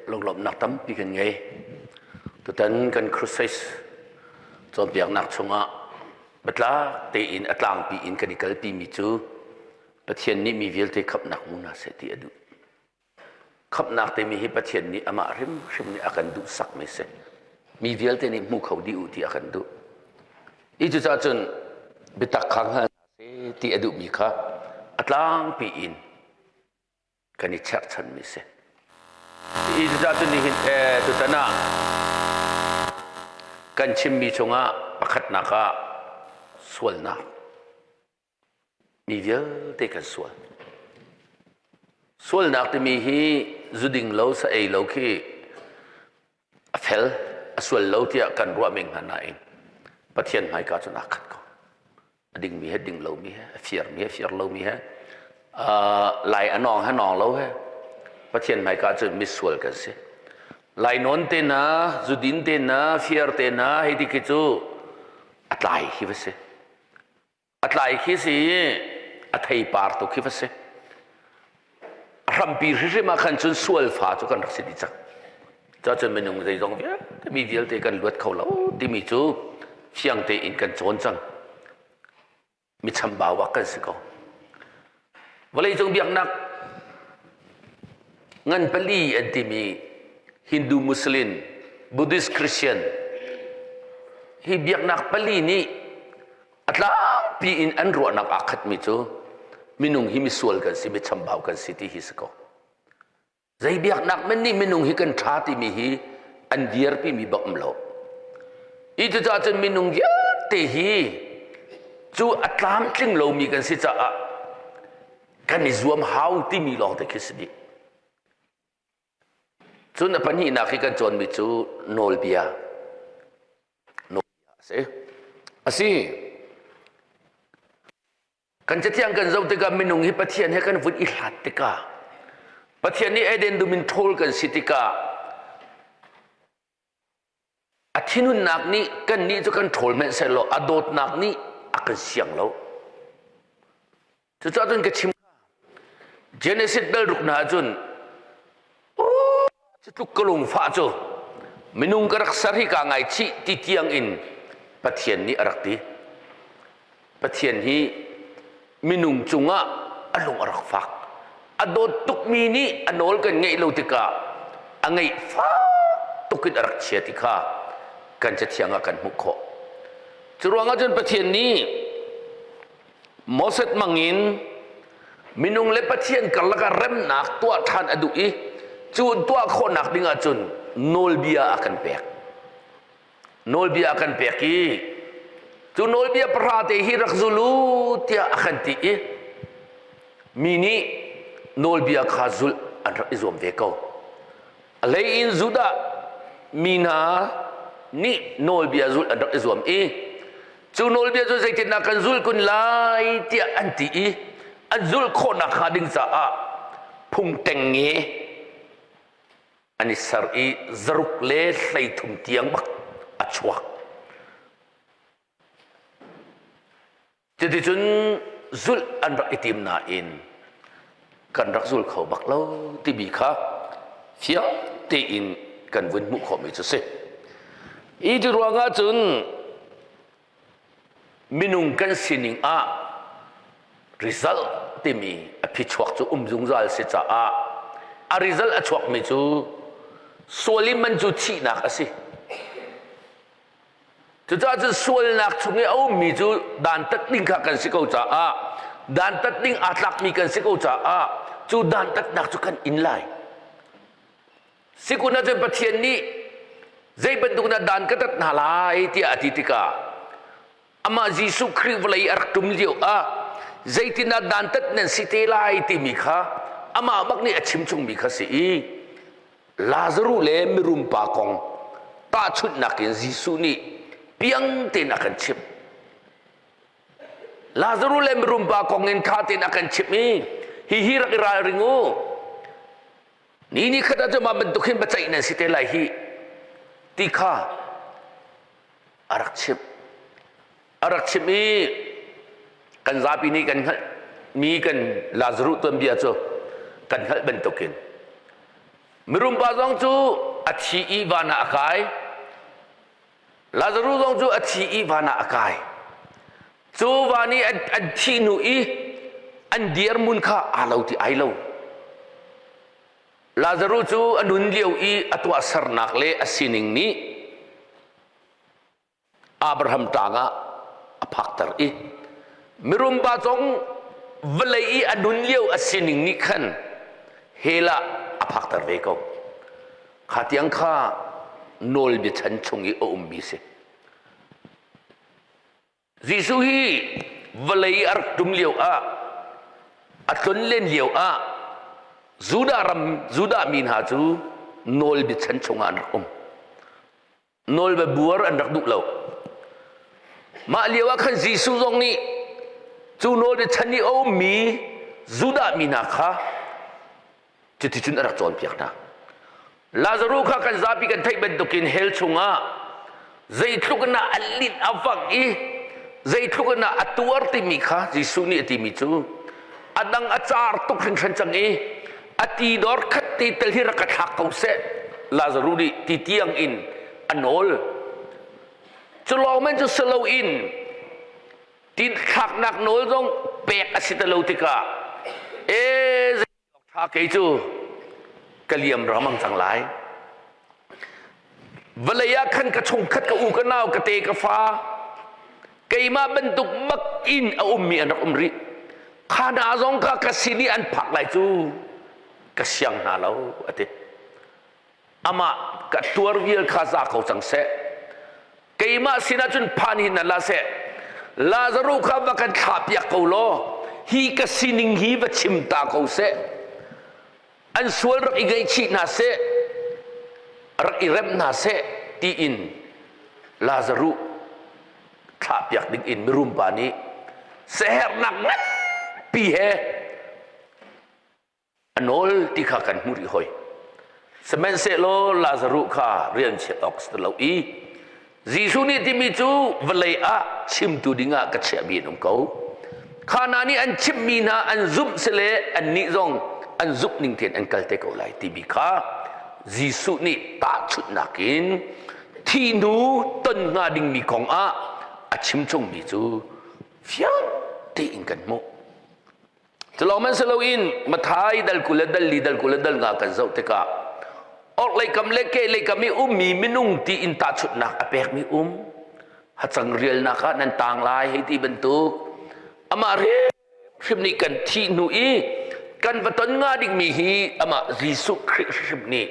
Lunglawmhnak tampi kan ngei. Tutan kan crusade cawnpiaknak chungah biatlak tein a tlangpi in kan i kalpi mi cu Pathian nih mi vialte khamhnak hmu hna seh ti a duh. Khamhnak timi hi Pathian nih amah hrimhrim nih a kan duhsakmi si. Mi vialte nih hmu kho dih u ti a kan duh. I cucaah cun biatak kha hngal hna seh ti a duhmi kha a tlangpi in kan i cherhchanmi si. Hi cucaah cun nihin tutan ah kan chimmi chungah pakhatnak ah sualnak mi vialte kan sual. Sualnak timi hi zuding lo sa ei lo khi a fel a sual lo tiah kan ruah men hnga nain Pathian hmaika cun aa khat ko. A dingmi he ding lomi he a firmi he fir lomi he lai a nawng he nawng lo he Pathian hmaika cun misual kan si. Lainawn te na zudin te na fir te na hei ti khi cu a tlai khi va si. A tlai khi si a theipar tu khi va si. A hrampi hrimhrim ah khan cun sual fa cu kan rak si dih cang. Cacun minung zeizong vialte mi vialte kan luat kho lo timi cu fiang tein kan cawn cang. Mi chambau bak kan si ko. Vawleicung biaknak ngan pali an timi Hindu, Muslim, Buddhist, Christian hi biaknak pali nih a tlangpi in an ruahnak aa khatmi cu minung hi misual kan si, mi chambau kan si ti hi si ko. Zei biaknak men nih minung hi kan ṭha timi hi an dirpi mi bak um lo. Hi cucaah cun minung vialte hi cu a tlamtling lomi kan si caah kan i zuam hau timi lawng te khi si dih. Cun a pahnihnak hi kan cawnmi cu nawlbia. Nawlbia a si. A si. Kan cathiang kan zoh tikah minung hi Pathian he kan vun i hlat tikah Pathian nih Eden dum in ṭhawl kan si tikah a thinhunnak nih kannih cu kan ṭhawl hmanh sehlaw a dawtnak nih a kan siang lo. Cucaah cun ka chim Genesis dal ruk hna ahcun Cu tluk ka lungfah cu minung ka rak ser hi kaa ngaichih ti tiang in Pathian nih a rak ti. Pathian hi minung cungah a lung a rak fak. A dawt tukmi nih a nawl kan ngeih lo tikah a ngeih fak tuk in a rak chia ti kha kan cathiang ah kan hmuh khawh. Cu ruangah cun Pathian nih Moses mangin minung le Pathian karlak ah remnak tuah ṭhan a duh i cu tuah khawhnak ding ahcun nawlbia a kan pek. Nawlbia a kan pek i cu nawlbia pahra te hi rak zul u tiah a kan ti i mi nih nawlbia kha zulh an rak i zuam ve ko. A hlei in Judah mi hna nih nawlbia zulh an rak i zuam i Cu nawlbia cu zeitindah kan zul kun lai tiah an ti i an zulh khawhnak hnga ding caah phung tengnge an i ser i zaruk le 13 tiang bak a chuak. Cuticun zulh an rak i tim nain kan rak zul kho bak lo timi kha fiang tein kan vun hmuh khawhmi cu si. Hi ti ruangah cun minung kan sining ah result timi a phichuak cu um zungzal si caah a result a chuakmi cu sual i man cu thihnak a si. Cucaah cun sualnak chung i a ummi cu dantat ding kha kan si ko caah dantat ding aa tlakmi kan si ko caah cu dantatnak cu kan in lai. Sikun ahcun Pathian nih zei bantuk na dan ka tat hna lai tiah a ti tikah amah Jesuh Khrih vawlei a rak ṭum lio ah zeitindah dantat nan si te lai timi kha amah bak nih a chim chungmi kha si i Lazaruh le mirum pa kong tahchunhnak in Jesuh nih piang tein a kan chimh. Lazaruh le mirum pa kong in ṭha tein a kan chimh i hihi rak i ralring u. Ni ni khat ah cun mah bantuk hin biaceih nan si te lai hi ti kha a rak chimh. A rak chimh i kan zapi nih kan hngalh mi kan Lazaruh tuanbia cu kan hngalh bantukin. Mirum pa zong cu a thi i van ah a kai. Lazaruh zong cu a thi i van ah a kai. Cu van i an thih hnu i an dirhmun kha aa lo ti ai lo. Lazaruh cu a nun lio i a tuahsernak le a sining nih Abraham ṭang ah a phakter i mirum pa zong vawlei i a nun lio a sining nih khan hell ah a phakter ve ko. Kha tiang kha nawlbia chan chung i a ummi si. Jesuh hi vawlei i a rak ṭum lio ah a tlonlen lio ah Judah ram Judah mi hna cu nawlbia chan chungah an rak um. Nawlbia buar an rak duh lo. Mah lio ah khan Jesuh zong nih cu nawlbia chan i a ummi Judah mi hna kha cuticun a rak cawnpiak hna. Lazaruh kha kan zapi kan theih bantukin hell chungah zeitluk in a linh a vang i zeitluk in a tuar timi kha Jesuh nih a timi cu a dang a car tuk hringhran cang i a ti dor khat te tel hi rak ka thlak ko seh Lazaruh nih ti tiang in a nawl cu lawng men cu si loin ti thlaknak nawl zong pek a si ti lo tikah e zei tha kei cu ka liam ramang cang lai Vawlei ah khan ka chungkhat ka u ka nau ka te ka fa keimah bantuk bak in a ummi an rak um rih. Kha hna zong kha ka sin i an phak lai cu ka siang hna lo a ti. Amah ka tuar vial kha za ko cang seh. Keimah sinah cun phan hin na la seh. Lazaruh kha va kan thlah piak ko law hi ka sining hi va chim ta ko seh. An sual rak i ngaihchih hna seh, rak i remh hna seh tiin Lazaruh thlahpiak ding in mirum pa nih siaherhnak nganpi he a nawl ti kha kan hmuh rih hoi. Sihmanhsehlaw Lazaruh kha rian chiat awk si lo i Jesuh nih timi cu vawlei ah chimtu dingah ka chiahmi an um ko. Kha hna nih an chimhmi hna an zumh si le annih zong an zumh ning tein an kal te ko lai timi kha Jesuh nih tahchunhnak in thi hnu ton hnga dingmi kong ah a chimchungmi cu fiang tein kan hmuh. Culawng man si loin Mathai dal 20 le dal 4 dal 20 le dal 5 kan zoh tikah orhlei kam le kehlei kam i ummi minung ti in tahchunhnak a pekmi um hacang rialnak ah nan tang lai hei ti bantuk amah hrimhrim nih kan thih hnu i kan va ton nga dingmi hi amah Jesuh Khrih hrim nih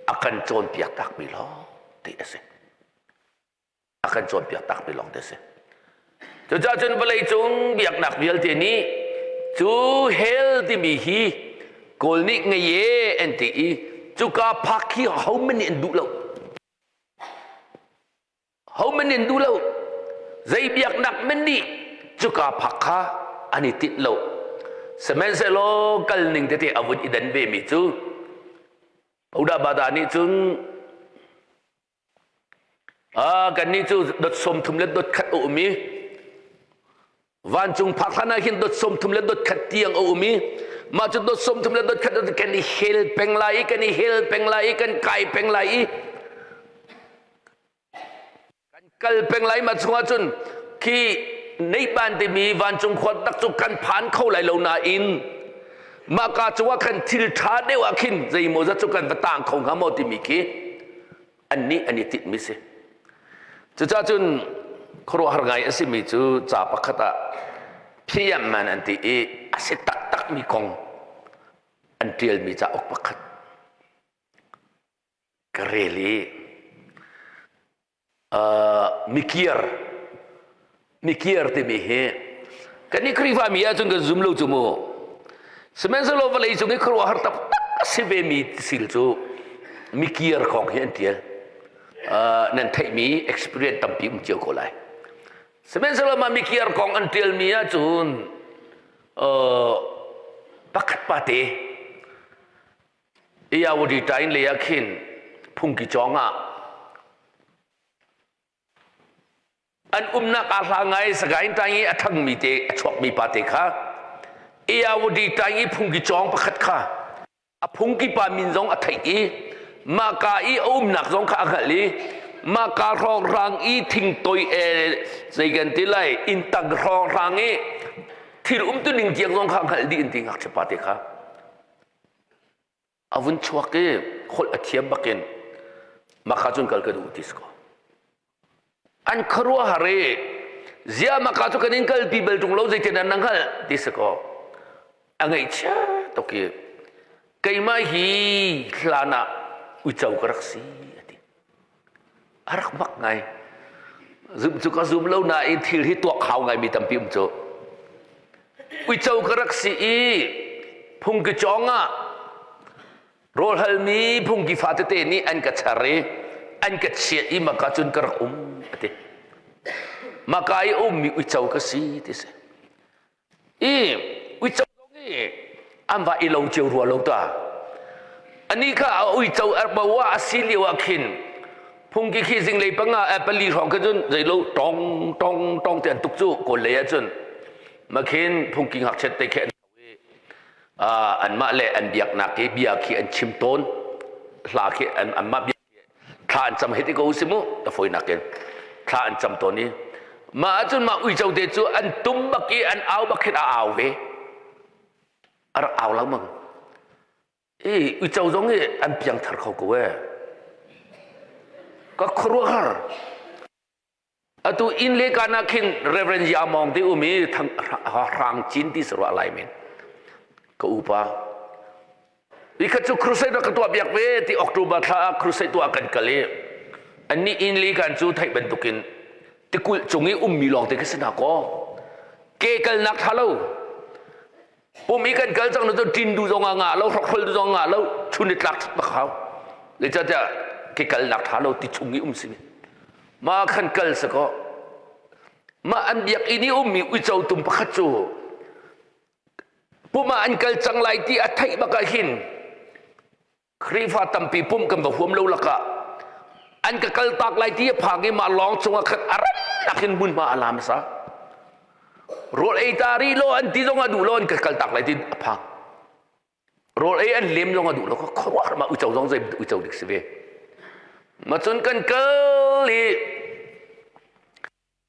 a kan cawnpiak takmi lawng ti a si. A kan cawnpiak takmi lawng te a si. Cucaah cun vawleicung biaknak vialte nih cu hell timi hi Kawl nih ngei e an ti i cuka phak hi hohmanh nih an duh lo. Hohmanh nih an duh lo. Zei biaknak men nih cuka phak kha an i tinh lo. Sihmanhsehlaw kal ning tete a vun i dan ve mi cu Buddha Bada nih cun Kannih cu dot 30 le dot khat a um i vancung phak hlan ah hin dot 30 le dot khat tiang a um i mah cu dot 30 le dot khat kan i hel peng lai i kan i hel peng lai i kan kai peng lai i kan kal peng lai mah chungah cun khi neihban timi vancung khua tak cu kan phan kho lai lo nain mah ka cungah khan thil ṭha deuh ah khin zeimaw zat cu kan va tang kho hnga maw timi khi annih an i tinhmi si. Cucaah cun khuaruahhar ngai a simi cu ca pakhat ah phiamman an ti i a si taktakmi kong an ṭialmi cauk pakhat ka rel i Mikiar mikiar timi hi kannih Khrihfa mi ahcun kan zum lo cu mu. Sihmanhsehlaw vawlei cung i khuaruahhar taktak a si vemi sil cu mikiar kong hi an ṭial. Nan theihmi experience tampi um cio ko lai. Sihmanhsehlaw mah mikiar kong an ṭialmi ahcun pakhat pate Iyawadi tain lei ah khin phungki cawng ah an umnak aa hla ngai Sagaing taing i a thangmi te a chuakmi pa te kha Iyawadi taing i phungki cawng pakhat kha. A phungki pa min zong a theih i mahka i a umnak zong kha a hngalh i mahka hrawnghrang i thingtoi e zei kan ti lai inntang hrawnghrang i thil umtuning tiang zong kha a hngalh dih an ti ngakchia pa te kha. A vun chuak i holh a thiam bakin mahka cun kal ka duh ti si ko. An khuaruahhar i ziah mahka cu kan in kalpi bal ṭung lo zeitin an na hngalh ti si kaw a ngaihchia tuk i keimah hi hlan ah uico ka rak si a ti. A rak mak ngai. Zum cu ka zum lo nain thil hi tuak hau ngaimi tampi um cu. Uico ka rak si i phungki cawng ah Rawlhalmi phungki fa tete nih an ka char i an ka chiah i maka cun ka rak um a ti. Maka i a ummi uico ka si ti si. I uico zong i an va i lo cio rua lo ta. Ani kha a uico arbawa a si lio ah khin phungki khi zinglei panga eh, pali hrawng khin cun zeilo tong tong tong te an tuk cu kawl lei ah cun makhin phungki ngakchiat te khi an anmah le an biaknak i bia khi an chim tawn hla khi an anmah bia thla an cam hei ti ko si mu ta fawinak in thla an cam tawn i mah ahcun mah uico te cu an tum bak i an au bak khin a au ve a rak au lengmang i uico zong hi an piangthar kho ko e ka khuaruahhar Atu inn le kaan ah khin Reverend Ya Mawng te um i hrang cin ti saruah lai men. Ka upa. Nikhat cu crusade rak ka tuah piak ve ti October thla ah crusade tuah kan kal i annih inn le kaan cu theih bantukin tikulh cung i ummi lawng te khi si hna kaw ke kalnak tha lo Pum i kan kal cang na cu ṭin du zong ah ngah lo, hrokhrol du zong ngah lo, chun i tlak bak hau. Zeicahtiah ke kalnak ṭha lo ti chung i um si. Mah khan kal si kaw. Mah an biakinn i ummi uico tum pakhat cu pum ah an kal cang lai ti a theih bak ah hin Khrihfa tampi pumh kan va huam lo lakah an ka kaltak lai ti a phang i mah lawng cungah khan a rannak in hmunhma a la hmasa. Rawl ei ta rih law an ti zong a duh lo an ka kaltak lai ti a phang. Rawl ei an lem zong a duh lo ka khuaruahhar mah uico zong zei uico dik si ve. Ma cun kan kal i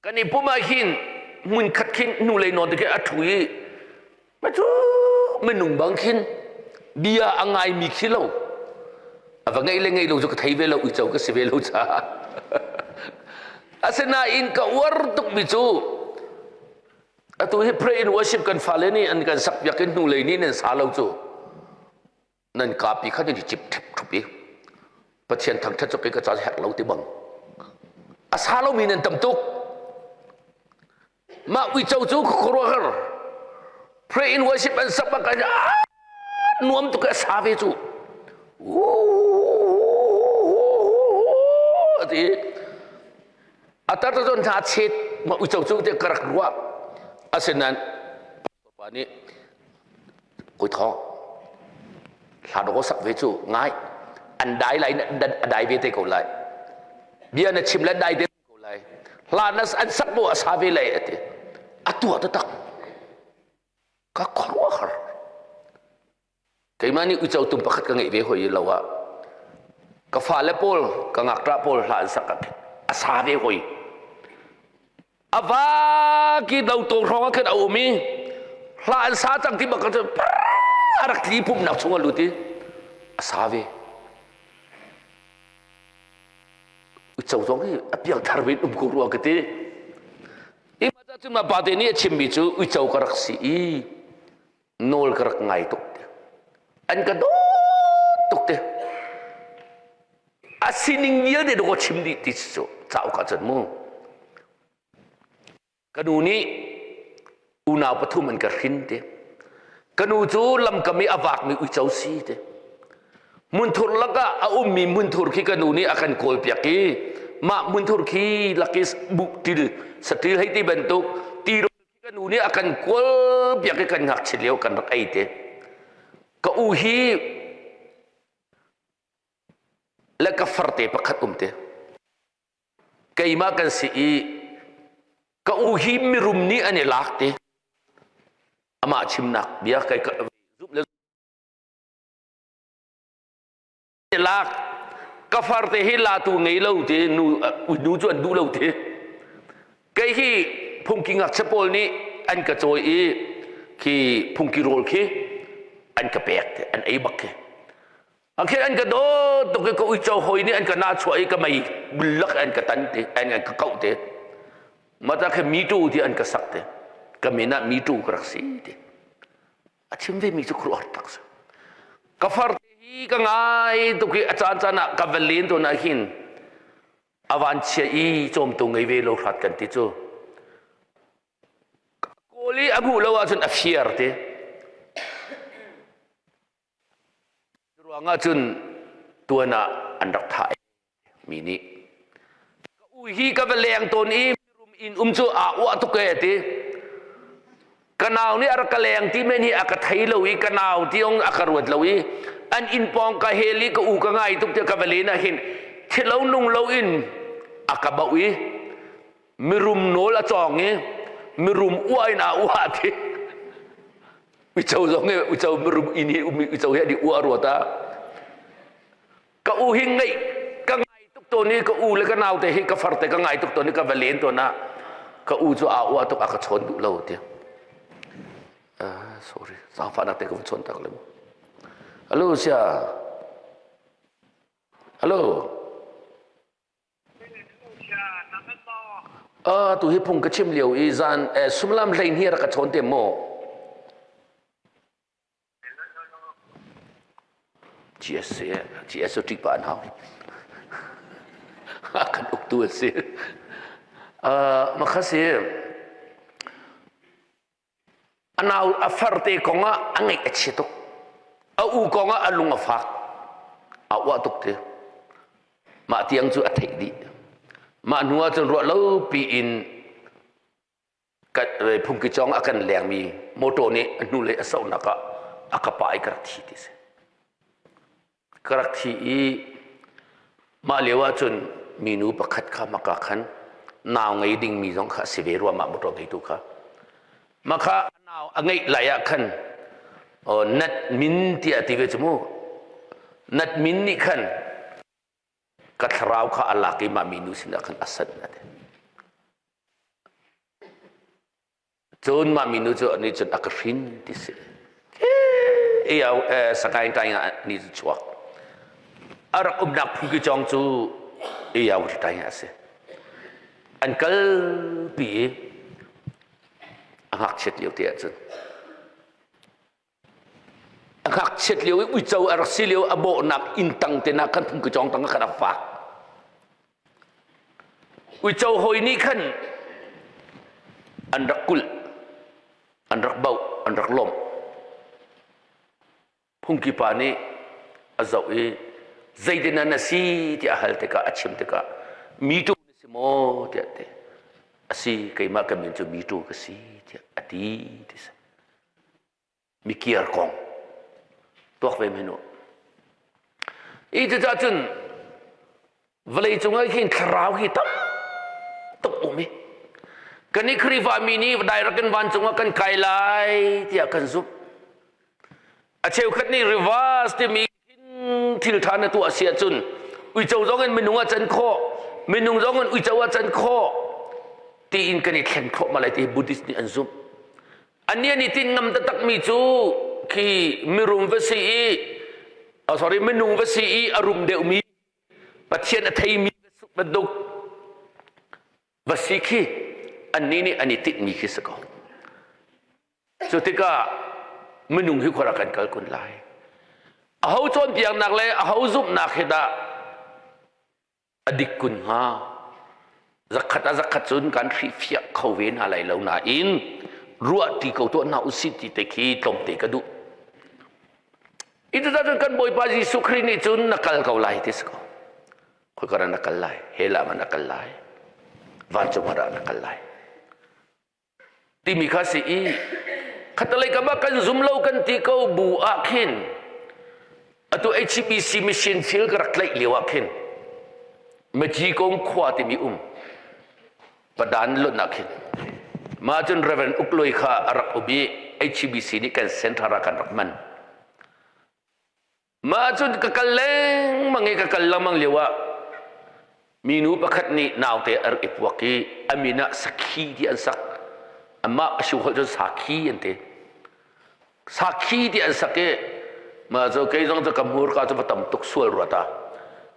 Kan i pum ah hin hmunkhat khin hnulei nawn te khi a ṭhu i ma cu minung bang khin bia a ngaimi khi lo a va ngeih le ngeih lo cu ka thei ve lo uico ka si ve lo caah asinain ka uar tukmi cu atu hi pray in worship kan fale nih an kan sak piak in hnulei nih nan sa lo cu Nan kapi kha nan i cip ṭhep ṭhup i Pathian thangṭhat cu kei ka ca herh lo ti bang a sa lomi nan tam tuk. Mah uico cu khuaruahhar pray in worship an sak bak ah nuam tuk a sa ve cu. Ati a tar ta cun hna chet mah uico cu te ka rak ruah asinain pa nih Kawi Thawng, hla dawh sak ve cu ngai an dai lai a dai ve te ko lai bia na chim le dai te ko lai hla na an sak bu a sa ve lai ati a tuah taktak ka khuaruahhar keimah nih uico tum pakhat ka ngeih ve hoi lo ah ka fale pawl ka ngakṭah pawl hla an sak a sa ve hoi A va ki do to hrawng ah khin a um i hla an sa cang ti bak cu a rak tli pumnak chung a lut i a sa ve. Uico zong hi a piangthar ve in um ko rua ka ti. I mah cun ma pate nih a chimmi cu uico ka rak si i nawl ka rak ngai tuk te. An ka dawt tuk te. A sining vialte dawh chim dih ti cu cauk ah cun mu. Ka nu nih unau pathum an ka hrin te. Ka nu cu lamkam i a vakmi uico si te. Hmunthur lakah a ummi hmunthur khi ka nu nih a kan kawlpiak i mah hmunthur khi lak i buhtil satil hei ti bantuk ti Ka nu nih a kan kual piak i kan ngakchia lio kan rak ei te. Ka u hi le ka farte pakhat um te. Keimah kan si i ka u hi mirum nih an i lak te. Amah chimnak bia kai zumh le. lak. Ka far te hi latu ngei lo ti nu nu cu an duh lo ti. Kei hi phungki ngakchia pawl nih an ka cawi i khi phungki rawl khi an ka pek te an ei bak khi. An khi an ka dawt tuk i ka uico hawi nih an ka nahchuah i ka mei bullak an ka tan te an ka kauh te. Mata khi mi tu ti an ka sak te. Ka min ah mi tu ka rak si ti. A chim ve mi cu khuaruahhar tak si. Ka far te hi ka ngai tuk i a caan caan ah ka va len tawn ah hin a van chia i cawmtu ngei ve lo hrat kan ti cu. Kawl i a hmuh lo ahcun a fiar te. Ruangah cun tuan ah an rak thah mi nih. Ka u hi ka va leng tawn i mirum inn um cu aa uah tuk e ti. Ka nau nih a rak ka leng ti men hi a ka thei lo i ka nau ti ong a ka ruat lo i an inn pawng ka hel i ka u ka ngai tuk tiah ka va len ah hin thilo nung lo in a ka bauh i mirum nawl a cawng i mirum uah in aa uah ti. Uico zong hi uico mirum inn hi ummi uico hi an i uah ruat ah ka u hi ngaih ka ngai tuk tawn i ka u le ka nau te hi ka far te ka ngai tuk tawn i ka va len tawn ah ka u cu aa uah tuk a ka chawn duh lo ti. Uh, sorry, zaangfahnak te ka van chawn tak le mu. Hello, sia. Hello. Uh, tu hi phung ka chim lio i zan eh, sumlam hlein hi rak ka chawn te maw? GS GS cu ṭih pah an hau. kan uktu an si. Uh, makha si A nau a farte kongah a ngaih a chia tuk. A u kongah a lung a fak. A uah tuk ti. Mah tiang cu a theih dih. Mah hnu ah cun ruah lo piin phungki cawng a kan lengmi motor nih a hnulei a sohnak ah a ka pah i ka rak thi ti si. Ka rak thi i mah lio ah cun minu pakhat kha maka khan nau ngei dingmi zong kha a si ve rua mah motor ngeitu kha. Mah kha nau a ngeih lai ah khan nat min tiah a ti ve cu mu. Nat min nih khan ka thlarau kha a lak i mah minu sinah khan a sanh a ti. Cun mah minu cu nih cun a ka hrin ti si. Iau Sagaing ṭaing ah ni cu chuak. A rak umnak phungki cawng cu Iau ṭaing ah a si. An kalpi i a ngakchiat lio te ahcun a ngakchiat lio i uico a rak si lio a bawhnak inn tang te nak khan phungki cawng tang ah khan a fak. Uico hawi nih khan an rak kulh, an rak bauh, an rak lawmh. Phungki pa nih a zoh i zeitin na si tiah a hal tikah a chim tikah mi tu na si maw tiah a ti. A si keimah ka min cu mi tu ka si tiah a ti ti si. Mikiar kong tuak ve men u. I cucaah cun vawlei cung ah hin thlarau hi tam tuk um i kan i Khrihfa mi nih direct in vancung ah kan kai lai tiah kan zumh. A cheukhat nih reverse timi thil ṭha na tuah si ahcun uico zong in minung ah can khawh, minung zong in uico ah can khawh tiin kan i thlen khawh ma lai ti Buddhist nih an zumh. Annih an i tinh ngam taktakmi cu khi mirum va si i oh, sorry minung va si i a rum deuhmi Pathian a theimi bantuk va si khi annih nih an i tinhmi khi si ko. Cu tikah minung hi khua kan kal kun lai. Aho cawnpiaknak le aho zumhnak hi dah a dik kun hnga? Zakhat a zakhat cun kan hrihfiah kho ve hna lai lo nain ruahṭi ko tuah hna usih ti te khi tlawmte ka duh. Ituta cun kan Bawipa Jesuh Khrih nih cun na kal ko lai ti si ko. Khoika na kal lai? Hell ah na kal lai? Vancung ah na kal lai? Timi kha si i khatalei kam ah kan zum lo kan ti ko bu ah khin atu HBC mission field ka rak tlaih lio ah khin Maji kong khua timi um padan lon ah khin mah cun Reverend Ukloi kha a rak um i HBC nih kan center ah kan rak man. Mah cun ka kal lengmang i ka kal lengmang lio ah minu pakhat nih naute a rak i puak i a min ah Sakhi ti an sak. Amah a siu holh cun Sakhi an ti. Sakhi ti an sak i mah cu kei zong cu ka hmurka cu va tam tuk sual rua ta.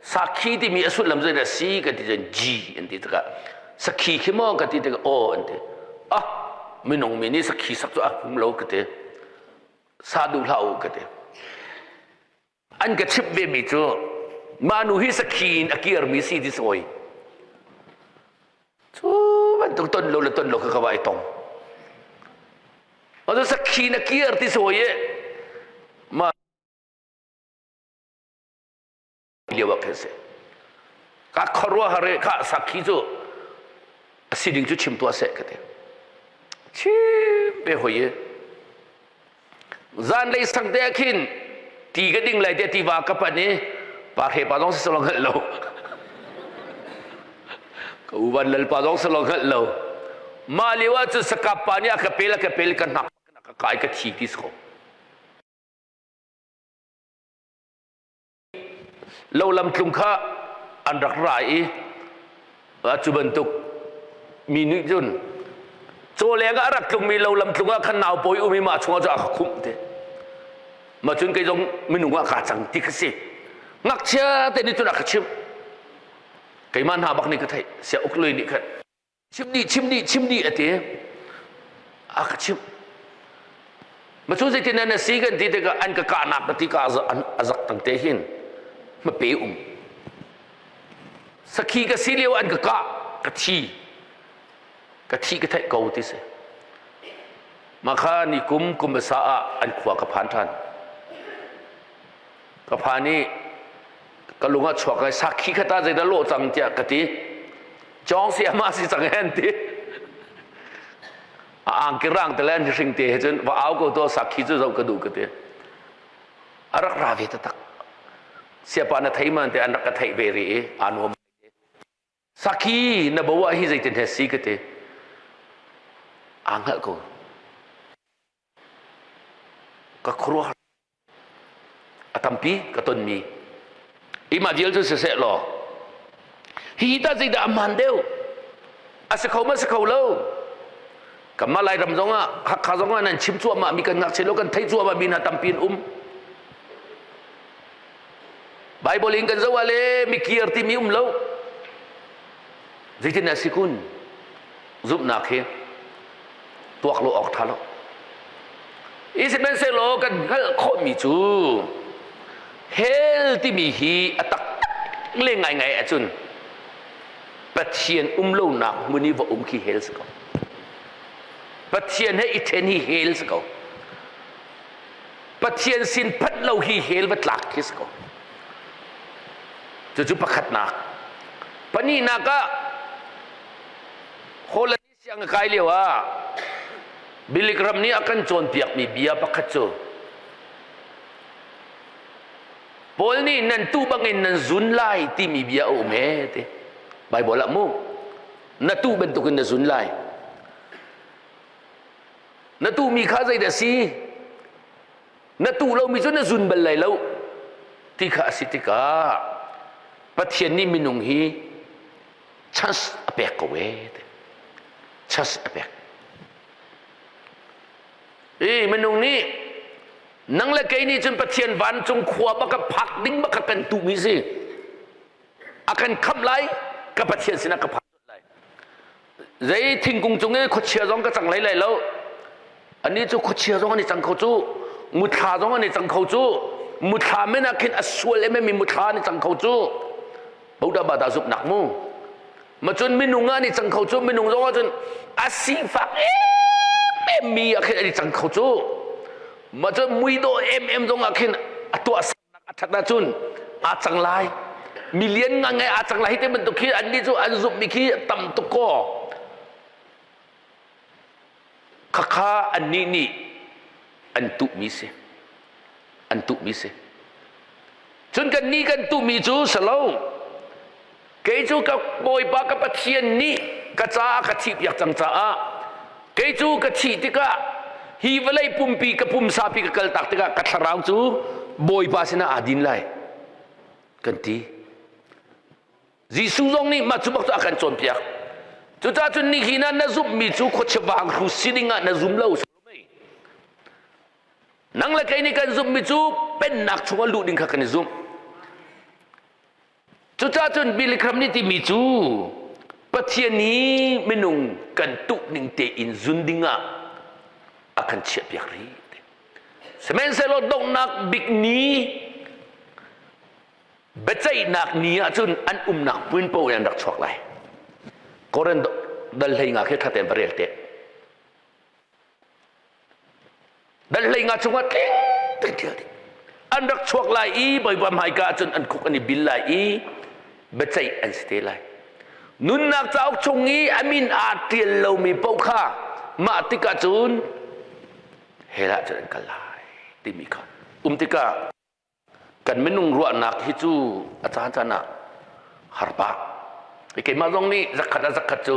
Sakhi timi a sullam zeidah si kan ti cun G an ti tikah Sakhi khi maw ka ti tikah aw an ti. Ah minung mi nih sakhi sak cu a hum lo ka ti. Sa duh hlah u ka ti. An ka chimh ve mi cu mah nu hi sakhi in a kirmi si ti sawi. Cu bantuk ton lo le ton lo kha ka va i tong. Mah cu sakhi na kir ti sawi i mah lio ah khin si. Ka khuaruahhar i kha sakhi cu a si ding cu chim tuah seh ka ti. Chim pe hoi i zanlei sang te ah khin ti ka ding lai te tiva ka pan i pa hre pa zong si solo hngalh lo ka u van lal pa zong solo hngalh lo mah lio ah cun sakap pa nih a ka pel a ka pel ka hnak ka kai ka thi ti si ko Lo lamtlung kha an rak ra i cu bantuk mi nih cun cawleng ah a rak tlungmi lo lamtlung ah khan nau pawi um i mah chungah cu a ka khumh te. Mah cun kei zong minung ah kaa cang ti kha si. Ngakchia te nih cun a ka chimh. Keimah hna bak nih ka theih. Sia uk lui nih khan chim dih chim dih chim dih a ti a ka chimh ma cu zeitin na si kan ti tikah an ka kahnak ka ti ka a zak tang te hin hmape um sakhi ka si lio an ka kah ka thi ka thi ka theih ko ti si ma kha ni kum kum sa ah an khua ka phan than Ka pa nih ka lung ah chuak ai sakhi kha ta zeidah lawh cang tiah ka ti. Cawng si ama si cang hen ti. A angki rang te le an hring te he cun va au ko to sakhi cu zoh ka duh ka ti. A rak ra ve taktak. Siapa na thei man te an rak ka theih ve ri i aa nuam. Sakhi na bo ah hi zeitin he si ka ti. Aa hngalh ko. Ka khuaruahhar a tampi ka tonmi imah vial cu siseh law hihi tah zeidah a hmaan deuh a si kho ma si kho lo kanmah Lairam zongah Hakha zongah nan chim cuahmah mi kan ngakchia lo kan theih cuahmah mi hna tampi an um Bible in kan zoh ah le mikir timi um lo zeitin a si kun zumhnak hi tuak lo awk ṭha lo. I sihmanhsehlaw kan hngalh khawhmi cu hell timi hi a tak le ngaingai ahcun Pathian um lonak hmun i va um khi hell si ko. Pathian he i ṭhen hi hell si ko. Pathian sin phanh lo hi hell va tlak khi si ko. Cucu pakhatnak. Pahnihnak ah Holland siang kai lio ah Billy Graham nih a kan cawnpiakmi bia pakhat cu Paul nih nan tu bangin nan zun lai timi bia a um he ti Bible ah mu na tu bantukin na zun lai na tuhmi kha zeidah si na tuh lomi cu na zun bal lai lo ti kha a si tikah Pathian nih minung hi chance a pek ko ee chance a pek i minung nih nang le kei nih cun Pathian vancung khua baka phak ding baka kan tuhmi si a kan khamh lai ka Pathian sinah ka phak lai zei thingkung cung i khuachia zong ka cang lai lai lo ani cu khuachia zong an i cang kho cu muthla zong an i cang kho cu muthla men ah khin a sual em mi muthla an i cang kho cu boda ba da zumhnak mu ma cun minung ah an i cang kho cu minung zong ah cun a sifak em mi ah khin an i cang kho cu ma cun muidawh em em zong ah khin a tuah a ṭhat ahcun aa cang lai million ngangai aa cang lai hi te bantuk khi annih cu an zumhmi khi tam tuk kaw khakha annih nih an tuhmi si an tuhmi si cun kannih kan tuhmi cu salo Kei cu ka Bawipa ka Pathian nih ka caah ka thihpiak cang caah kei cu ka thih tikah hi vawlei pumpi ka pumsa pi ka kaltak tikah ka thlarau cu Bawipa sinah aa din lai kan ti. Jesuh zong nih mah cu bak cu a kan cawnpiak. Cucaah cun nihin ah na zumhmi cu khuachia vaanghru si ding ah na zum lo. Nang le kei nih kan zumhmi cu pennak chungah luh ding kha kan i zumh. Cucaah cun Billy Graham nih timi cu Pathian hi minung kan tuh ning tein zun ding ah a kan chiahpiak rih. Sihmanhsehlaw donghnak bik ni biaceihnak ni ahcun an umnak hmun paoh in an rak chuak lai. Korin dal hlei nga khi ṭha tein va rel te. Dal hlei nga chungah tling tein ṭial ding. An rak chuak lai i Bawipa hmaika ahcun an khuk an i bil lai i biaceih an si te lai. Nunnak cauk chung i a min aa ṭial lomi paoh kha mah tikah cun hell ah cun an kal lai timi kha um tikah kan minung ruahnak hi cu a caan caan ah har pah. Keimah zong nih zakhat ah zakhat cu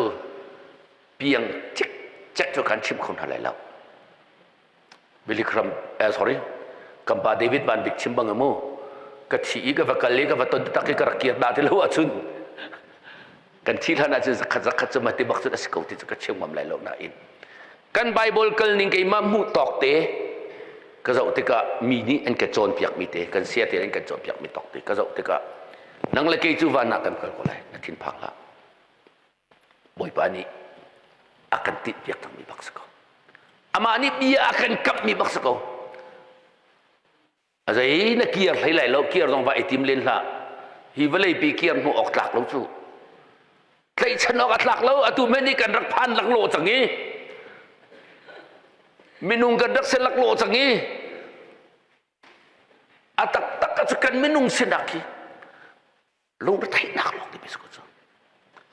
piang cikcek cu kan chim kho hna lai lo. Billy Graham, eh, sorry, kan pa David Van Bik chim bang mu ka thi i ka va kal i ka va ton tak i ka rak kir dah ti lo ahcun kan thi hlan ahcun zakhat zakhat cu mati bak cun a si ko ti cu ka chim ngam lai lo nain kan Bible kal ning keimah hmuh tawk te ka zoh tikah mi nih an ka cawnpiak mi te kan sia te an kan cawnpiak mi tawk te ka zoh tikah nang le kei cu van ah kan kal ko lai na thin phang hlah Bawipa nih a kan tinh piak cangmi bak si ko amah nih bia a kan kamhmi bak si ko A zei na kir hlei lai lo, kir zong va i tim len hlah. Hi vawleipi kir hnu awk tlak lo cu. Tlaihchan awk a tlak lo, atu men nih kan rak phan laklawh cang i. Minung kan rak si laklawh cang i. A taktak a cu kan minung sinak hi lungretheihnak lawng ti si ko cu.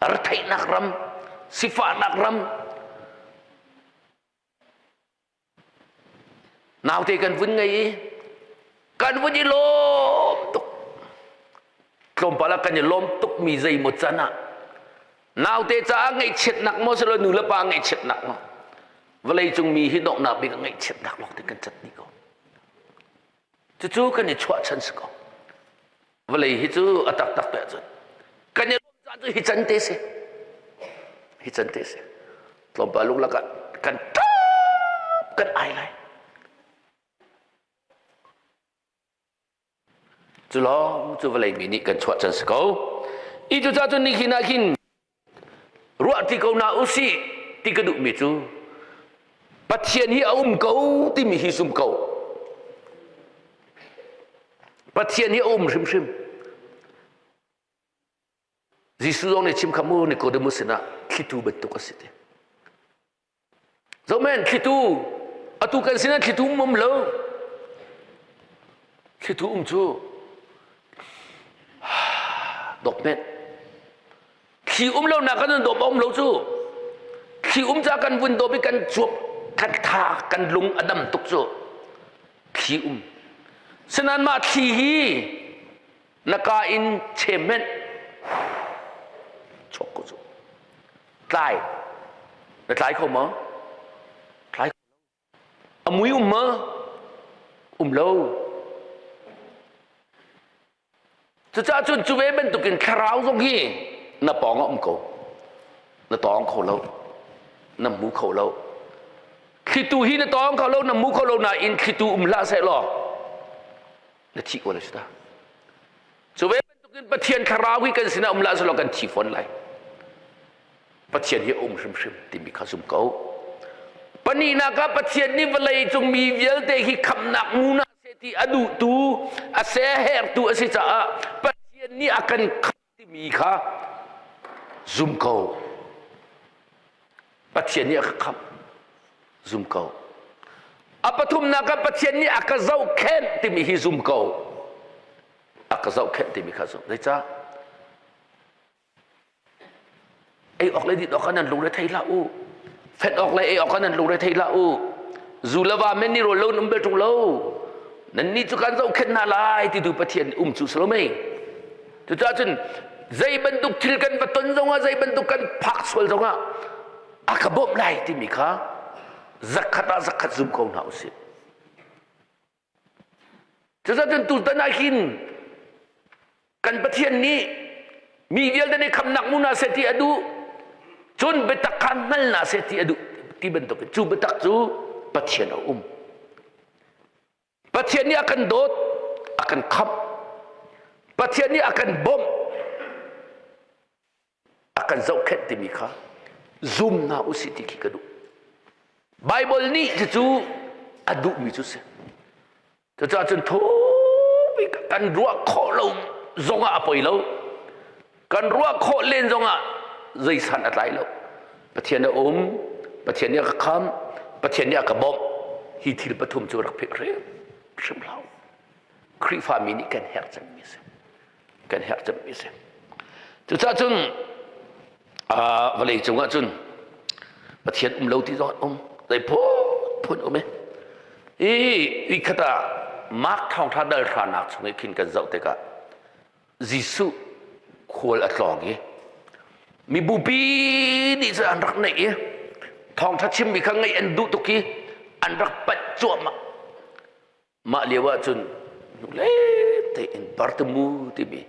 Retheihnak ram, sifahnak ram, Naute kan vun ngei i kan vun i lawm tuk. Tlawmpal ah kan i lawm tukmi zeimaw can ah naute caah ngaihchiatnak maw silo nu le pa ngaihchiatnak maw vawleicung mi hi donghnak bik ah ngaihchiatnak lawng te kan cat dih ko. Cucu kan i chuahchan si ko. Vawlei hi cu a taktak te ahcun kan i lawm caan cu hi can te si. Hi can te si. Tlawmpal lung lakah kan ṭap kan ai lai. Cu lawng cu vawlei mi nih kan chuah can si ko. I cu ca cun nihin ah khin ruah ti ko na usih ti ka duhmi cu Pathian hi a um ko timi hi zum ko. Pathian hi a um hrimhrim. Jesuh zong nih chim kha mu Nicodemus sinah thlitu bantuk a si ti. Zohmen thlitu atu kan sinah thlitu um um lo. Thlitu um cu dawp men. Thli um lo nak kan dawp a um lo cu. Thli um ca kan vun dawp i kan cuap kan tha kan lung a dam tuk cu. Thli um. Sinan mah thli hi na ka in chem men chuak ko cu. Tlai. Na tlai kho maw? Tlai kho lo. A mui um maw? Um lo. Cucaah cun cu ve bantukin thlarau zong hi na pawng ah um ko. Na tawng kho lo. Na hmu kho lo. Thlitu hi na tawng kho lo, na hmu kho lo nain thlitu um hlah seh law na thih ko lai ta. Cu ve bantukin Pathian thlarau hi kan sinah um hlah selaw kan thi fawn lai. Pathian hi a um hrimhrim timi kha zum ko. Pahnihnak ah Pathian nih vawlei cung mi vialte hi khamhnak mu hna seh ti a duhtu, a sehertu a si caah Pathian nih a kan khamh timi kha zum ko. Pathian nih a ka khamh. Zum ko. A pathumnak ah Pathian nih a ka zohkhenh timi hi zum ko. A ka zohkhenh timi kha zum. Zeicah? Ei awk le din awk ah nan lungre thei hlah u. Fenh awk le ei awk ah nan lungre thei hlah u. Zu le va men ni rawl lo nan um bel ṭung lo. Nannih cu kan zohkhenh hna lai ti tu Pathian um cu si lo mei. Cucaah cun zei bantuk thil kan va ton zongah zei bantuk kan phak sual zongah a ka bawmh lai timi kha zakhat ah zakhat zum ko hna usih. Cucaah tutan ah hin kan Pathian nih mi vialte nih khamnak mu hna seh ti a duh. Cun biatak kha hngal hna seh ti a duh ti bantukin cu biatak cu Pathian a um. Pathian nih a kan dawt, a kan khamh. Pathian nih a kan bawmh, a kan zohkhenh timi kha zum hna usih ti khi ka duh. Bible nih cucu a duhmi cu si. Cucaah cun thupi kan ruah khawh lo zongah a poi lo. Kan ruah khawh len zongah zeisan a tlai lo. Pathian a um, Pathian nih a ka khamh, Pathian nih a ka bawmh. Hi thil pathum cu rak philh hrim hrim hlah. Khrihfami nih kan herh cemmi si. Kan herh cemmi si. Cucaah cun vawlei cungah cun Pathian um lo ti zong um zei phun um e. Hi ikhat ah Mark thawngtha dal hranak chung i khin kan zoh tikah Jesuh khual a tlawng i mibupi nih cun an rak naih i thawngṭha chimmi kha ngaih an duh tuk i an rak panh cuahmah. Mah lio ah cun hnulei tein Bartimu timi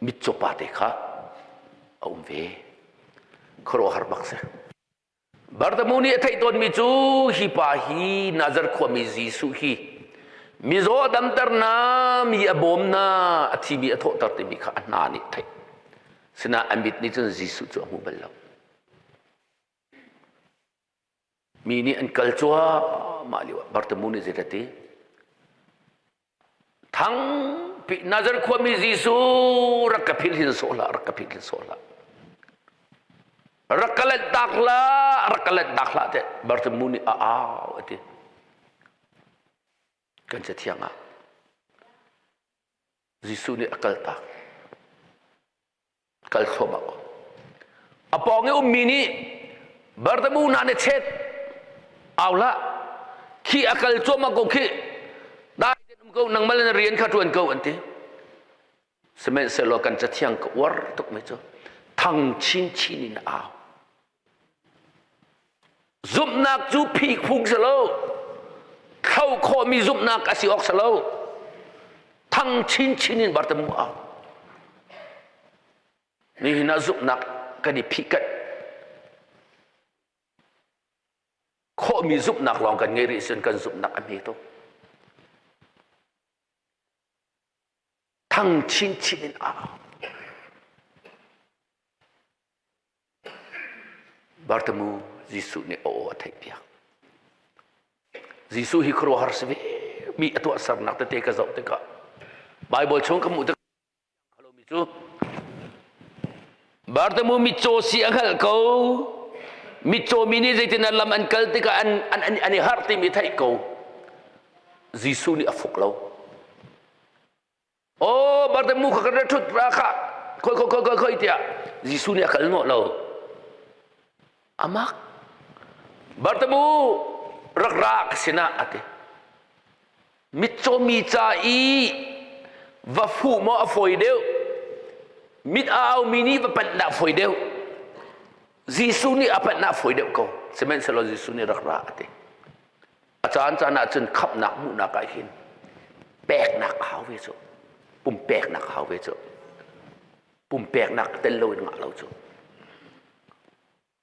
mitcaw pa te kha a um ve. Khuaruahhar bak si. Bartimu nih a theih tawnmi cu hi pa hi Nazareth khuami Jesuh hi mizaw a damter na, mi a bawm na, a thimi a thawhter timi kha a hna nih theih. Sinain a mit nih cun Jesuh cu a hmu bal lo. Mi nih an kal cuahmah lio ah Bartimu nih zeidah ti? Thangpi Nazareth khuami Jesuh rak ka philh hin sawh hlah, rak ka philh hin sawh hlah. Rak ka lanh tak hlah, rak ka lanh tak hlah te Bartimu nih a au a ti. Kan cathiang ah Jesuh nih a kaltak. Kal thluahmah ko. A pawng i ummi nih Bartamu hna nih chet au hlah khi a kal cuahmah ko khi dai tein um ko nangmah le na rian kha ṭuan ko an ti. Sihmanhsehlaw kan cathiang ka uar tukmi cu thang chinchin in a au. Zumhnak cu phihphung si lo. Thlo khawhmi zumhnak a si awk si lo. Thang chinchin in Bartimu au. Nihin ah zumhnak kan i phihkanh. Khawhmi zumhnak lawng kan ngei rih cun kan zumhnak a hme tuk. Thang chinchin in au. Bartimu Jesuh nih a aw a theihpiak. Jesuh hi khuaruahhar si ve mi a tuahsernak tete ka zoh tikah Bible chung ka hmuh tikah mi cu Bartimu mitcaw si a hngalh ko mitcaw mi nih zeitin an lam an kal tikah an an an, an i harh timi theih ko Jesuh nih a fuk lo Aw Bartimu kha kan ra ṭhut ra khah khoi khoi khoi khoi khoi tiah Jesuh nih a kal hnawh lo. Amak Bartimu rak ra ka sinah a ti. Mitcaw mi ca i va fuh maw a fawi deuh mit a aumi nih va panh dah fawi deuh Jesuh nih a panh ah fawi deuh ko sihmanhsehlaw Jesuh nih rak ra a ti A caan caan ah cun khamhnak hmuhnak ah hin peknak a hau ve cu. Pumpeknak a hau ve cu. Pumpeknak tel loin ngah lo cu.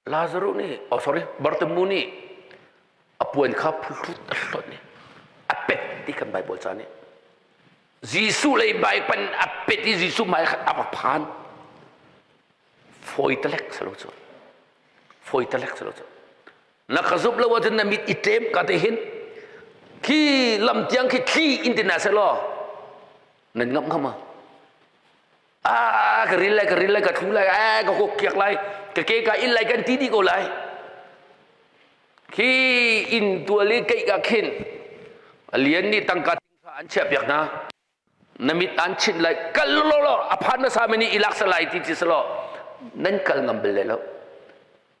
Lazarus nih, oh sorry, Bartimu nih a puan kha phuhrut a hlonh i a pet ti kan Bible ca nih. Jesuh lei bai pan a pet i Jesuh hmai khan a va phan. Fawi talek si lo cu. Fawi talek si lo cu. Na ka zumh lo ahcun na mit i tlem ka te hin khi lam tiang khi thli in ti na selaw nan ngamh ngam ma ah ka ril lai ka ril lai ka thlu lai eh ka kok kiak lai ka ke ka in lai kan ti dih ko lai khi inn tual i keih ka khin a lian nih tangka an chiah piak hna na mit an chinh lai kal lo lo a phan hmasa mi nih i lak salai ti ci selaw nan kal ngam bal lai lo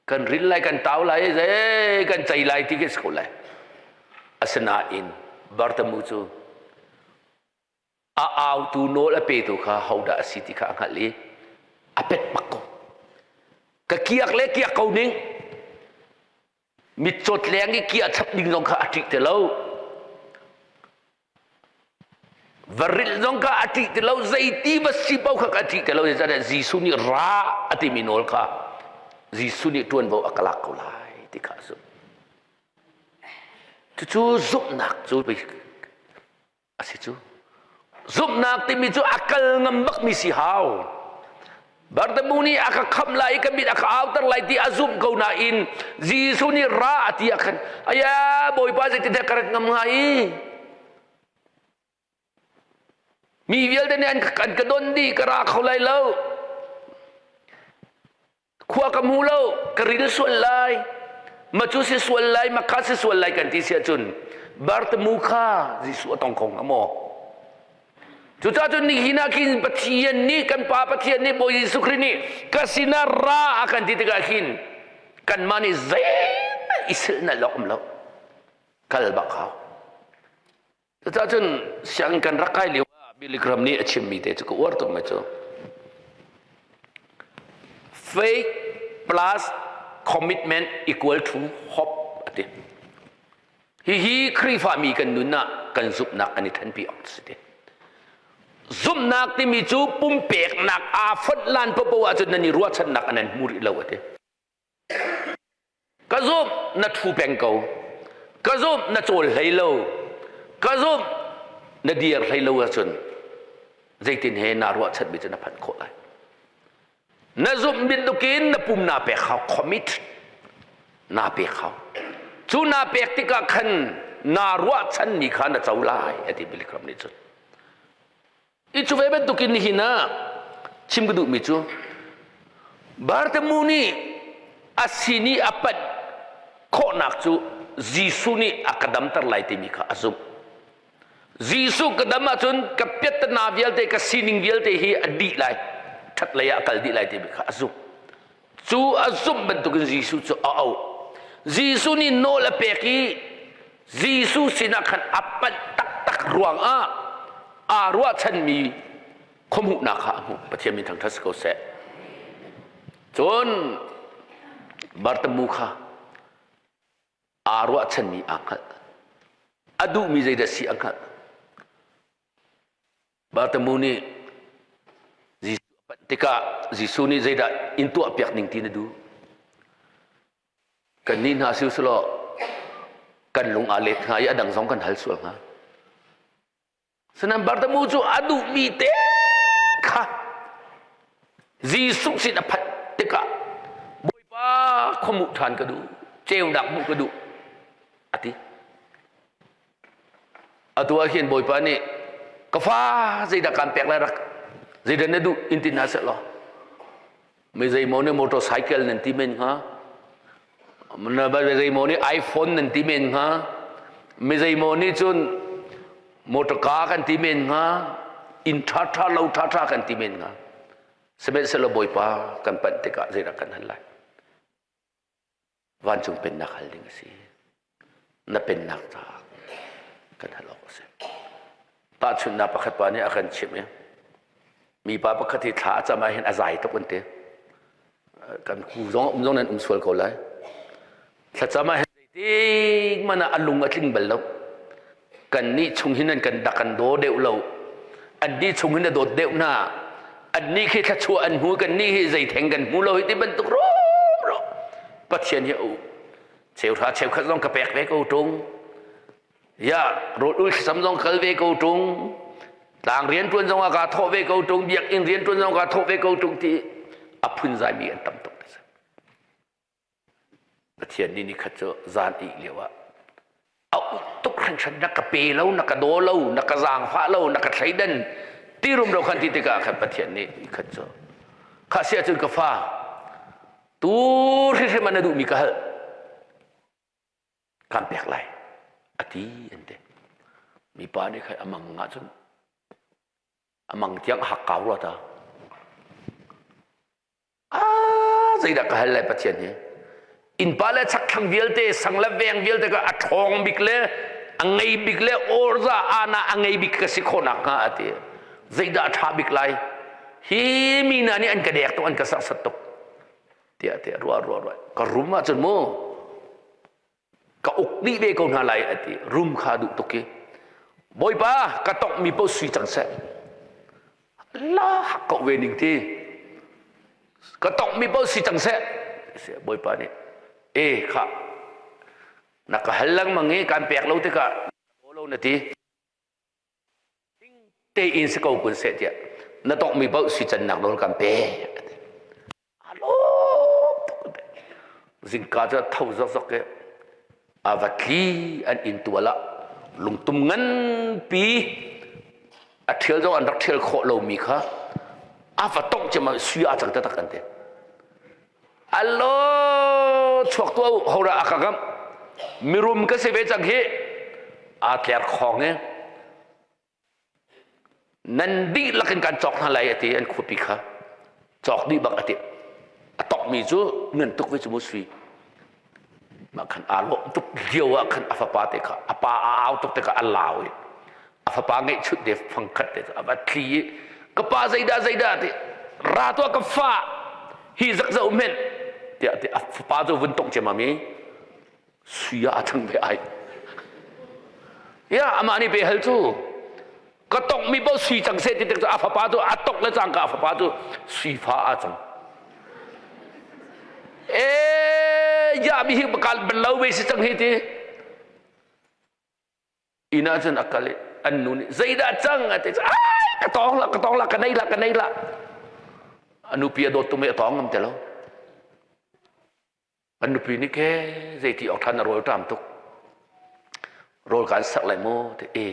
kan ril lai kan tau lai ze kan cei lai ti khi si ko lai asinain Bartamu cu a autu nawl a petu kha hodah a si ti kha a hngalh i a pet bak ko ka kiak le kiak ko ning mitcawt leng i kiah chap ding zong kha a ṭih te lo. Va rilh zong kha a ṭih ti lo, zeiti va si paoh kha ka ṭih ti lo. Zeicahtiah Jesuh nih ra a timi nawl kha Jesuh nih ṭuanvo a ka lak ko lai ti kha a zumh. Cucu zumhnak cu a si cu. Zumhnak timi cu a kal ngam bakmi si hau. Bartimu nih a ka khamh lai i ka mit a ka auter lai ti a zumh ko nain Jesuh nih ra a ti ah khan aya Bawipa zeitindah ka rat ngam hnga i mi vialte nih an ka don dih ka ra kho lai lo Khua ka hmu lo, ka ril sual lai, ma cu si sual lai, ma kha si sual lai kan ti si ahcun Bartimu kha Jesuh a tong kho hnga maw? Cucaah cun nihin ah khin Pathian nih kan Pa Pathian nih Bawi Jesuh Khrih nih ka sinah ra a kan ti tikah khin kanmah nih zeihmanh i silhnalh awk um lo. Kal bak hau. Cucaah cun sianginn kan rak kai lio ah Billy Graham nih a chimmi te cu ka uar tuk mai cu. Faith plus commitment equal to hope a ti. Hihi Khrihfami kan nun ah kan zumhnak an i thenpi awk si ti. Zumhnak timi cu pumpeknak aa fonh lan paohpaoh ahcun nan i ruahchannak an an hmu rih lo a ti. Ka zumh na ṭhu peng ko. Ka zumh na cawl hlei lo. Ka zumh na dir hlei lo ahcun zeitin he naa ruahchanmi cu na phanh khawh lai. Na zumh bantukin na pum naa pek hau, commit naa pek hau. Cu naa pek tikah khan naa ruahchanmi kha na co lai, a ti Billy Graham nih cun. I cu ve bantukin nihin ah chim ka duhmi cu Bartimu nih a sin i a panh khawhnak cu Jesuh nih a ka damter lai timi kha a zumh. Jesuh ka dam ahcun ka piattana vialte ka sining vialte hi a dih lai, ṭhat lei ah a kal dih lai timi kha a zumh. Cu a zumh bantukin Jesuh cu a auh. Jesuh nih nawl a pek i Jesuh sinah khan a panh taktak ruangah aa ruahchanmi khuahmuhnak kha a hmuh. Pathian min thangṭhat si ko seh. Cun Bartimu kha aa ruahchanmi aa hngalh. A duhmi zeidah si a hngalh. Bartimu nih Jesuh a panh tikah Jesuh nih zeidah in tuahpiak ning ti na duh? Kannih hna si usulaw kan lung aa let hnga i a dang zong kan hal sual hnga. Sinain Bartimu cu a duhmi te kha Jesuh sin a phanh tikah Bawipa khuamuh ṭhan ka duh, ceunak hmuh ka duh a ti. Atu ah hin Bawipa nih ka fa zeidah kaan pek lai rak zeidah na duh in ti hna seh law mi zeimaw nih motorcycle nan ti men hnga zeimaw nih iPhone nan ti men hnga mi zeimaw nih cun motor car kan ti men hnga inn ṭhaṭha lo ṭhaṭha kan ti men hnga sihmanhsehlaw Bawipa kan panh tikah zeidah kan hal lai Vancung pennak hal ding a si. Na pennak caah kan hal awk a si. Tahchunhnak pakhat pa nih a kan chimh i mipa pakhat hi thla a cam ah hin a zai tuk an ti. Kan ku zong um zong nan um sual ko lai. Thlacam ah hin zeitik hmanh ah a lung a tling bal lo. Kan nih chung hin an kan dak kan daw deuh lo. An nih chung hin a dawt deuh hna. An nih khi thluachuah an hmu kan nih hi zeitheng kan hmu lo hi ti bantuk ro Pathian hi a cheuhra cheukhat zong ka pek ve ko ṭung. Ya rawl ul thlacam zong kal ve ko ṭung. Tlang rian ṭuan zong ah kaa thawh ve ko ṭung. Biakinn rian ṭuan zong kaa thawh ve ko ṭung ti a phunzai mi an tam tuk. Pathian nih nikhat cu zan ih lio ah a uh tuk hringhran na ka pe lo na ka daw lo na ka zaangfah lo na ka thleidan ti rumro khan ti tikah khan Pathian nih nikhat cu kha si ahcun ka fa tu hrihrim ah na duhmi ka hal kan pek lai a ti an ti mipa nih khan a mang ahcun a mang tiang a hak kau rua ta zeidah ka hal lai Pathian hi innpa le chakthlang vialte sang le veng vialte ka a ṭhawng bik le a ngei bik le orza ana a ngei bik ka si khawh nakhnga a ti zeidah a ṭha bik lai hi mi hna nih an ka dek tuk an ka serhsat tuk tiah tiah ruah ruah ruah ka rum ahcun mu ka uk dih ve ko hna lai a ti rum kha duh tuk i. Bawipa ka tongh mi paoh sui cang seh. La ko ve ning ti. Ka tongh mi paoh si cang seh. Bawipa nih e kha na ka hal lengmang i kan pek lo tikah lo na ti. Tein si ko kun seh tiah na tongh mi paoh si cannak nawl kan pek. A lawm tuk. Zingka cu tho zokzok i a va tli an inn tual ah lungtum nganpi a ṭhial zong an rak ṭhial khawh lomi kha a va tongh ciammam sui aa cang taktak an ti. Allo chuak tuah u hora a ka gamh mirum ka si ve cang hi aa tler khawng i nan dihlak in kan cawk hna lai a ti an khuapi kha cawk dih bak a ti a tokmi cu ngan tuk ve cu mu sui mah khan aa lawm tuk lio ah khan a fapa te kha a pa a au tuk tikah a lau i a fapa ngeihchunh te fangkhat te a va tli i ka pa zeidah zeidah ti ra tuah ka fa hi zak zoh men tiah ti a fapa cu vun tongh ciammam i sui ah a chang ve ai ya amah nih pe hal cu ka tongh mi paoh sui cang seh ti tik cu a fapa cu a tongh le cangka a fapa cu sui fa a cang e ya mi hi bakal ban lo ve si cang hi ti Inn ah cun a kal i an nu nih zeidah cang a ti ai ka tawng la ka tawng la ka nei la ka nei la a nupi a dawt tum i a tawng ngam te lo an nupi nih ke zeiti awk ṭhan a rawl ṭam tuk rawl kan sak lai mu ti e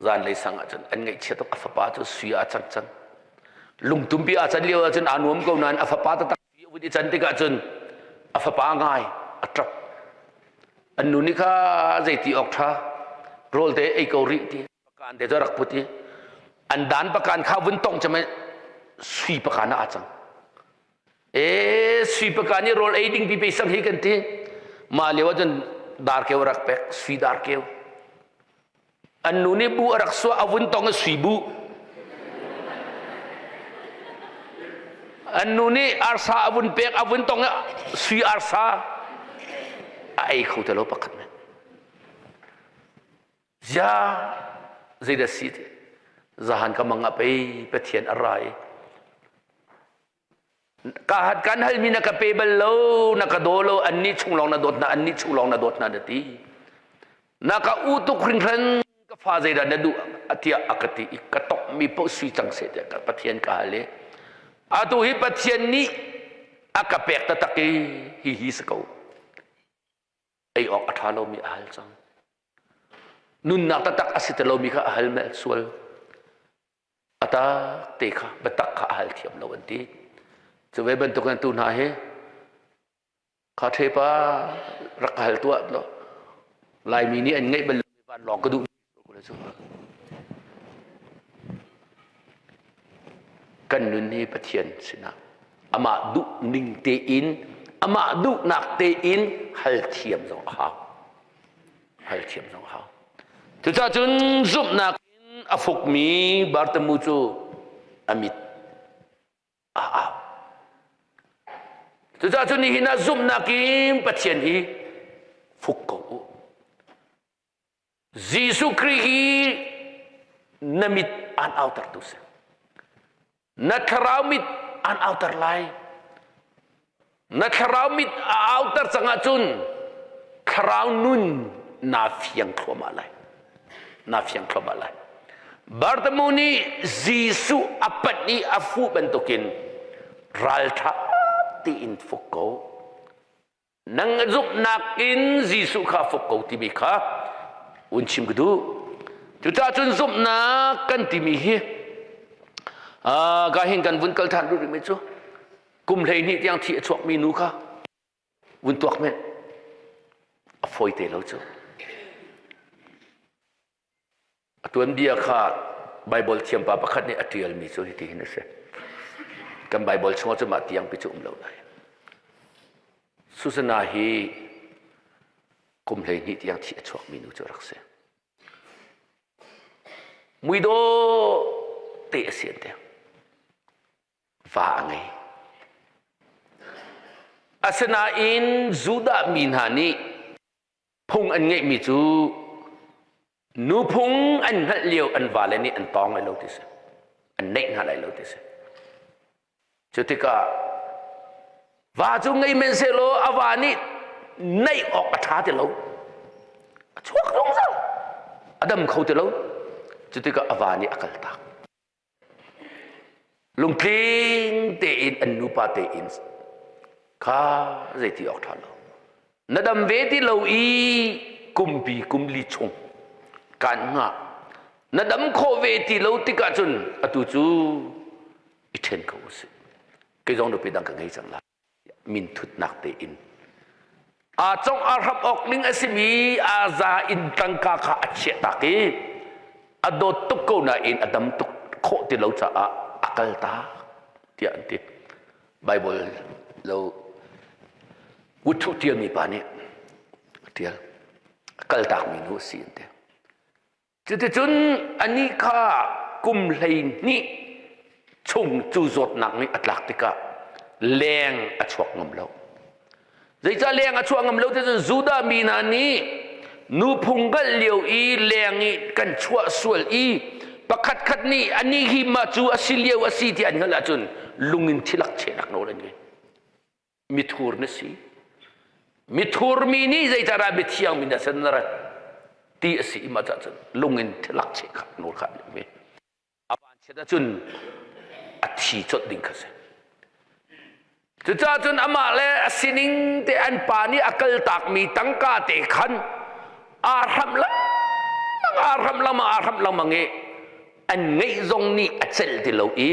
zanlei sang ah cun an ngaihchia tuk a fapa cu sui ah cang cang lungtumpi ah can lio ah cun aa nuam ko nain a fapa taktak vun i can tikah cun a fapa ngai a ṭap An nu nih kha zeiti awk ṭha rawl te ei ko rih ti pakan te cu rak put i an dan pakan kha vun tongh cem sui pakan ah aa cang. E sui pakan i rawl ei ding pi pe sang hi kan ti. Mah lio ah cun darkeu rak pek sui darkeu. An nu nih bu a rak suah a vun tong i sui bu. An nu nih arsa a vun pek a vun tong i sui arsa a ei kho te lo pakhat men. Zia zeidah si ti zahan ka mang ah pei Pathian a ra i ka hat kan halmi na ka pe bal lo na ka daw lo annih chung lawng na dawt hna annih chung lawng na dawt hna na ti na ka u tuk hringhran ka fa zeidah na duh tiah a ka ti i ka tokmi paoh sui cang seh tiah ka Pathian ka hal i atu hi Pathian nih a ka pek taktak i hi hi si ko ei awk a ṭha lomi a hal cang nunnak taktak a si ti lomi kha a hal mel sual a tak te kha biatak kha a hal thiam lo an ti cu ve bantuk in tu hna hi kha ṭhepa rak ka hal tuah lo Laimi nih an ngeih bal vanlawng ka duh kan nun hi Pathian sinah amah duh ning tein amah duhnak tein hal thiam zong a hau hal thiam zong a hau cucaah cun zumhnak in a fukmi Bartimu cu a mit a au cucaah cun nihin ah zumhnak in Pathian hi fuk ko u Jesuh Khrih hi na mit aan autertu si Na thlarau mit aan auter lai. Na thlarau mit a auter cang ahcun thlarau nun naa fiang thluahmah lai. Naa fiang thluahmah lai. Bartimu nih Jesuh a panh i a fuh bantukin ralṭha tein fuk ko. Nang zumhnak in Jesuh kha fuk ko timi kha un chim ka duh. Cucaah cun zumhnak kan timi hi ka hin kan vun kal than rih mi cu kum 12 tiang thi a chuakmi nu kha vun tuak men a fawi te lo cu. A tuanbia kha Baibal thiampa pakhat nih a ṭialmi cu hitihin a si. Kan Baibal chungah cun mah tiangpi cu um lo nain. Susanna hi kum 12 tiang thi a chuakmi nu cu a rak si. Muidawh te a si an ti. Va a ngei. Asinain Judah mi hna nih phung an ngeihmi cu. Nuphung an hngalh lio an vale nih an tawng lai lo ti si. An neih hna lai lo ti si. Cu tikah va cu ngei men sehlaw a va nih neih awk a ṭha ti lo. A chuak zungzal. A dam kho ti lo. Cu tikah a va nih a kaltak. Lungtling tein an nupa tein kha zeiti awk ṭha lo. Na dam ve ti lo i kumpi kumli chung kaan hngah. Na dam khawh ve ti lo tikah cun atu cu i ṭhen ko usih. Kei zong nupi dang ka ngei cang lai. Minthutnak tein aa congh aa hramh awk ning a simi aa za in tangka kha a chiah tak i a dawt tuk ko nain a dam tuk khawh ti lo caah a kal tak tiah an ti. Bible lo wuthu tialmi pa nih a tial. A kal takmi nu a si an ti. Cuticun anih kha kum 12 chung cu zawtnak nih a tlak tikah leng a chuak ngam lo. Zeicah leng a chuah ngam lo ti cun Judah mi hna nih nuphung hngalh lio i leng i kan chuah sual i pakhatkhat nih anih hi mah cu a si lio a si ti an hngalh ahcun lung in thilak chehnak nawl an ngei. Mithur na si. Mithur mi nih zeicadah mithiang mi na sin na rat ti a si ma cah cun lung in thilak cheh kha nawl kha an ve. A van chiat ahcun a thi colh ding kha si. Cucaah cun amah le a sining te an pa nih a kaltakmi tangka te khan aa hramh lengmang aa hramh lengmang aa hramh lengmang i an ngeih zong nih a celh ti lo i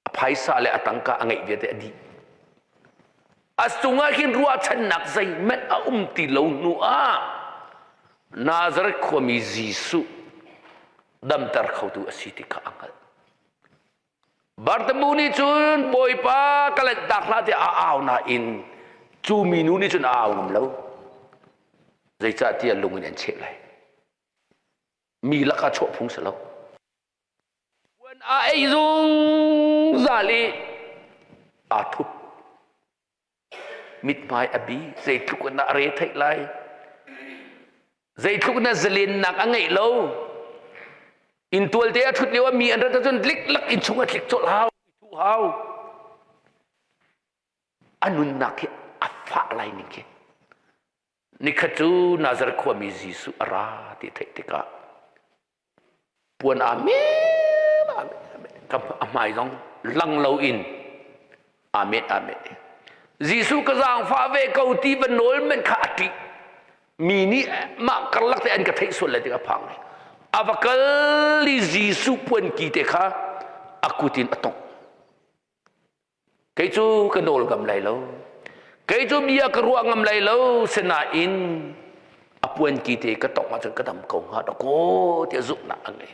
a phaisa le a tangka a ngeih vialte a dih. A cungah hin ruahchannak zeihmanh a um ti lo hnu ah Nazareth khuami Jesuh damter khotu a si ti kha a hngalh. Bartimu nih cun Bawipa ka lanhtak hlah tiah a au nain cu minu nih cun a au ngam lo. Zeicahtiah lung in an cheh lai. Mi lakah chuah phung si lo. Puan a ei zungzal i aa thup. Mithmai a bi, zeitluk in dah a re theih lai. Zeitluk in zalennak a ngeih lo. Inntual te a ṭhut lio ah mi an rat ahcun liklak inn chung a tlik colh hau, i thuh hau. A nunnak hi a fah lai ning khi. Nikhat cu Nazareth khuami Jesuh a ra ti theih tikah puan aa men a hmai zong lang loin aa met aa met. Jesuh ka zaangfah ve ko ti va nawl men kha a ṭih. Mi nih mah karlak te an ka theih sual lai ti a phang. A va kal i Jesuh puanki te kha a kut in a tongh. Kei cu ka nawl ngam lai lo. Kei cu bia ka ruah ngam lai lo. Sinain a puanki te ka tongh ahcun ka dam ko hnga dakaw tiah zumhnak a ngei.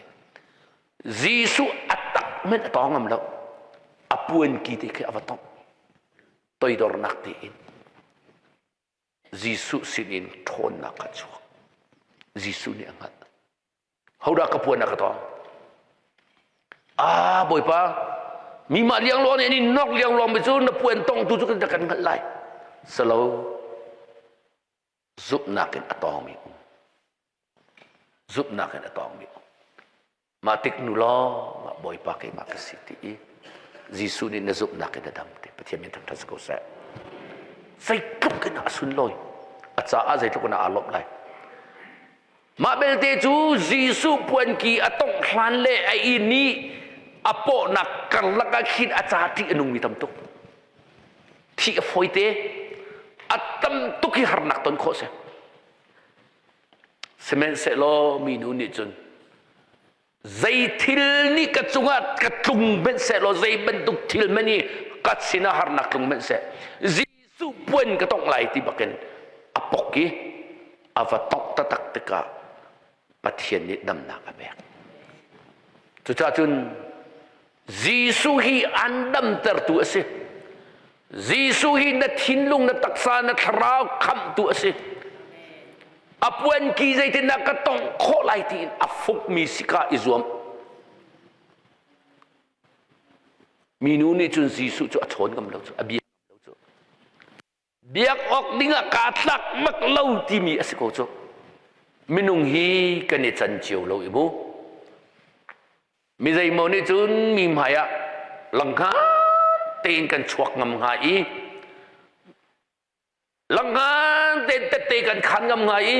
Jesuh a tak hmanh a tawng ngam lo. A puanki te khi a va tongh. Toidornak tein. Jesuh sinin ṭhawnnak a chuak. Jesuh nih a hngalh. Hodah ka puan a ka tawng? Ah, Bawipa, mi mah liangluang nih an in nok liangluang mi cu na puan tongtu cu kan kan hngalh lai. Salo, zumhnak in a tawngmi um. Zumhnak in a tawngmi um. Mah tik nu lawng ah Bawipa keimah ka si ti i Jesuh nih na zumhnak in na dam ti Pathian min thangṭhat si ko seh. Zeitluk in a sunlawi a caah zeitluk in aa lawmh lai. Mah belte cu Jesuh puanki a tongh hlan le a inn i a pawhnak karlak ah khin a ca ṭih a nungmi tam tuk. Thih a fawite, a tam tuk hi harnak ton khawh si. Sihmanhsehlaw minu nih cun zei thil nih ka cungah ka tlung hmanh sehlaw zei bantuk thil hmanh hi ka sinah harnak tlung hmanh seh Jesuh puan ka tongh lai ti bakin a pok i a va tongh taktak tikah Pathian nih damnak a pek. Cucaah cun Jesuh hi an damtertu a si. Jesuh hi na thinlung, na taksa, na thlarau khamhtu a si. A puanki zeitindah ka tongh khawh lai tiin a fukmi sika i zuam. Minu nih cun Jesuh cu a chawn ngam lo cu, a bia ngam lo cu. Biak awk dingah kaa tlak bak lo timi a si ko cu. Minung hi kan i can cio lo i mu. Mi zeimaw nih cun mi hmai ah langhngan tein kan chuak ngam hnga i langhngan tein tette kan khan ngam hnga i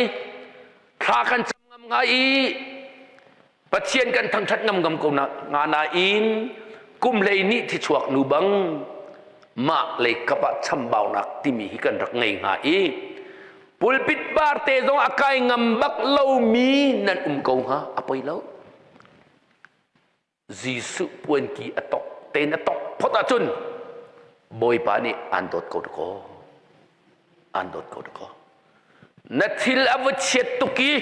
thla kan cam ngam hnga i Pathian kan thangṭhat ngam ngam ko nga nain kum hlei nih thichuak nu bang mah lei kap ah chambaunak timi hi kan rak ngei hnga i pulpit bar te zong a kai ngam bak lomi nan um ko hnga a poi lo. Jesuh puanki a tok tein a tok phot ahcun Bawipa nih aan dawt ko dakaw. Aan dawt ko dakaw. Na thil a va chiat tuk i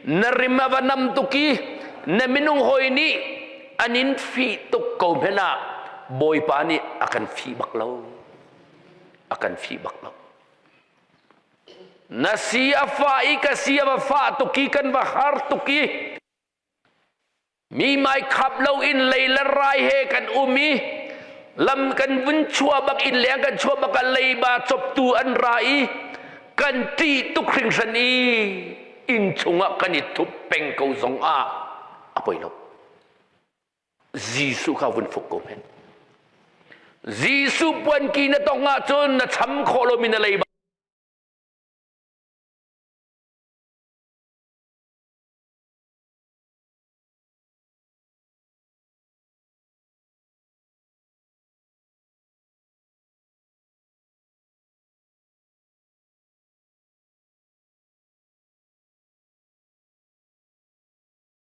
na rim a va nam tuk i na minung hawi nih an in fih tuk ko hmanh ah Bawipa nih a kan fih bak lo. A kan fih bak lo. Na si a fah i ka si a va fah tuk i kan va har tuk i Mi mai khap loin lei le rai he kan um i lam kan vun chuah bak in leng kan chuah bak ah leiba coptu an ra i kan ṭih tuk hringhran i inn chungah kan i thup peng ko zong ah a poi lo. Jesuh kha vun fuk ko hmenh. Jesuh puanki na tong ahcun na cham khawh lomi na leiba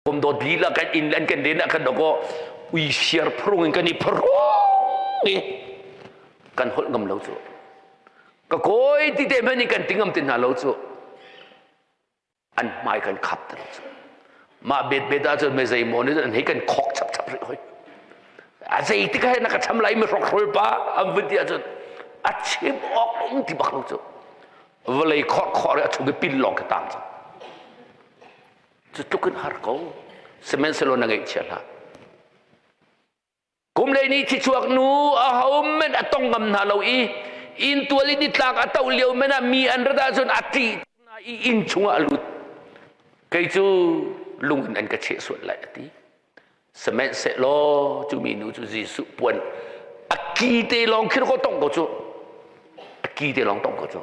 Kum dawt lila kan inn an kan den ah kan doko ui siar phurung in kan i phurung i kan holh ngam lo cu ka kawi ti te hmanh in kan ti ngam ti hna lo cu an hmai kan khap ter cu mah bet bet ah cun me zei maw nih an hei kan khok chap chap rih hoi a zei tik he na ka cham lai mi hrokhrol pa an vun ti ahcun a chim awk um ti bak lo cu vawlei khor khor a chung i pin lawng ka tang cang cu tluk in har ko sihmanhsehlaw na ngaihchia hlah Kum lei nih thichuak nu aho men a tong ngam hna lo i inntual in nitlak a toh lio men ah mi an rat ahcun a ṭih hna i inn chungah a lut. Kei cu lung in an ka cheh sual lai a ti. Sihmanhsehlaw cu minu cu Jesuh puan a ki te lawng khin ko tong ko cu. A ki te lawng tong ko cu.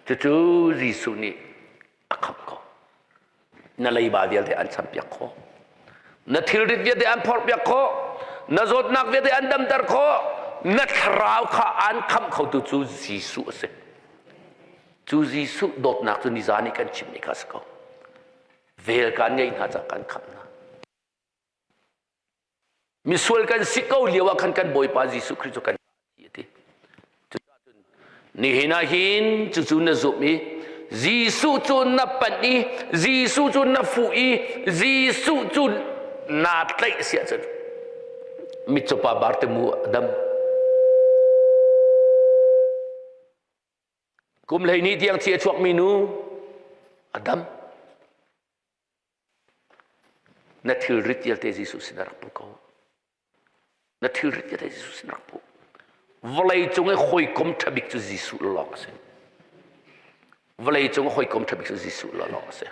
Cucu Jesuh nih a khamh ko. Na leiba vialte an champiak khawh. Na thilrit vialte an phorhpiak khawh. Na zawtnak vialte an damter khawh. Na thlarau kha an khamh khotu cu Jesuh a si. Cu Jesuh dawtnak cu nizan i kan chimmi kha a si ko. Vel kan ngeih hna cah kan khamh hna. Misual kan si ko lio ah khan kan Bawipa Jesuh Khrih cu kan thi a ti. Cucaah nihin ah hin cucu na zumh i Jesuh cu na panh i Jesuh cu na fuh i Jesuh cu naa tlaih si ahcun mitcawpa Bartimu a dam. Kum 12 tiang thi a chuakmi nu a dam. Na thilrit vialte Jesuh sin rak pu ko. Na thilrit vialte Jesuh sin rak pu. Vawlei cung i hawikom ṭha bik cu Jesuh lawng a si. Vawlei cung i hawikom ṭha bik cu Jesuh lawng a si.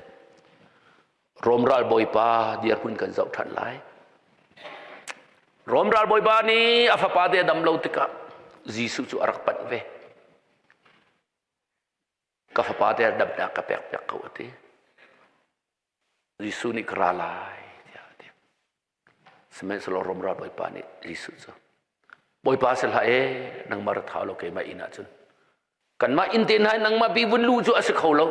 Rom ralbawipa dirhmun kan zoh ṭhan lai. Rom ralbawipa nih a fapa te a dam lo tikah Jesuh cu a rak panh ve. Ka fapa te damnak ka pek piak ko a ti. Jesuh nih ka ra lai tiah a ti. Sihmanhsehlaw Rom ral bawipa nih Jesuh cu Bawipa si hlah e nangmah ra thau lo keimah inn ah cun kanmah inn te hna nangmah bi vun lu cu a si kho lo.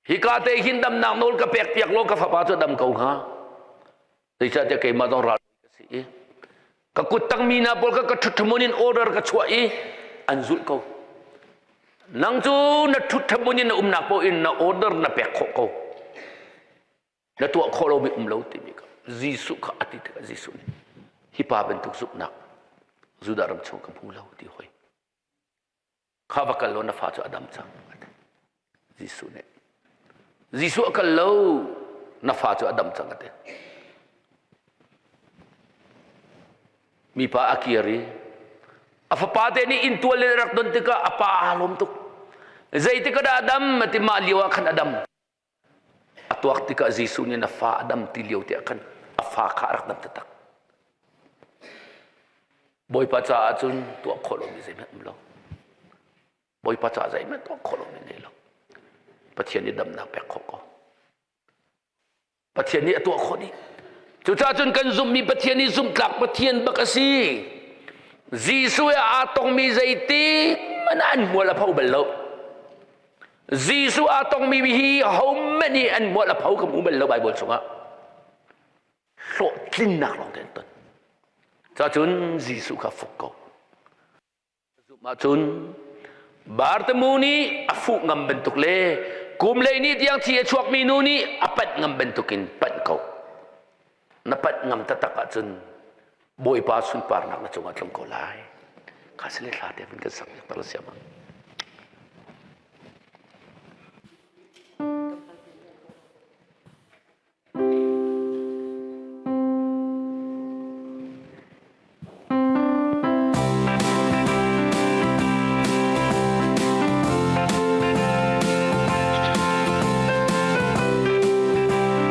Hika te hin damnak nawl ka pek piak law ka fapa cu dam ko hnga. Zeicahtiah keimah zong ral ka si i ka kut tangmi hna pawl ka ka ṭhuthamun in order ka chuah i an zulh ko. Nang cu na ṭhuthamun in na umnak paoh in na order na pek khawh ko. Na tuah khawh lomi um lo timi kha Jesuh kha a ti tikah Jesuh nih hi pa bantuk zumhnak Judah ram chung ka hmu lo ti hoi. Kha va kal law na fa cu a dam cang. Jesuh nih. Jesuh a kal lo na fa cu a dam cang a ti. Mipa a kir i a fapa te nih inntual in a rak don tikah a pa aa lawm tuk. Zeitik ah dah a dam? A ti mah lio ah khan a dam. A tuak tikah Jesuh nih na fa a dam ti lio te ah khan a fa kha a rak dam taktak. Bawipa caah cun tuah khawh lomi zeihmanh um lo. Bawipa caah zeihmanh tuah khawh lomi nei lo. Pathian nih damnak pek khawh ko. Pathian nih a tuah khawh dih. Cucaah cun kan zumhmi Pathian hi zumhtlak Pathian bak a si. Jesuh he aa tongmi zeitik hmanh ah an hmual a pho bal lo. Jesuh aa tongmi hi hohmanh nih an hmual a pho ka hmu bal lo Baibal chungah. Hlawhtlinnak lawng te an ton. Cacun Jesuh kha fuk ko. Zumh ahcun Bartimu nih a fuh ngam bantuk le kum lei ni tiang thi a chuakmi nu nih a panh ngam bantukin panh ko. Na panh ngam taktak ahcun Bawipa sunparnak na cungah tlung ko lai. Kha sile thla te vun kan sak piak siam ah.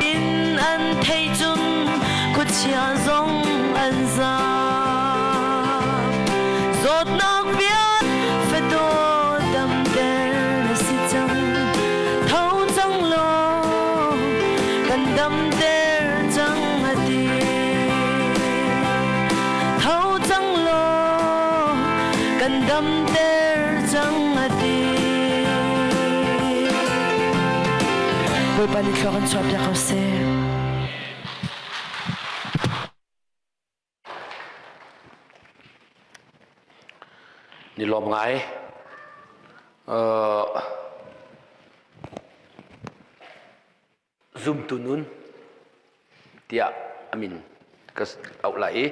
In an thei cun khuachia zong an zaam. Zawtnak vial fadaw damter na si cang. Tho cang law kan damter cang a ti. Tho cang law kan damter cang a ti. Bawipa nih thlua kan chuahpiak ko seh. Ni lawm ngai. Uh, zumtu nun tiah amin ka auh lai i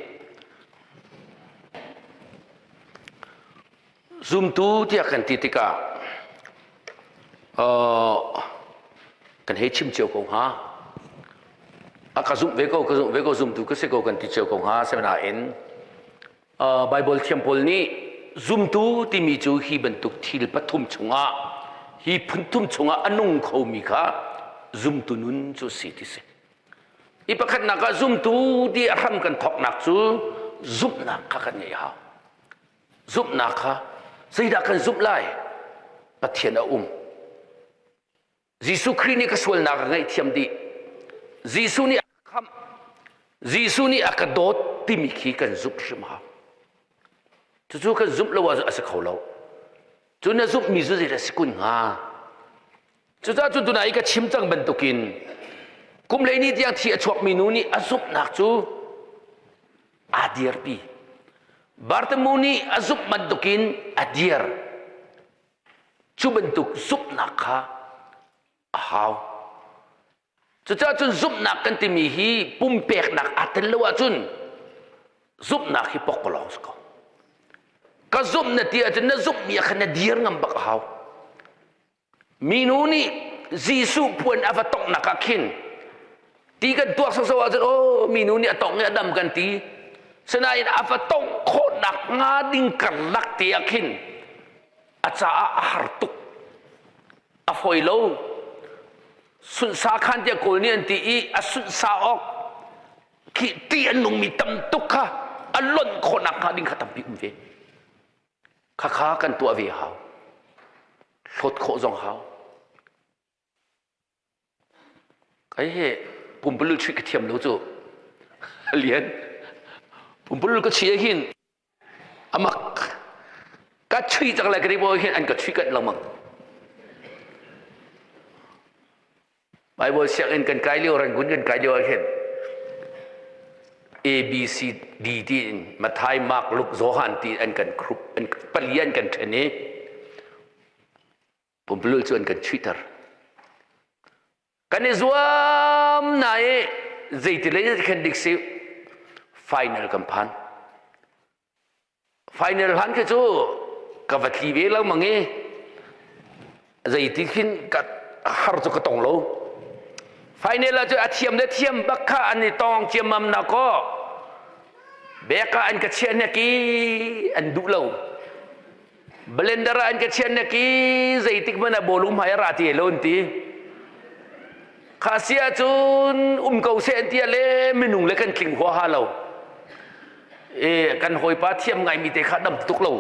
zumtu tiah kan ti tikah uh, kan hei chim cio ko hnga. A ka zumh ve ko, ka zumh ve ko, zumtu ka si ko kan ti cio ko hnga. Asinain uh, Bible thiam pawl nih zumtu timi cu hi bantuk thil pathum chungah hi phunthum chungah a nung khomi kha zumtu nun cu si ti si. I pakhatnak ah zumtu ti a hram kan thawknak cu zumhnak kha kan ngeih hau. Zumhnak kha zeidah kan zumh lai? Pathian a um. Jesuh Khrih nih ka sualnak a ngaihthiam dih. Jesuh nih a ka khamh. Jesuh nih a ka dawt timi khi kan zumh hrim hau. Cucu kan zumh lo ahcun a si kho lo. Cu na zumhmi cu zeidah si kun hnga? Cucaah cun tunai i ka chim cang bantukin kum lei ni tiang thi a chuakmi nu nih a zumhnak cu aa dirpi. Bartimu nih a zumh bantukin a dir. Cu bantuk zumhnak kha a hau. Cucaah cun zumhnak kan timi hi pumpeknak aa tel lo ahcun zumhnak hi pokpalawng si ko. Ka zumh na ti ahcun na zumhmi ah khan na dir ngam bak a hau. Minu nih Jesuh puan a va tonghnak ah khin ti kan tuak sawsawh ahcun aw minu nih a tongh i a dam kan ti. Sinain a va tongh khawhnak hnga ding karlak te ah khin a caah a har tuk a fawi lo sunhsa khan tiah kawl nih an ti i a sunhsa awk khi ti an nungmi tam tuk kha a lonh khawhnak hnga ding kha tampi um ve khakha kan tuah ve hau hlawt khawh zong hau Kai he pumpulul chuih ka thiam lo cu. Lian. Pumpulul ka chuih hin amak ka chuih cang lai ka ti hin an ka chuih kat lengmang. Bible sianginn kan kai lio Rangoon kan kai lio ah hin A B C D ti in Matthai, Mark, Luke, Johan ti an kan group an pali an kan then i Pumpululh cu an kan chuihter. Kan i zuam na i zeiti lei khan dik si final kan phan. Final hlan khi cu ka va tli ve lo mang i zeiti khin ka har cu ka tong lo. Final ah cu a thiam le thiam bak kha an i tong ciammam na kaw beka an ka chiah hnek i an duh lo. Blender ah an ka chian na ki zeitik hmanh ah bawlung hmai a ra ti lo an ti. Kha si ahcun um ko seh an ti le minung le kan tling huaha lo. E, kan hawipa thiam ngaimi te kha dam tuk lo.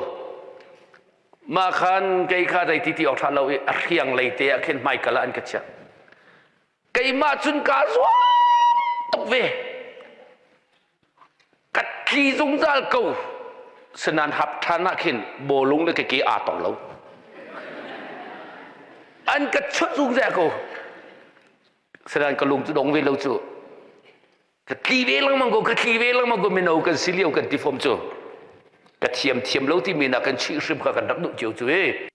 Mah khan kei kha zei ti ti awk ṭha lo i a hriang lei te ah khin hmaikal ah an ka chiah. Keimah cun kaa zuam tuk ve. Ka tli zungzal ko. Sinan hap ṭhan ah khin bawlung le keke aa tong lo. An ka chut zungzal ko. Sinan ka lung cu dong ve lo cu. Ka tli ve lengmang ko, ka tli ve lengmang ko mino kan si lio kan ti fom cu. Ka thiam thiam lo timi na kan chih hrim kha kan rak duh cio cu e.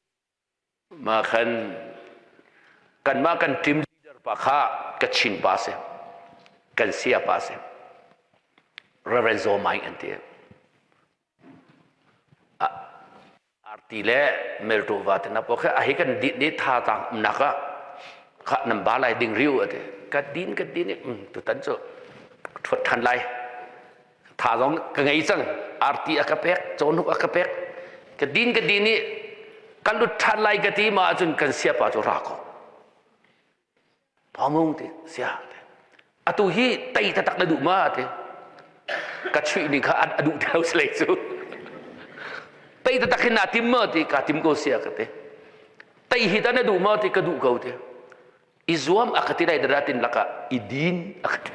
Mah khan kanmah kan team leader pa kha Kachin pa si. Kan sia pa si. Reverend Zaw Maing an ti. Arti le Meltova te na po kha a hi kan dit ni tha tang umnak ah kha nan ba lai ding riu ate ka din ka din tutan cu thuat than lai tha zong ka ngei cang arti a ka pek cawnuk a ka pek ka din ka din i kan lut than lai ka ti ma ahcun kan siapa cu ra ko Pamung ti sia atu hi tei taktak na duh ma ti ka chuih ning kha a duh ti lo silei cu tei taktak hin naa tim ma ti ka tim ko sia ka ti tei hi ta na duh ma ti ka duh ko ti i zuam a ka ti dai dara tin laka i din a ka ti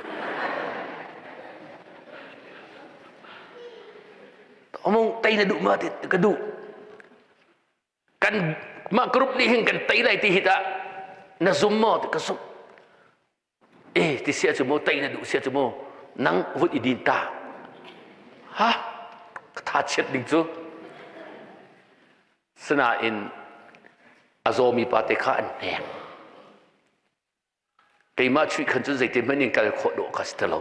Omong tei na duh ma ti ka duh kan mah group nih hin kan tei lai ti hi tah na zum maw ti ka zumh eh ti sia cu maw tei na duh sia cu maw nang vun i din ta ha ka tha chiat ding cu sinain a zawmi pa te kha an hnek Keimah chuih khan cun zeitin hmanh in kal khawh dawh kha si ti lo.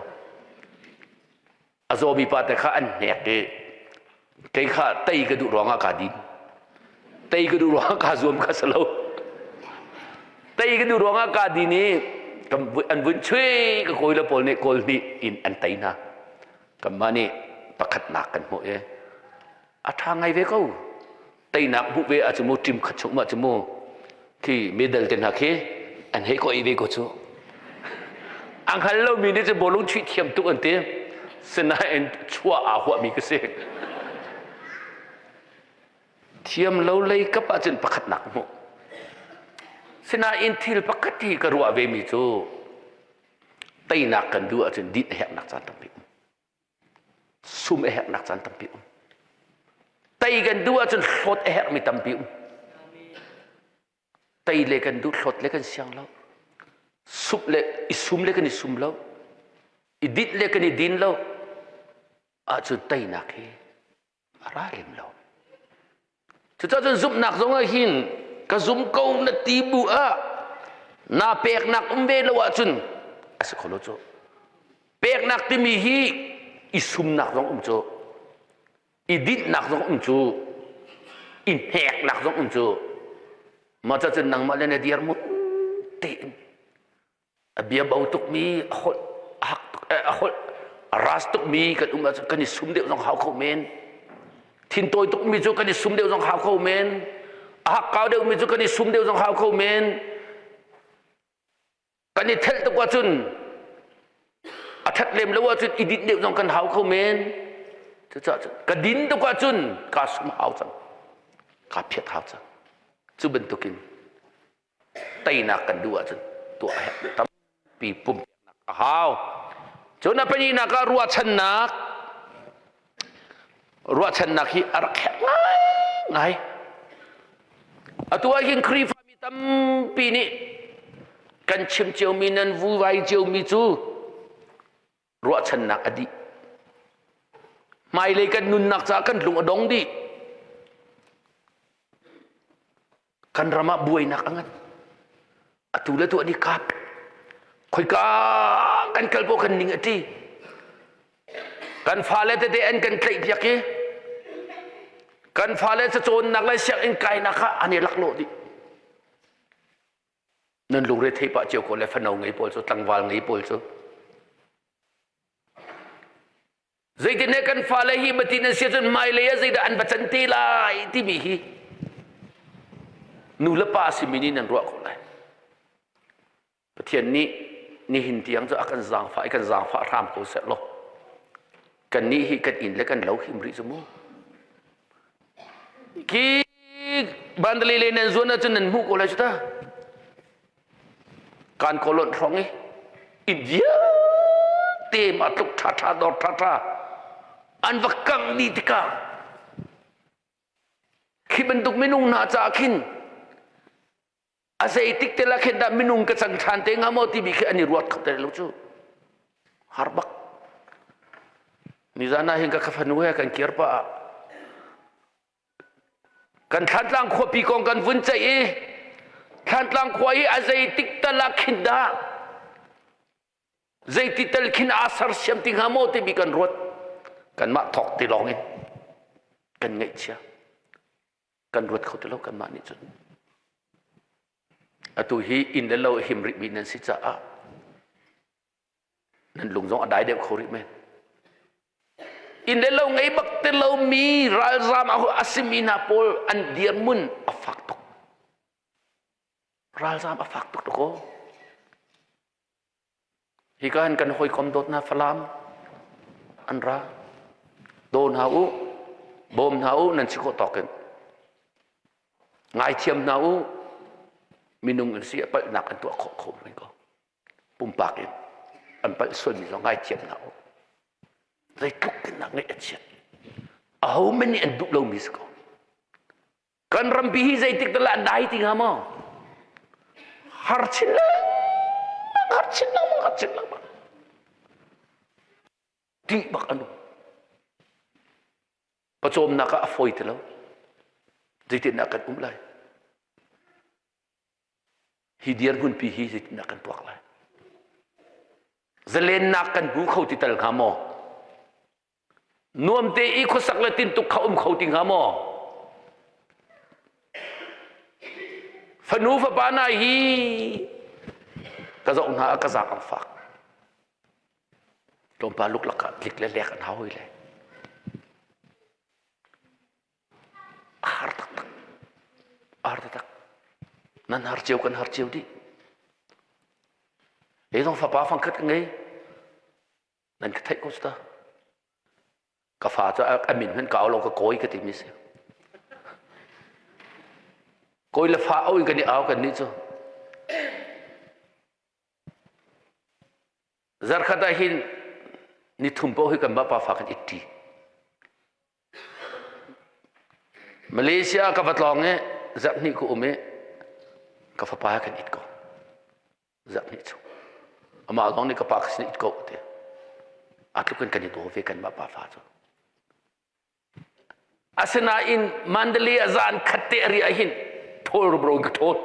A zawmi pa te kha an hnek i kei kha tei ka duh ruangah kaa din. Tei ka duh ruangah kaa zuam kha si lo. Tei ka duh ruangah kaa din i an vun chuih ka kawi le pawl nih kawl hnih in an tei hna. Kanmah nih pakhatnak kan hmuh i a ṭha ngai ve ko. Teinak hmuh ve ahcun mu ṭim khat chung ahcun mu khi medal te hna khi an hei koi ve ko cu. A hngal lomi nih cun bawlung chuih thiam tuk an ti. Sinain chuah aa huahmi ka si. Thiam lo lei kap ahcun pakhatnak hmuh. Sinain thil pakhat hi ka ruah vemi cu teinak kan duh ahcun dinh a herhnak caan tampi um. Sum a herhnak caan tampi um. Tei kan duh ahcun hlawt a herhmi tampi um. Tei le kan duh hlawt le kan siang lo. Sup le i sum le kan i sum lo. I dinh le kan i din lo. Ahcun teinak hi a ra lem lo. Cucaah cun zumhnak zong ah hin ka zum ko na ti bu ah naa peknak um ve lo ahcun a si kho lo cu. Peknak timi hi i sumnak zong um cu, i dinhnak zong um cu, i hneknak zong um cu. Mah cun nangmah le na dirhmun tein a bia bo tukmi a holh a hak tuk a holh a ras tukmi kan um ahcun kan i sum deuh zong hau kho men thintawi tukmi cu kan i sum deuh zong hau kho men a hakkau deuhmi cu kan i sum deuh zong hau kho men kan i thelh tuk ahcun a that lem lo ahcun i dinh deuh zong kan hau kho men cucaah cun ka din tuk ahcun kaa sum hau cang kaa phiat hau cang cu bantukin teinak kan duh ahcun tuah a herh tampi pumpeknak a hau cun a pahnihnak ah ruahchannak ruahchannak hi a rak herh ngaingai atu ah hin Khrihfami tampi nih kan chim ciomi nan vuivai ciomi cu ruahchannak a dih hmailei kan nunnak caah kan lung a dong dih Kan ram ah buainak a ngan. Atu le tu an i kap. Khoika kan kal paoh kan ning a ṭi. Kan fale tete an kan tlaihpiak i kan fale cacawnnak le sianginn kainak kha an i laklawh dih. Nan lungre thei pah cio ko le fano ngei pawl cu tlangval ngei pawl cu Zeitin he kan fale hi batin an si ahcun hmailei ah zeidah an va can te lai timi hi. Nu le pa simi nih nan ruah ko lai. Pathian nih nihin tiang cu a kan zaangfah i kan zaangfah hram ko seh law kannih hi kan inn le kan lo him rih cu mu. Khi bandali le nan zuan ahcun nan hmuh ko lai cu ta. Kan ko lonh hrawng i inn vialte mah tluk ṭhaṭha dawr ṭhaṭha an va kangh dih tikah khi bantuk minung hna caah khin a zeitik te la khin dah minung ka cang ṭhan te hnga maw timi khi an i ruat kho te lo cu har bak nizan ah hin ka fanu he kan kir pah ah kan Thlantlang khuapi kong kan vun ceih i Thlantlang khua hi a zeitik tal ah khin dah zeiti tal khin aa sersiam ti hnga maw timi kan ruat kanmah thawk ti lawng in kan ngaihchia kan ruat kho ti lo kanmah nih cun atu hi inn le lo him rihmi nan si caah nan lung zong a dai deuh kho rih men inn le lo ngei bak te lomi ralzam a simi hna pawl an dirhmun a fak tuk ralzam a fak tuk ko hika hin kan hawikom dawt hna Falam an ra daw hna u bawm hna u nan si khawh tawk in ngaithiam hna u minung an si a palhnak an tuah khawh kho men ko pumpak in an palh sualmi zong ngaithiam hna u zeitluk in dah ngaih a chiat aho men nih an duh lomi si ko kan rampi hi zeitik dah a dai ti hnga maw har chin lengmang har chin lengmang har chin lengmang tih bak an um pawcawmnak ah a fawi ti lo zeitindah kan um lai Hi dirhmunpi hi zeitindah kan tuak lai? Zalennak kan hmu kho ti tal hnga maw? Nuam te i khuasak le tintuk kha um kho ti hnga maw? Fanu fapa na hi ka zoh hna ka zaang ang fak. Tlawmpal luklak ah tlik le lek an hau hoi le. A har taktak. A har taktak. Nan har cio kan har cio dih. Kei zong fapa fangkhat ka ngei. Nan ka theih ko ta. Ka fa cu a min hmanh ka au lo ka kawi ka timi si. Kawi le fa au in kan i au kan nih cu. Zarkhat ah hin ni thum paoh hi kanmah pafa kan it ṭi. Malaysia ka va tlawng i zarhhnih ka um i ka fapa he kan it ko. Zarhhnih chung. Amah zong nih ka pa ka sin it ko ti. Aa tluk in kan i daw ve kanmah pafa cu. Asinain Mandalay ah zan khat te a riah hin ṭhawl rumro in ka ṭhawl.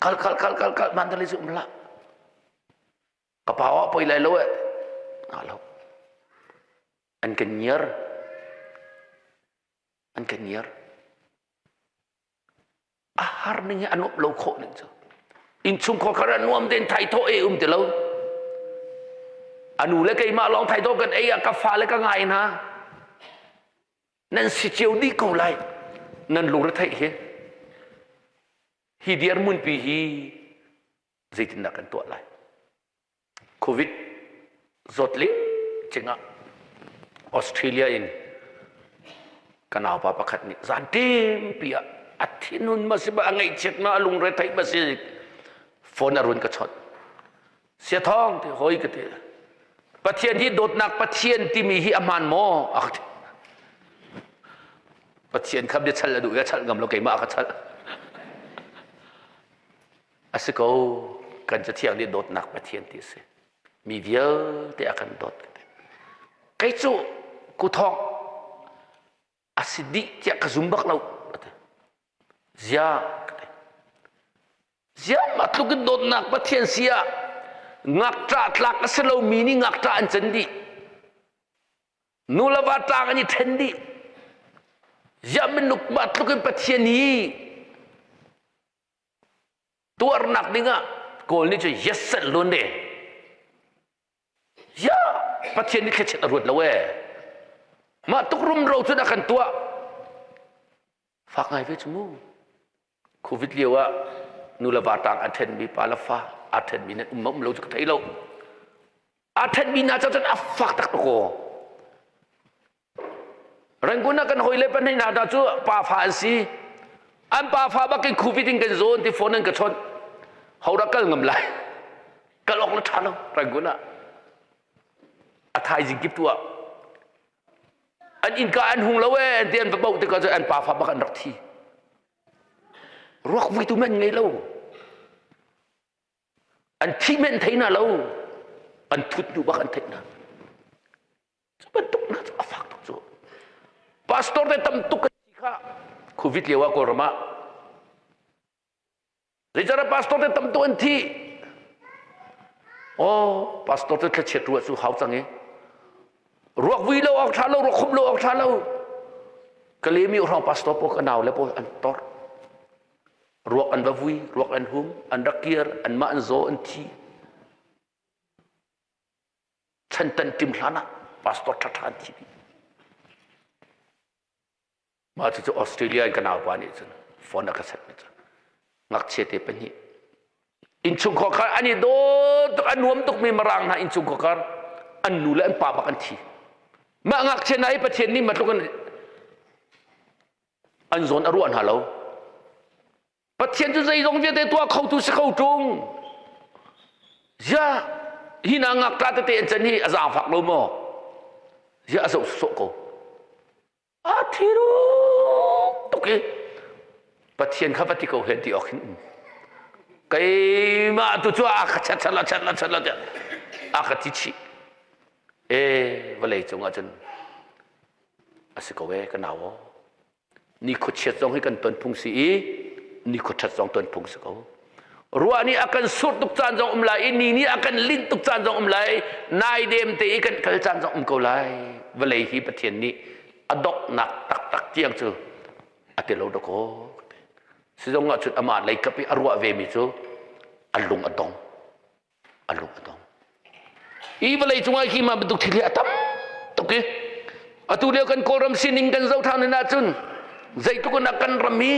Kal kal kal kal kal Mandalay cu um hlah. Ka pa ah poi lai lo eh. Nga lo. An kan ngiar. An kan ngiar. A har ning hi a nuamh lo khawh ning cu. Innchungkhar kha nuam tein thaithawh ei um ti lo. A nu le keimah lawng thaithawh kan ei ah ka fale ka ngai hna. Nan si cio dih ko lai. Nan lungre theih hi. Hi dirhmunpi hi zeitindah kan tuah lai? Covid zawt cing ah Australia in ka naupa pakhat nih zan ṭimpi ah a thinhun ma si ba a ngaihchiat ma a lungre theih ma si phone a run ka chawnh siathawng ti hoi ka ti Pathian hi dawtnak Pathian timi hi a hmaan maw a ka ti Pathian kha bia chal a duh i a chal ngam lo keimah a ka chal A si ko, kan Cathiang nih dawtnak Pathian ti a si. Mi vialte a kan dawt. Kei cu kuthawng a si dih tiah ka zum bak lo. Zia ka ti. Zia mah tluk in dawtnak Pathian si ah ngakṭah tlak a si lomi nih ngakṭah an can dih. Nu le va tlang an i ṭhen dih. Ziah minung mah tluk in Pathian hi tuarnak dingah Kawl nih cun yes set lun de ya Pathian nih thlachiat a ruat lo ee mah tuk rumro cun a kan tuah fak ngai ve cu mu. Covid lio ah nu le va tang a ṭhenmi pa le fa aa ṭhenmi nan um um lo cu ka thei lo. Aa ṭhenmi hna cu cun a fak tak tuk aw. Rangoon ah kan hawile pahnih hna hna cu pa fa an si. An pa fa bak in Covid in kan zawn ti phone an ka chawnh. Ho dah kal ngam lai? Kal awk le ṭha lo Rangoon ah. A thaizing kip tu ah an innka an hung lo ee an ti an va bauh tikah cun an pa fa bak an rak thi. Ruak vuitu men ngei lo. An thih men thei na lo. An thut hnu bak an theih na. Cu bantuk hna cu a fak tuk cu. Pastor te tam tuk kan si kha Covid lio ah Kawlram ah Zeicahdah pastor te tam tuk an thi? Oh, pastor te thlachiat ruah cu hau cang i ruak vui lo awk ṭha lo, ruak khumh lo awk ṭha lo. Kalemi hrawng pastor pawl ka nau le pawl an tor. Ruak an va vui, ruak an hum, an rak kir, anmah an zaw, an thi. Chan tan tim hlan ah pastor ṭhaṭha an thi dih. Mah cucu Australia in ka naupa nih cun phone a ka sent cu ngakchia te pahnih innchungkhar kha an i dawt tuk a nuam tukmi mirang hna innchungkhar kar an nu le an pa bak an thi mah ngakchia hna hi Pathian nih matluk in an zawn a ruah hna lo Pathian cu zeizong vialte tuah khotu si ko ṭung. Ziah hi na ngakṭah tete an can hi a zaangfak lo maw? Ziah a zoh sawh ko. A thi tuk i Pathian kha va ti ko hen ti awk hin um. Keimah tu cu a ka chat chat la chat la chat la tiah a ka ti chih. E vawlei cungah cun a si ko e ka nau aw. Nikhuachiat zong hi kan ton phung si i nikhuaṭhat zong ton phung si ko. Ruah nih a kan surh tuk caan zong um lai i ni nih a kan linh tuk caan zong um lai, naidem te i kan kal caan zong um ko lai. Vawlei hi Pathian nih a donghnak taktak tiang cu a ti lo dakaw. Sizong ah cun amah leikap i a ruah vemi cu a lung a dong. A lung a dong. Hi vawlei cungah hi mah bantuk thil hi a tam tuk i atu lio kan Kawlram sining kan zoh ṭhan hin ahcun zeitluk in a kan ram hi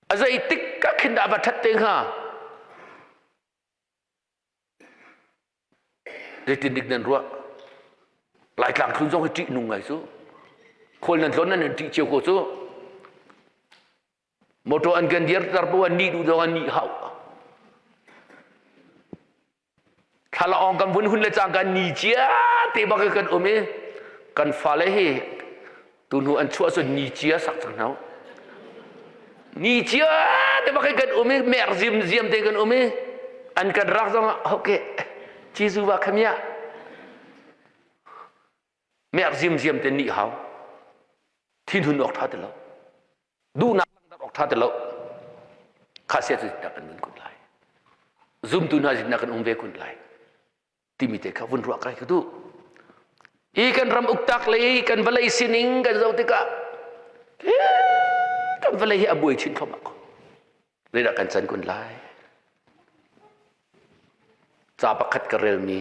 a zeitik ka khin dah va ṭhat te hnga? Zeitin dik nan ruah? Laitlang thlun zong hi ṭih nung ngai cu. Khual nan tlawn nan in ṭih cio ko cu. Motor an kan dirter poh ah nih duh zong an nih hau. Thlalaawng kan vun hun le cangka ni cia te bak kan um i kan fale hi tuhnu an chuah cun ni cia sak cang hna. Ni cia te bak kan um i mer zim ziam te kan um i an kan rak zong ah okay Jesu va khamia mer zim ziam te ni hau thinhun awk tha ti lo duhnak langhter awk ṭha ti lo kha sia cu zinnak kan nun kun lai zumtu hna zinnak kan um ve kun lai timi te kha vun ruah kai ka duh i kan ram uktak le kan vawlei sining kan zoh tikah kan vawlei hi a buai chin thluahmah ko zeidah kan can kun lai ca pakhat ka relmi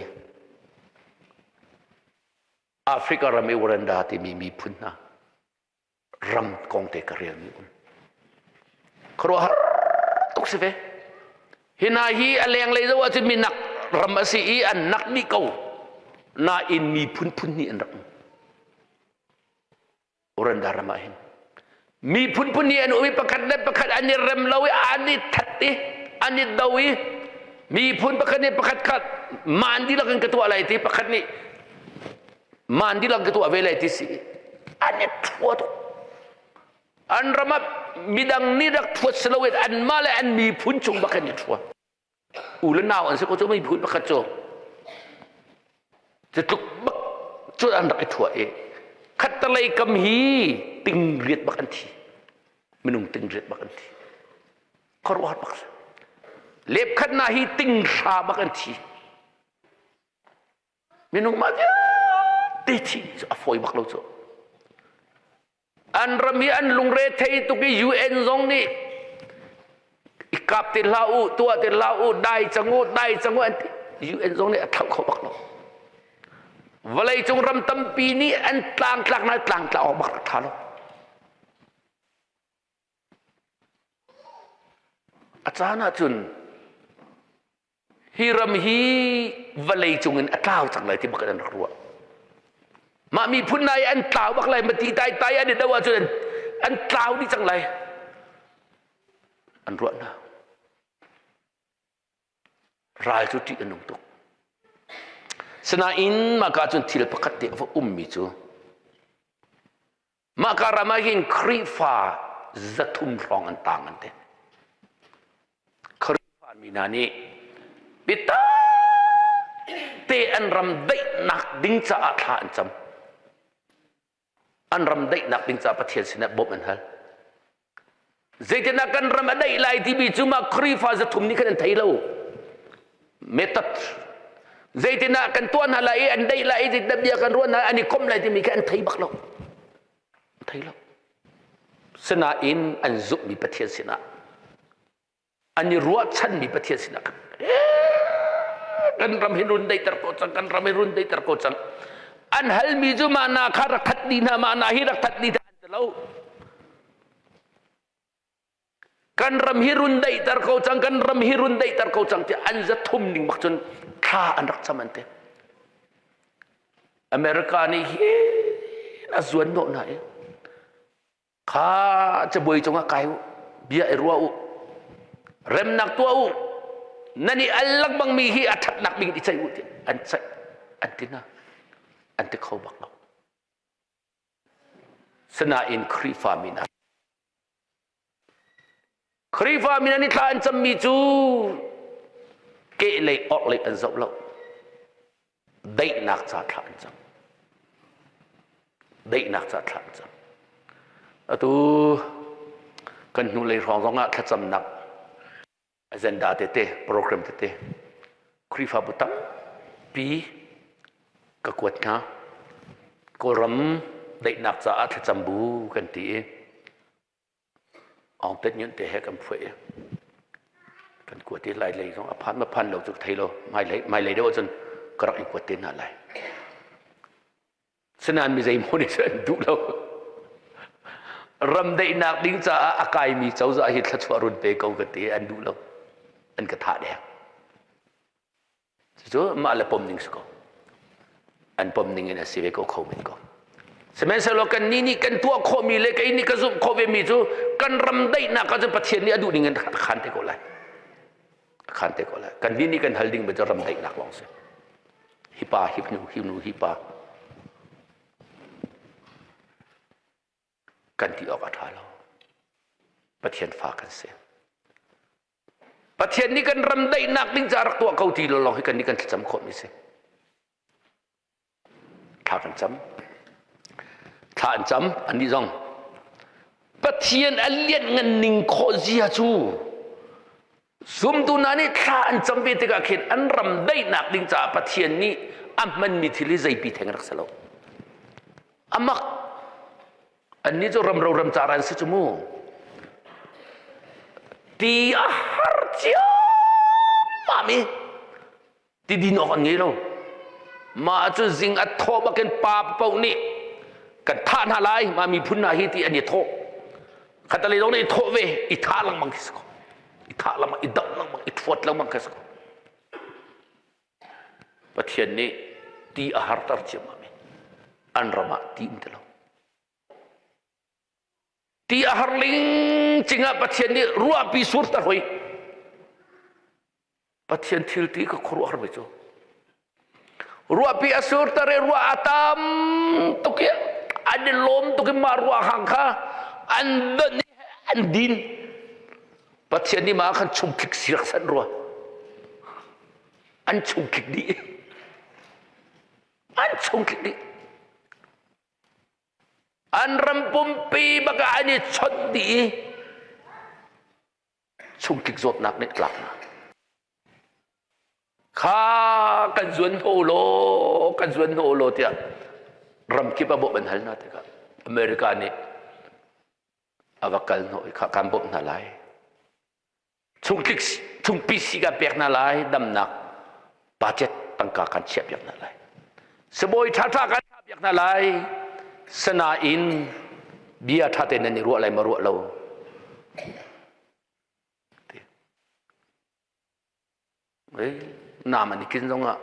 Africa ram i Rwanda timi miphun hna ram kong te ka relmi um. Khuaruahhar tuk si ve. Hi hna hi a lenglei zoh ahcun minak ram a si i an nak dih ko. Nain miphun phun hnih an rak um. Rwanda ram ah hin. Miphun phun hnih an um i pakhat le pakhat an i rem lo i an i that i an i do i miphun pakhat nih pakhat kha maan dihlak in ka tuah lai ti pakhat nih maan dihlak ka tuah ve lai ti si an i thua tuk an ram ah midang nih rak thuat si loin anmah le an miphun chung bak an i thua u le nau an si ko cu miphun pakhat cu cu tluk bak cu an rak i thua i khattalei kam hi ting riat bak an thi minung ting riat bak an thi khuaruahhar bak lep khat na hi ting hra bak an thi Minung mah vialte thih cu a fawi bak lo cu. An ram hi an lungre thei tuk i UN zong nih i kap ti hlah u, tuah ti hlah u, dai cang u, dai cang u an ti. UN zong nih a thlauh kho bak lo. Vawlei cung ram tampi nih an tlangtlak na tlangtlak awk bak rak tha lo. caan ahcun hi ram hi vawlei cung in a tlau cang lai ti bak in an rak ruah. Mah miphun hna hi an tlau bak lai mati tai tai an i do ahcun an tlau dih cang lai. An ruah hna. Ral cu ṭih a nung tuk. Sinain mah ka cun thil pakhat te a va ummi cu mah ka ram ah hin Khrihfa 300 hrawng an tang an ti. Khrihfa mi hna nih biatak te an ram daihnak ding caah thla an cam. An ram daihnak ding caah Pathian sinah bawmh an hal. Zeitindah kan ram a daih lai timi cu mah Khrihfa 300 nih khan an thei lo. Method. Zeitindah kan tuah hna lai i an daih lai i zeitindah bia kan ruah hna an i komh lai timi kha an thei bak lo. An thei lo. Sinain an zumhmi Pathian sinah an i ruahchanmi Pathian sinah kan kan ram hin run daihter ko cang kan ram hin run daihter ko cang an halmi cu mah na kha rak that dih hna mah na hi rak that dih hna an ti lo kan ram hi run daihter ko cang kan ram hi run daihter ko cang tiah an 300 ning bak cun thla an rak cam an ti America nih hin a zuan hnawh hna i Kha cabuai cungah kai u, bia i ruah u, remnak tuah u, nan i al lengmangmi hi a ṭhatnak bik in i ceih u tiah an ceih, an ti hna. An ti kho bak lo. Sinain Khrihfa mi hna Khrihfa mi hna nih thla an cammi cu kehlei orhlei an zoh lo. Daihnak ca thla an cam. Daihnak ca thla an cam. Atu kan hnulei hrawng zongah thlacamnak agenda tete, program tete Khrihfabu tampi ka kuat hna. Kawlram daihnak caah thlacam bu kan ti i Aung Tet Nyunt te he kan phuah i kan kuat i lai lei zong a phan ma phan lo cu ka thei lo hmailei hmailei deuh ahcun ka rak in kuat te hna lai sinain mi zeimaw nih cun an duh lo ram daihnak ding caah a kaimi cozah hi thluachuah run pe ko ka ti an duh lo an ka thah deng Cucu mah le pom ning si ko. An pom ning in a si ve ko kho men ko. Sihmanhsehlaw kan nih nih kan tuah khawhmi le kei nih ka zumh khawh vemi cu kan ram daihnak ah cun Pathian nih a duh ning in a khan te ko lai. A khan te ko lai. Kan nih nih kan hal ding cu ram daihnak lawng si. Hi pa, hi nu, hi nu, hi pa. Kan ti awk a ṭha lo. Pathian fa kan si. Pathian nih kan ram daihnak ding ca rak tuah ko ti lawng hi kan nih kan thlacam khawhmi si. Thla kan cam. Thla an cam annih zong. Pathian a lianh ngan ning khawh zia cu zumtu hna nih thla an cam ve tikah khin an ram daihnak ding caah Pathian nih a hmanmi thil hi zeipi theng rak si lo. Amak Annih cu ramro ramcar an si cu mu. Ti a har ciammam i ti din awk an ngei lo. Mah cu zing a thawh bakin pa paoh nih kan thah hna lai mah miphun hna hi ti an i thawh. Khatalei zong nih i thawh ve i thah lengmang khi si ko. I thah lengmang, i doh lengmang, i thuat lengmang khi si ko. Pathian nih ti a harter ciammam i an ram ah ti um ti lo. Ti a har lingcing ah Pathian nih ruahpi surter hoi. Pathian thil ti ka khuaruahhar mi cu. Ruahpi a surter i ruah a tam tuk i an i lawm tuk i mah ruah hang kha an donh i an din. Pathian nih mah khan chungtlik siak san rua. An chungtlik dih. An chungtlik dih. An ram pumpi bak ah an i chawnh dih i chungtlik zawtnak nih tlak hna. Kha kan zuan hnawh law, kan zuan hnawh law tiah ramkip ah bawmh an hal hna tikah America nih a va kal hnawh i kha kan bawmh hna lai. Chungtlik chungpi si kan pek hna lai damnak budget tangka kan chiah piak hna lai sibawi ṭhaṭha kan thlah piak hna lai sanain bia ṭha tein nan i ruah lai ma ruah lo. Nam an i kin zongah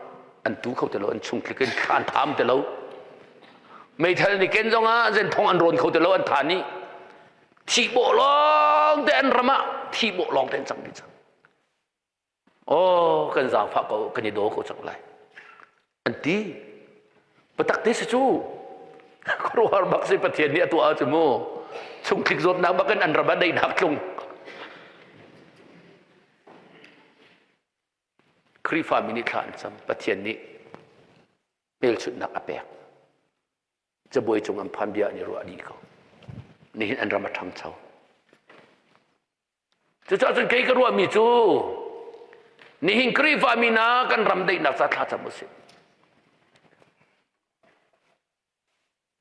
an tu kho ti lo, an chung tlik in an tham ti lo. Meithal ni ken zongah zenthong an rawn kho ti lo, an tha nih. Thih bawh lawng te an ram ah thih bawh lawng te an cang dih cang. Oh, kan zaangfah ko, kan i daw ko cang lai. An ti. Patak te si cu. Khuaruahhar bak si Pathian nih a tuah cu mu. Chungtlik zawtnak bak in an ram ah daihnak tlung. Khrihfami nih thla an cam. Pathian nih hmelchunhnak a pek. Cabuai cung an phan bia an i ruah dih ko. Nihin an ram a ṭhangcho. Cucaah cun kei ka ruahmi cu nihin Khrihfami hna kan ram daihnak ca thla cam usih.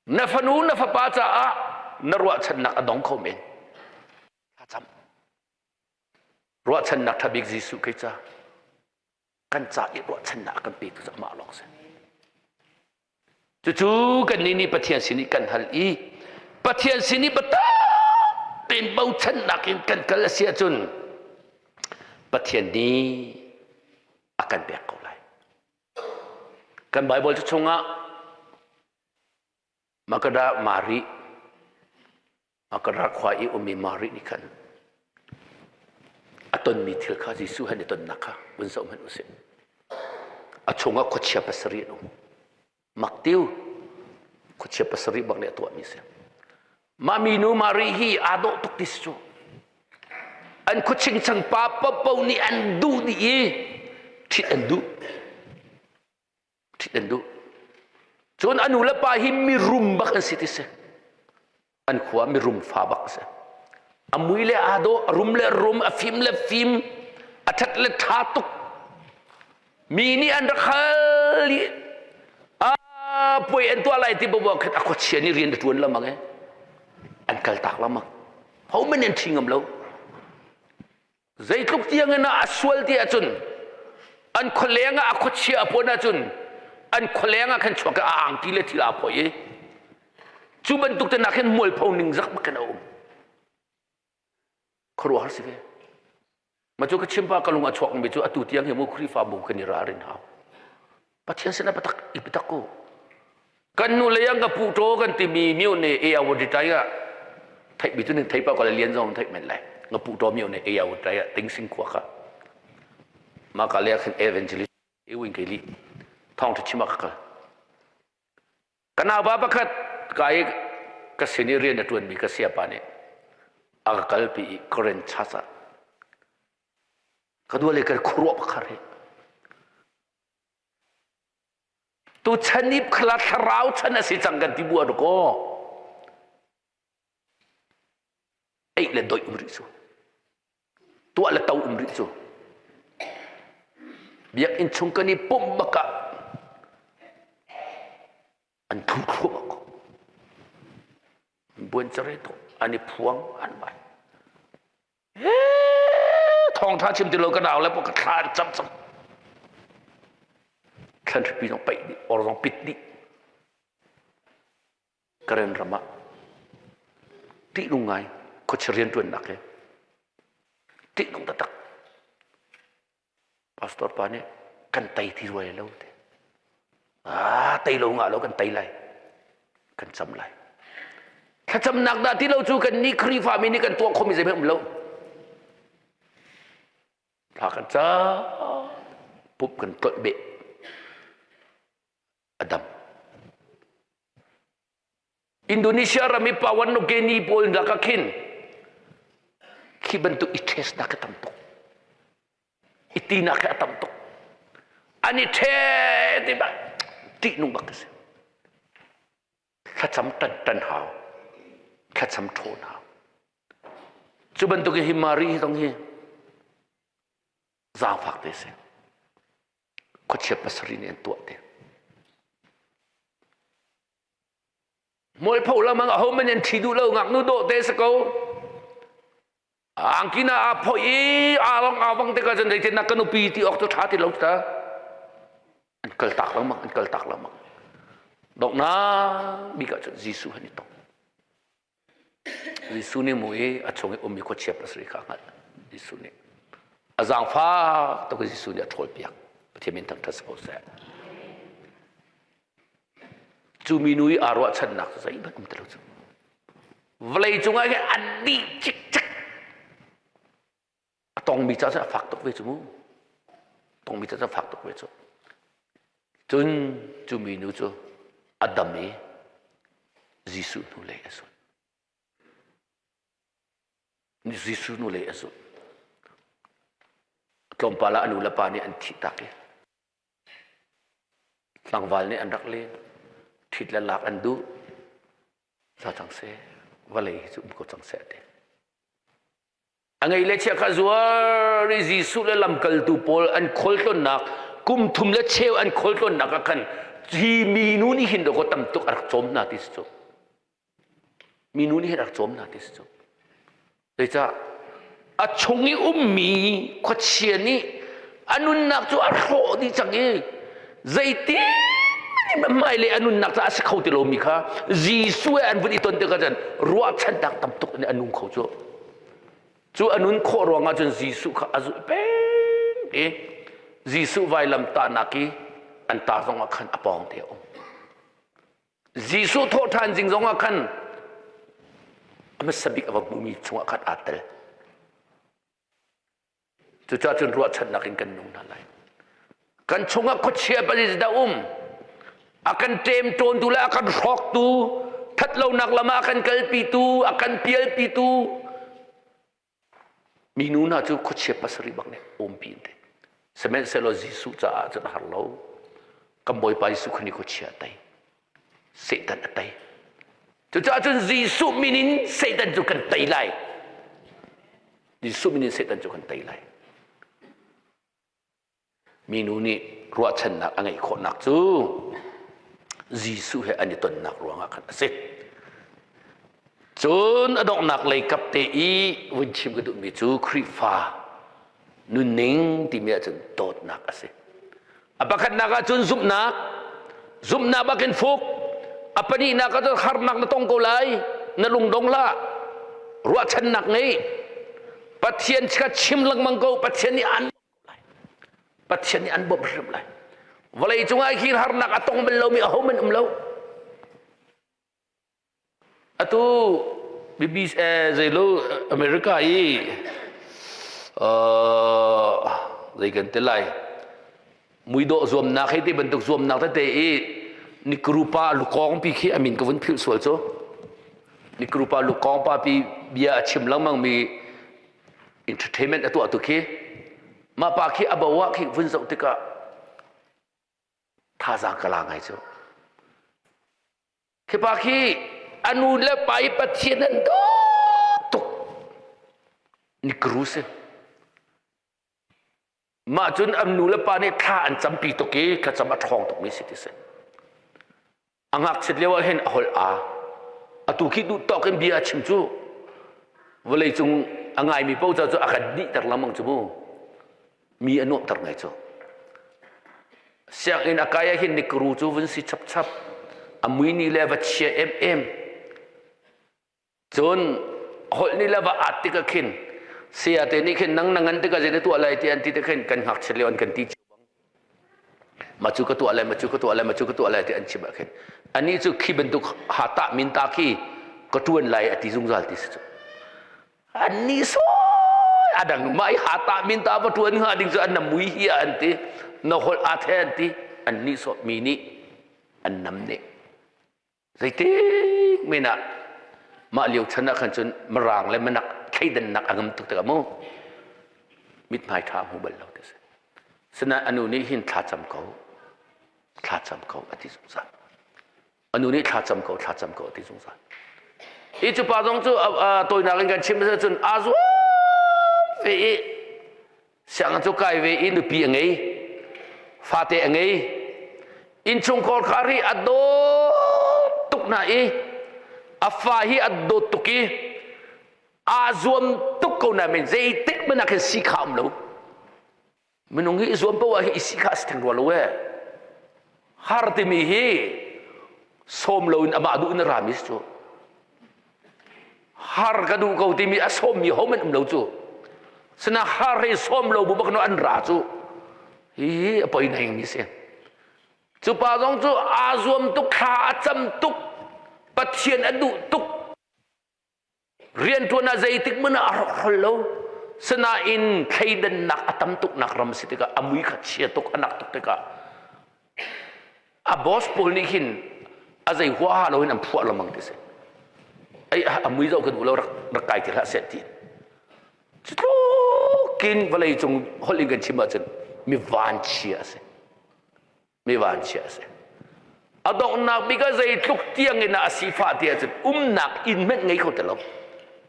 Na fanu na fapa caah na ruahchannak a dong kho men. Thla cam. Ruahchannak ṭha bik Jesuh kei ca kan ca i ruahchannak a kan petu cu amah lawng si. Cucu kannih nih Pathian sin i kan hal i Pathian sin i biatak tein bochannak in kan kal a si ahcun Pathian nih a kan pek ko lai. Kan Baibal cu chungah Makada Mari Makada khua i ummi Mari nih khan a tonmi thil kha Jesuh han i tonnak kha vun zoh hmanh usih. A chungah khuachia pasarih an um. Maktiu khuachia pasarih bak nih a tuahmi si. Mah minu Mari hi aa dawh tuk ti si cu. An khuaching pa paohpaoh nih an duh dih i ṭhit an duh. Ṭhit an duh. Cun a nu le pa hi mirum bak an si ti si. An khua mirum fa bak a si. A mui le aa dawh, a rum le rum, a fim le fim, a ṭhat le ṭha tuk. Mi nih an rak hal i a puai an tuah lai ti bawa khat a khuachia nih rian a ṭuan lamang e. An kal tak lamang. Ho men an ṭhi ngam lo. Zeitluk tiang in a sual ti ahcun an khualeng ah a khuachia a puan ahcun an khualeng ah khan chuak i a angki le thil aa phoih i cu bantuk te nak hin mualpho ningzak bak in a um. Khuaruahhar si ve. Ma cu ka chimpa ka lung a chuak mi cu atu tiang hi mu Khrihfabu kan i ralrin hau. Pathian sinah biatak i biatak ko. Kan nu le yang ka pu ṭaw kan timi mio ne e awo di tai ah theih mi cu ning thei pa ko le lian zong theih men lai. Nga pu ṭaw mio ne e awo tai ah ting sing khua kha. Ma ka le khan evangelist e wing ke li thong ṭha chim ah ka kal. Ka naupa pakhat ka i ka sin i rian a ṭuanmi ka siapa nih a ka kalpi i Karen church ah ka dua le ka khuaruah pakhat he Tuchan i khala thlarau chan a si cang kan ti bu ah kaw eih le doih um rih cu tuah le to um rih cu biakinn chung kan i pumh bak ah an thu thluahmah ko buan cere to an i phuang an vai thawngtha chim ti lo ka nau le ka thla an cam cang thlan hripi zong paih dih or zong pit dih Karen ram ah ṭihnung ngai khuachia rianṭuannak he ṭihnung taktak Pastor pa nih kan tei ti ruai lo te. Ah, tei lo ngah lo kan tei lai. Kan cam lai. Thlacamnak dah ti lo cu kan nih Khrihfa mi nih kan tuah khomi zeihmanh um lo. Thla kan ca pup kan tlolh beh. A dam. Indonesia ram i Papua New Guinea pawl lakah khin khi bantuk i test nak a tam tuk. I tinak hi a tam tuk. An i ṭhe ti bak ṭihnung bak a si. Thlacam ṭan ṭan hau. Thlacam ṭhawn hau. Cu bantuk hi Mari hi zong hi zaangfak te si. Khuachia pasarih nih an tuah te. Mualpho lamang aho man an ṭhi duh lo ngaknu dawh te si ko. Angkina aa phoih i aa long aa vang tikah cun zeitin ka nupi ti awk cu ṭha ti lo ta. An kal tak lengmang, an kal tak lengmang. Donghnak bik ah cun Jesuh han i tong. Jesuh nih mu i a chung i ummi khuachia pasarih kha a hngalh. Jesuh nih. A zaangfak tuk Jesuh nih a ṭhawlpiak. Pathian min thangṭhat si ko seh. Cu minu i aa ruahchannak cu zeihmanh um ti lo cu. Vawlei cungah hin an dih cikcek. A tongmi ca cu a fak tuk ve cu mu. Tongmi ca cu a fak tuk ve cu. Cun cu minu cu a dam i Jesuh hnulei a zul. Jesuh hnulei a zul. Tlawmpal ah a nu le pa nih an thih tak i tlangval nih an rak len. Ṭhit le lak an duh. Za cang seh, vawlei hi cu um ko cang seh a ti. A ngei le chia kha zuar i Jesuh le lamkaltu pawl an khualtlawnnak kum thum le cheu an khualtlawnnak ah khan hi minu nih hin dawkaw tam tuk a rak cawm hna ti si cu. Minu nih hin a rak cawm hna ti si cu. Zeicah a chung i ummi khuachia nih a nunnak cu a hrawh dih cang i zeitin hmailei a nunnak caah a si kho ti lomi kha Jesuh he an vun i ton tikah cun ruahchannak tam tuk in a nung kho cu. Cu a nun khawh ruangah cun Jesuh kha a zulh peng i Jesuh vailam tahnak i an ta zongah khan a pawng te a um. Jesuh thawhṭhan zing zongah khan a hmasa bik a va hmumi chungah khan aa tel. Cucaah cun ruahchannak in kan nung hna lai. Kan chungah khuachia pali dah um. A kan ṭemṭawntu le a kan hrawktu, thatlonak lam ah a kan kalpitu, a kan pialpitu minu hna cu khuachia pasarih bak nih umpi an ti. Sihmanhsehlaw Jesuh caah cun a har lo. Kan Bawipa Jesuh Khrih nih khuachia a tei. Satan a tei. Cucaah cun Jesuh min in Satan cu kan tei lai. Jesuh min in Satan cu kan tei lai. Minu nih ruahchannak a ngeih khawhnak cu Jesuh he an i tonnak ruangah khan a si. Cun a donghnak lei kap te i vun chim ka duhmi cu Khrihfa nunning timi ahcun dawtnak a si. A pakhatnak ahcun zumhnak, zumhnak bakin fuk. A pahnihnak ahcun harnak na tong ko lai, na lungdong hlah. Ruahchannak ngei. Pathian kha chim lengmang ko, Pathian nih an lai. Pathian nih an bawmh hrim lai. Vawlei cungah hi harnak a tong bal lomi ahohmanh um lo. Atu BBC zeilo America i zei kan ti lai muidawh zuamnak hei ti bantuk zuamnak tete i Nikrupa lukawng pi khi a min ka vun philh sual cu Nikrupa lukawng pa pi bia a chim lengmang mi entertainment a tuah tu khi mah pa khi a bo ah khi vun zoh tikah thazaang ka la ngai cu Khi pa khi a nu le pa i Pathian an dawt tuk. Nikru si. Mah cun an nu le pa nih thla an campi tuk i thlacam a ṭhawng tukmi si ti si. A ngakchiat lio ah hin a holh aa. Atu khi duh tawk in bia a chim cu vawleicung a ngaimi paoh cu a kan nihter lengmang cu mu. Mi a nuamhter ngai cu. Sianginn a kai ah hin nikru cu vun si chapchap. A mui ni le va chia emem. Cun holh ni le va at tik ah khin saya te nih khin nang na ngan tikah zei na tuah lai ti an ti te khin kan ngakchiat lio an kan ti cio bang. Ma cu ka tuah lai, ma cu ka tuah lai, ma cu ka tuah lai ti an chim ah khin anih cu khi bantuk ha tah min ta khi ka tuan lai a ti zungzal ti si cu. An ni sawi a dang mah i hata min ta va ṭuan hnga ding cu an na mui hi an ti na holh aa the an ti an nih sawh mi nih an nam nih zeitik men ah mah lio chan ah khan cun mirang le minak thleidannak a ngam tuk tikah mu mithmai ṭha hmu bal lo ti si sinain anu nih hin thlacam ko thlacam ko a ti zungzal A nu nih thlacam ko, thlacam ko a ti zungzal. Hi cu pa zong cu tawinak in kan chim cun aa zuam ve i sianginn cu kai ve i nupi a ngei, fate a ngei. Innchungkhar kha ri a dawt tuk hna i a fa hi a dawt tuk i aa zuam tuk ko nain zeitik hmanh ah khin si kha um lo. Minung hi i zuam paoh ah hi i si kha a si theng rua lo ee. Har timi hi sawm loin amah duh in a rami si cu. Har ka duh ko timi a sawmmi hohmanh um lo cu. Sina har hei sawm lo bu bak no an ra cu hi a poi nai mi si. Cu pa zong cu aa zuam tuk thla a cam tuk Pathian a duh tuk rianṭuan ah zeitik hmanh ah a rawkhrol lo. Sinain thleidannak a tam tuknak ram si tikah a mui kha chia tuk a nak tuk tikah a boss pawl nih hin a zei huaha loin an phuah lengmang ti si. Ai a mui zoh ka duh lo rak rak kai ti hlah seh ti. Cutlukin vawlei cung holh in kan chim ahcun mi vanchia a si. Mi vanchia a si. A donghnak bik ah zeitluk tiang in a sifah ti ahcun umnak inn hmanh ngei kho ti lo.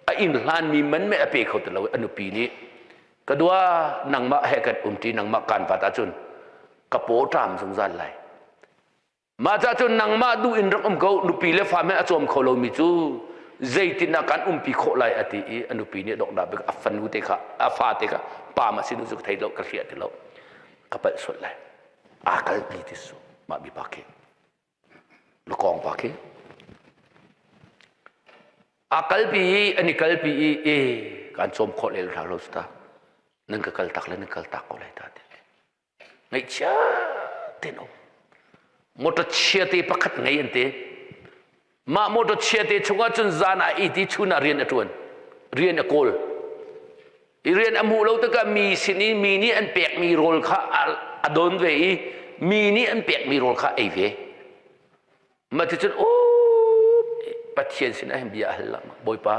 A inn hlanmi man meh a pe kho ti lo. A nupi nih ka dua nangmah he kan umṭi nangmah kaan vat ahcun ka paw ṭam zungzal lai. Mah ca cun nangmah duh in rak um ko nupi le fa hmanh a cawm kho lomi cu zeitin ah kan umpi khawh lai a ti i a nupi nih donghnak bik a fanu te kha a fa te kha pa ma sinu cu ka thei lo ka hliah ti lo ka palh sual lai aa kalpi ti su mah mi pa khi lukawng pa khi aa kalpi i an i kalpi i e kan cawm khawh lel hlah lo ta nan ka kal tak le nan kal tak ko lai ta ti Ngaihchia tein um. Motor chia te pakhat ngei an ti. Mah motor chia te chungah cun zan ah iti chun ah rian a ṭuan. Rian a kawl. I rian a hmuh lo tikah mi sin i mi nih an pekmi rawl kha a don ve i mi nih an pekmi rawl kha ei ve. Mah ticun u Pathian sinah hin bia a hal lengmang. Bawipa,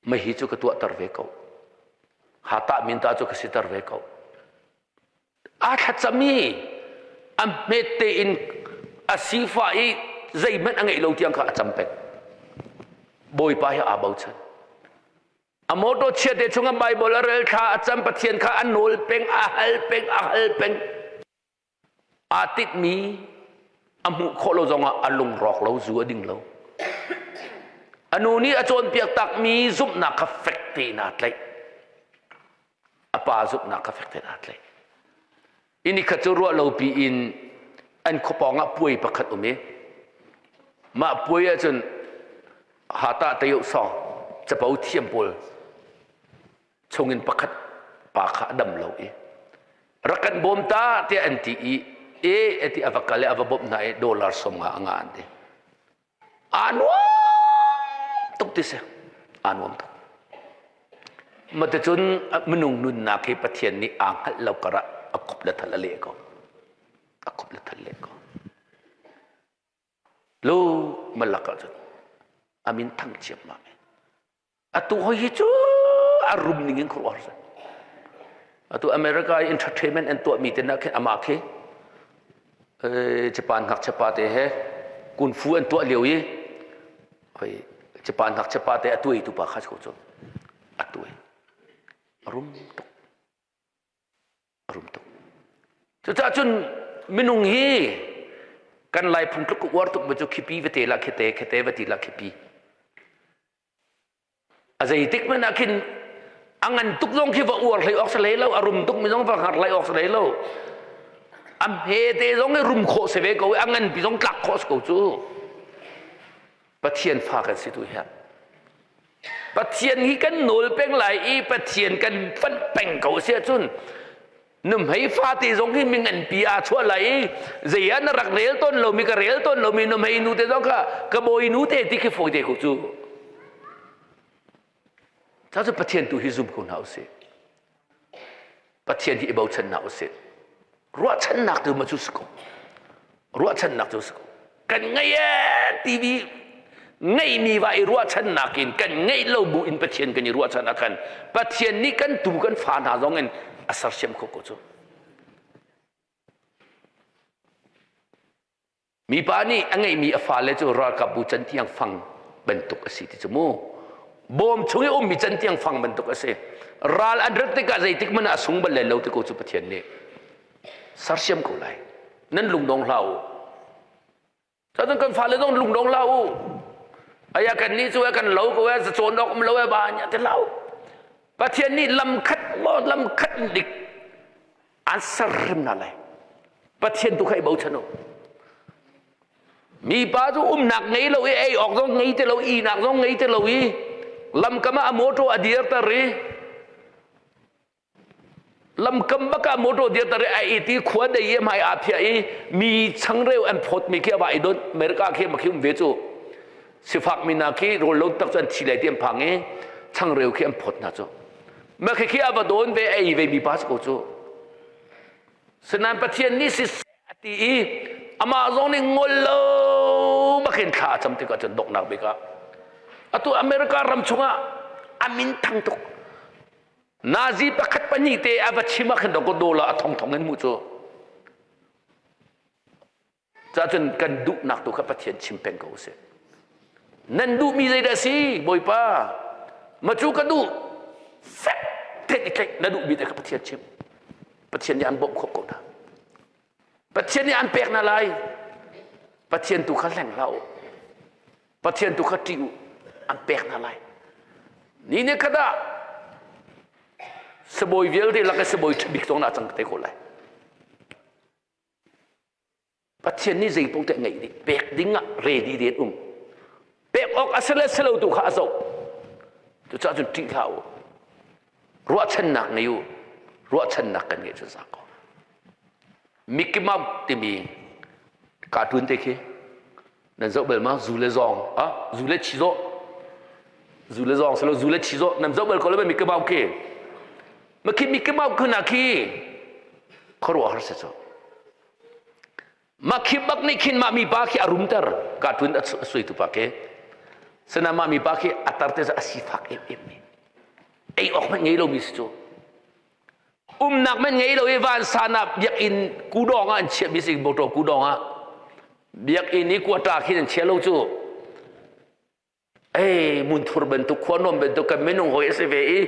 Mei cu ka tuahter ve ko. Hatah minta cu ka siter ve ko. Aa thlacam i a hmet tein a sifah i zeihmanh a ngeih lo tiang kha a cam peng. Bawipa hi aa bochan. A mawṭaw chiate chungah Baibal a rel thla a cam Pathian kha a nawl peng, a hal peng, a hal peng. Aa tinhmi a hmuh khawh lo zongah a lungrawk lo, zu a ding lo. A nu nih a cawnpiak takmi zumhnak kha fek tein aa tlaih. A pa zumhnak kha fek tein aa tlaih. Inn khat cu ruah lopi in an khuapawng ah puai pakhat um i mah puai ahcun hata tayoh song capo thiam pawl chungin pakhat pa kha a dam lo i rak kan bawm ta tiah an ti i e ati a va kal i a va bawmh hna i dollar 50 a nga an ti aa nuam tuk ti si aa nuam tuk Maticun minung nunnak hi Pathian nih aa hngalh lo karah a khup le thal a leh ko a khup le thal leh ko lu malak ahcun amin thang chiam ma Atu hoi hi cu a rum ning in khuaruahhar si. Atu America i entertainment an tuahmi te nak khin amah khi Japan ngakchia pa te he kung fu an tuah lio i hoi Japan ngakchia pa te a tuai tu pa kha ko cu a tuai a rum tuk a rum tuk. Cucaah cun minung hi kan Lai phungtluk ka uar tuk mi cu khipi va te la khite khite va ti la khipi. A zeitik hmanh ah khin a ngan tuk zong khi va uar hlei awk si hlei lo, a rum tuk mi zong va hngar hlei awk si hlei lo. A hmete zong hi rum khawh si ve ko i a nganpi zong tlak khawh si ko cu. Pathian fa kan si tu hian. Pathian hi kan nawl peng lai i Pathian kan fanh peng ko si ahcun nuhmei fate zong hi mi nganpi aa chuah lai i zei ah na rak rel tawn lomi ka rel tawn lomi nuhmei nu te zong kha ka bawi nu te ti khi fawi te ko cu ca cu Pathian tu hi zum ko hna usih Pathian hi i bochan hna usih ruahchannak tu ma cu si ko ruahchannak cu si ko kan ngei ee timi ngeihmi va i ruahchannak in kan ngeih lo bu in Pathian kan i ruahchan ah khan Pathian nih kan tu kan fa hna zong in a sersiam kho ko cu mipa nih a ngeihmi a fale cu ralkapbu cantiang fang bantuk a si ti cu mu bawm chung i ummi cantiang fang bantuk a si ral an rat tikah zeitik hmanh ah a sung bal lo ti ko cu Pathian nih sersiam ko lai nan lungdong hlah u Cun kan fale zong lungdong hlah u. Aya kan nih cu kan lo ko e cawn awk um lo e ba nya te lau. Pathian nih lam khat maw lam khat dik an ser hrim na lai. Pathian tu kha i bochan u. Mi pa cu umnak ngei lo i ei awk zong ngei te lo, ihnak zong ngei te lo i. Lamkam ah a motor a dirter i lamkam bak ah motor dirter i a it i khua dei i hmai aa phiah i mi changreu an phawtmi khi a va i donh. America khi ma khi um ve cu. Sifak mi hna khi rawl lo tak cu an thi lai ti an phang i changreu khi an phawt hna cu. Ma khi khi a va dawn ve a ei ve mi pa si ko cu. Sinain Pathian nih siseh a ti i amah zong nih ngol lo bakin thla a cam tikah cun donghnak bik ah atu America ram chungah a min thang tuk. Nazi pakhat pahnih te a va chim ah khin dawkaw dollar a thongthong in hmuh cu. Cacun kan duhnak tu kha Pathian chim peng ko usih. Nan duhmi zeidah si, Bawipa? Ma cu ka duh. Fek tein i tlaih na duhmi te kha Pathian chim. Pathian nih an bawmh khawh ko hna. Pathian nih an pek hna lai. Pathian tu kha hleng hlah u. Pathian tu kha ṭih u. An pek hna lai. Ni ni khat ah sibawi vialte lak i sibawi ṭha bik zong na cang te ko lai. Pathian nih zei paoh te ngeih dih pek ding ah ready den um pek awk a si le si lo tu kha a zoh cucaah cun ṭih hlah u ruahchannak ngei u ruahchannak kan ngeih cu za ko Mickey Mouse timi cartoon te khi nan zoh bal ma zu le zawng ah zu le chi zawh zu le zawng silo zu le chi zawh nan zoh bal ko lo Mickey Mouse khi ma khi Mickey Mouse khuna khi khuaruahhar si cu mah khi bak nih khin mah mipa khi a rumter cartoon a suaitu pa khi sana mah mipa khi a tar te a sifak em em mi ei awk hmanh ngei lomi si cu umnak hmanh ngei lo i vansan ah biakinn kudawng ah an chiahmi si motor kudawng ah biakinn i quarter khin an chia lo cu ei munthur bantuk khua nuam bantuk kan minung hoi a si ve i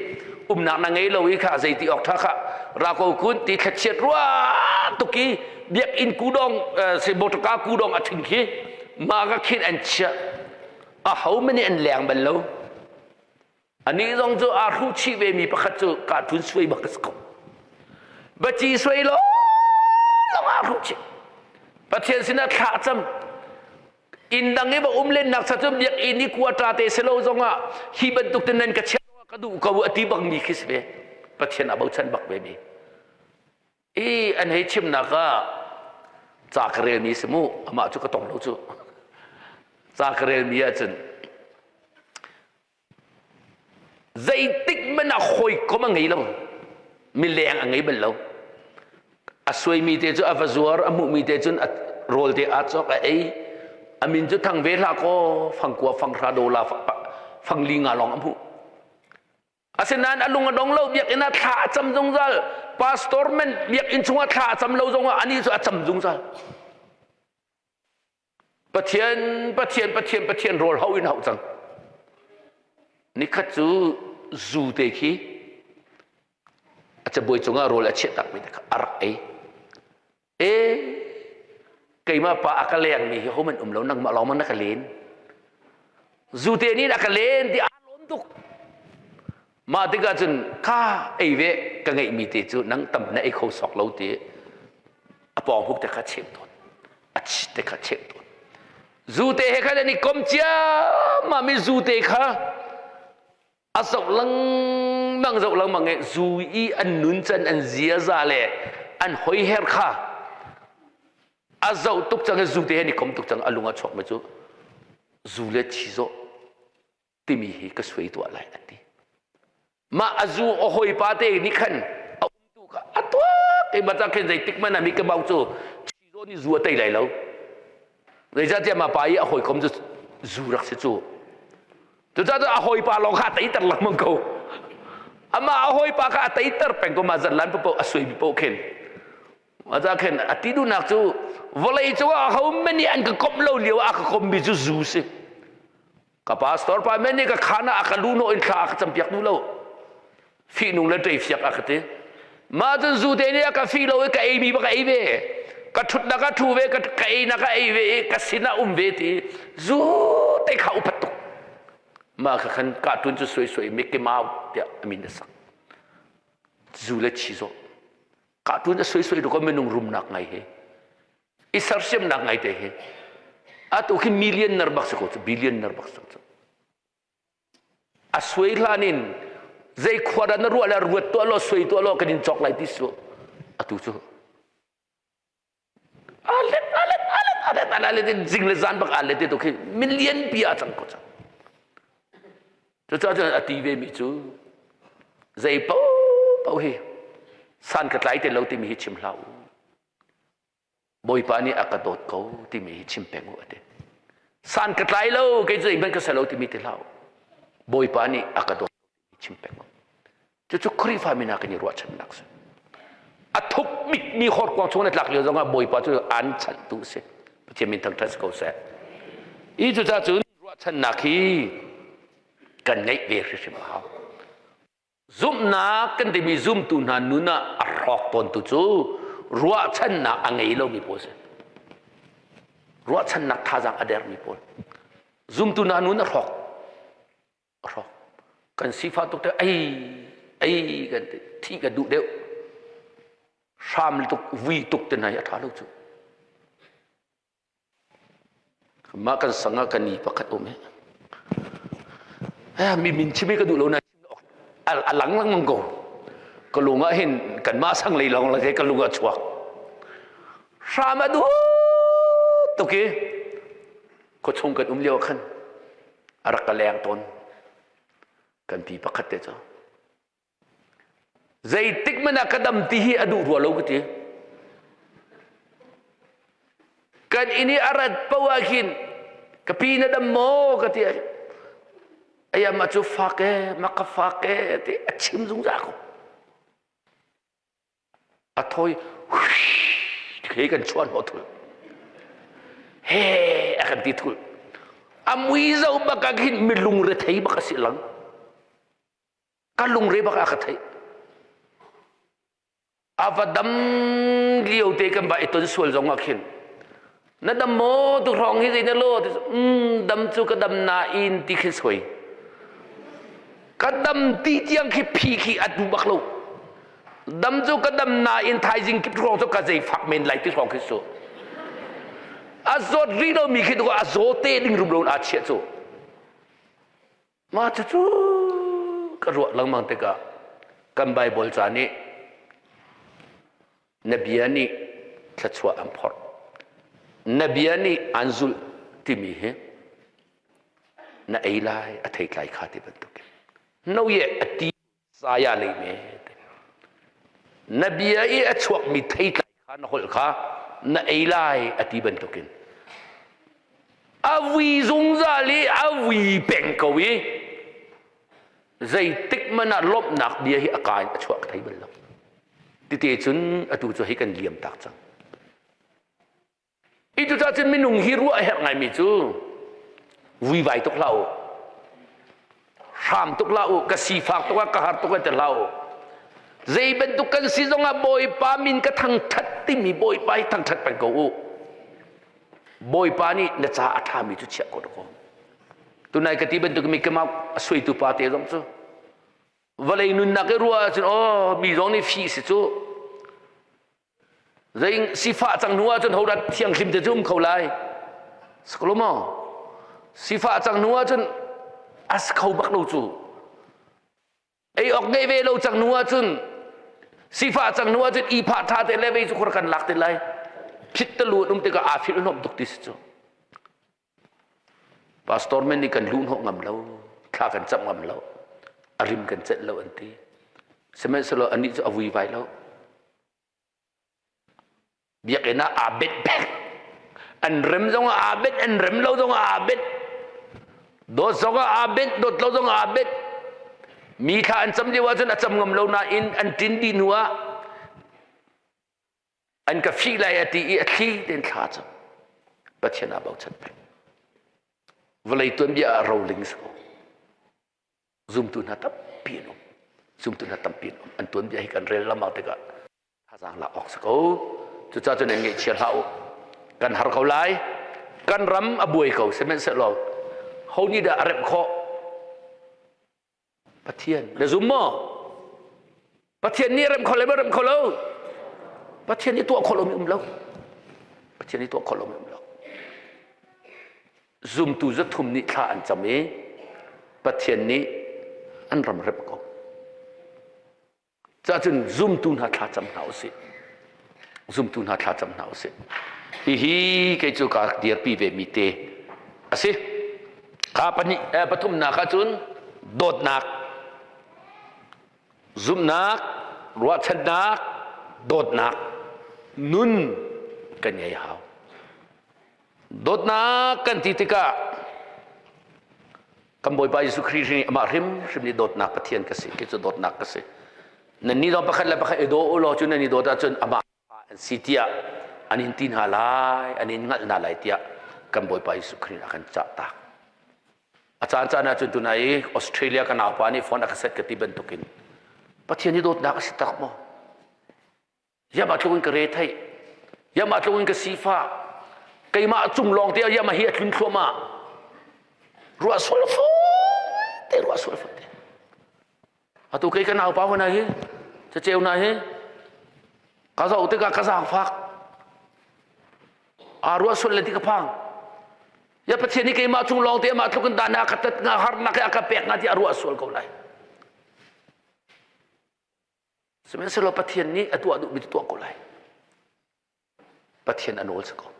umnak na ngei lo i kha zeiti awk tha kha ra ko kun ti thlachiat rua tuk i biakinn kudawng si motorka kudawng a thing khi ma ka khin an chiah a ho mani an leng bal lo Anih zong cu aa hruh chih vemi pakhat cu cartoon suai bak a si ko. Baci suai lo lawng aa hruh chih. Pathian sinah thla a cam. Inn dang i va um lennak sa cu biakinn i quarter te si lo zongah hi bantuk te nan ka chiah ka duh ko a ti bangmi khi si ve. Pathian a bochan bak ve mi. I an hei chimnak ah ca ka relmi si mu amah cu ka tong lo cu. Ca ka relmi ahcun Zeitik hmanh ah hawikom a ngei lo. Mileng a ngei bal lo. A suaimi te cu a va zuar, a hmuhmi te cun a rawl te aa cawk a ei. A min cu thang ve hlah kaw fangkua fanghra dola fangli nga lawng a hmuh. Asinain a lung a dong lo biakinn ah thla a cam zungzal. Pastor men biakinn chungah thla a cam lo zongah anih cu a cam zungzal. Pathian, Pathian, Pathian, Pathian rawl hau in hauh cang. Nikhat cu zu te khi a cabuai cungah rawl a chiah takmi te kha a rak ei. E, keimah pa a ka lengmi hi homan um lo, nangmah lawng man na ka len. Zu te nih a ka len ti aa lawm tuk. Mah tikah cun kha ei ve ka ngeihmi te cu nang tam na ei kho sok lo ti a pawng huk te kha cheu tawn a chit te kha cheu tawn zu te he khan an i kom ciammam i zu te kha a zoh lengmang zoh lengmang i zu i an nun can an ziaza le an hoiher kha a zoh tuk cang i zu te he an i kom tuk cang a lung a chuak mi cu zu le thi zawh timi hi ka suai tuah lai an ti mah a zu a hawipa te nih khan a umtu kha a tuak keimah cang khin zeitik hmanh ah mi ka bau cu chizaw nih zu a tei lai lo zeicahtiah mah pa i a hawikom cu zu rak si cu cucaah a hawipa lawng kha a teiter lengmang ko amah a hawipa kha a teiter peng ko mah zanlan paoh a suaimi paoh khin Aza khin a ti duhnak cu vawlei cungah aho men nih an ka komh lo lio ah a ka kommi cu zu si. Ka pastor pa men nih ka khaan ah a ka luhnawh in thla a ka campiak duh lo. Fihnung le ṭeifiak a ka ti. Mah cun zu te nih a ka fih lo i ka eimi bak a ei ve. Ka ṭhutnak a ṭhu ve, ka einak a ei ve i ka sinah um ve ti zu te kha upat tuk. Mah kha khan cartoon cu suai suai Mickey Mouse tiah a min a sak. Zu le chi zawh. Cartoon a suai suai tuk minung rumnak ngai hi i sersiamnak ngai te hi atu khi millionaire bak si ko cu billionaire bak si cu. A suai hlan in zei khua dah na ruah le ruat tuah law suai tuah law kan in cawk lai ti su. Atu cu alet alet alet alet alet alet in zing le zan bak alet te tu khi million pi a cang ko cang. Cucaah cun a ti ve mi cu zei paoh hi san ka tlai te lo timi hi chim hlah u. Bawipa nih a ka dawt ko timi hi chim peng u a ti. San ka tlai lo kei cu zeihmanh ka ser lo timi ti hlah u. Bawipa nih a ka dawt ko timi chim peng u. Cucu Khrihfa mi hna kan i ruahchannak si. A thuk bikmi horkuang chung na tlak lio zongah Bawipa cu aan chanhtu a si. Pathian min thangṭhat si ko seh. I cucaah cun ruahchannak hi kan ngeih ve hrimhrim a hau. Zumhnak kan timi zumtu hna nun ah a hrawk tawntu cu ruahchannak a ngei lomi pawl si. Ruahchannak thazaang a dermi pawl. Zumtu hna nun a hrawk. A hrawk. Kan sifah tuk te ei ei kan ti thi ka duh deuh. Hram tuk vui tuk te hna hi a ṭha lo cu. Mah kan sang ah kan i pakhat um hi. Mi min chim hi ka duh lo na a lang lengmang ko. Ka lung ah hin kanmah sang lei lawng le ka lung ah chuak. Hram a duh tuk i khuachung kan um lio ah khan a rak ka leng tawn. Kan pi pakhat te cu. Zeitik hmanh ah ka dam ti hi a duh rua lo ka ti. Kan inn i a rat paoh ah khin ka pi na dam maw ka ti. Aya mah cu fak e, mah ka fak e ti a chim zungzal ko. A thawi he kan chuah hnawh thul. He a kan ti thul. A mui zo bak ah khin mi lungrethei bak a si lang. Ka lungre bak a ka theih. A va dam lio te kan ba i ton sual zong ah khin na dam maw tu hrawng hi zei na lo mm dam cu ka dam nain ti khi soi ka dam ti tiang khi phi khi a duh bak lo dam cu ka dam nain thaizing kip hrawng cu ka zei fak men lai ti hrawng khi su a zawt rih lo mi khi tu a zaw te ding rum lo a chiah cu Mah cucu ka ruah lengmang tikah kan Baibal ca nih na bia nih thluachuah an phorh. Na bia nih an zulh timi hi na ei lai a theitlai kha ti bantukin. No ye a ti saya lei me. Na bia i a chuakmi theitlai kha na holh kha na ei lai a ti bantukin a vui zungzal i a vui peng ko i zeitik man ah lawmhnak bia hi a ka in a chuah ka thei bal lo tite cun atu cu hei kan liam tak cang I cucaah cun minung hi ruah a herh ngaimi cu vuivai tuk hlah u. Hram tuk hlah u, ka sifak tuk ah ka har tuk ah ti hlah u. Zei bantuk kan si zongah Bawipa min ka thangṭhat timi Bawipa hi thangṭhat peng ko u. Bawipa nih na ca a ṭhami cu chiah ko ko. Tunai ka ti bantuk mi kemah a suaitu pa te zong cu vawlei nunnak i ruah ahcun aw mi zong nih fi si cu Zei sifah cang hnu ahcun hodah thianghlim te cu um kho lai? Saklo maw? Sifah cang hnu ahcun a si kho bak lo cu. Ei awk ngeih ve lo cang hnu ahcun sifah cang hnu ahcun i phah ṭha te le vei cu khur kan lak te lai. Phit te lu an um tikah aa philh hnawm tuk ti si cu. Pastor men nih kan luh hnawh ngam lo, thla kan camh ngam lo, a rim kan celh lo an ti. Sihmanhsehlaw anih cu a vuivai lo. Biakinn ah aa benh peng. An rem zong ah aa benh, an rem lo zong ah aa benh. Dawt zong ah aa benh, dawt lo zong ah aa benh. Mi thla an cam lio ahcun a cam ngam lo nain an ṭin dih hnu ah an ka fih lai a ti i a thli tein thla cam Pathian aa bochan peng vawlei tuanbia ah roling si ko zumtu hna tampi an um zumtu hna tampi an um an tuanbia hi kan rel lamang tikah thazaang lak awk si ko cucaah cun nan ngaihchia hlah u kan har ko lai kan ram a buai ko sihmanhsehlaw ho nih dah a remh khawh Pathian na zum maw? Pathian nih rem kho le rem kho lo. Pathian nih tuah khawh lomi um lo. Pathian nih tuah khawh lomi um lo. Zumtu zathum nih thla an cam i Pathian nih An ram rep ko. Cacun zumtu hna thlacam hna usih. Zumtu hna thlacam hna usih. Hihi kei cu ka dirpi ve mi te a si. Kha pahnih eh, pathumnak ahcun dawtnak, zumhnak, ruahchannak, dawtnak, nun kan ngei hau. Dawtnak kan ti tikah kan Bawipa Jesuh Khrih nih amah hrimhrim nih dawtnak Pathian ka si, kei cu dawtnak ka si. Nannih zong pakhat le pakhat i daw u law cu nan i dawt ahcun amah an si tiah an in ti hna lai, an in hngalh hna lai tiah kan Bawipa Jesuh Khrih nih a kan cah tak. A caan caan ahcun tunai i Australia ka naupa nih phone a ka set ka ti bantukin Pathian i dawtnak a si tak maw? Yamah tluk in ka re theih. Yamah tluk in ka sifah. Keimah cung lawng te ah yamah hi a tlun thluahmah. Ruah sual fawi te ruah sual fawi te. Atu kei ka naupa huna hi caceu na hi ka zoh tikah ka zaangfak. Aa ruah sual le ti ka phang. Ya Pathian hi keimah cung lawng te amah tluk in dana ka tat nga harnak a ka pek nga ti a ruah sual ko lai. Sihmanhsehlaw Pathian nih a tuah duhmi cu tuah ko lai. Pathian a nawl si ko.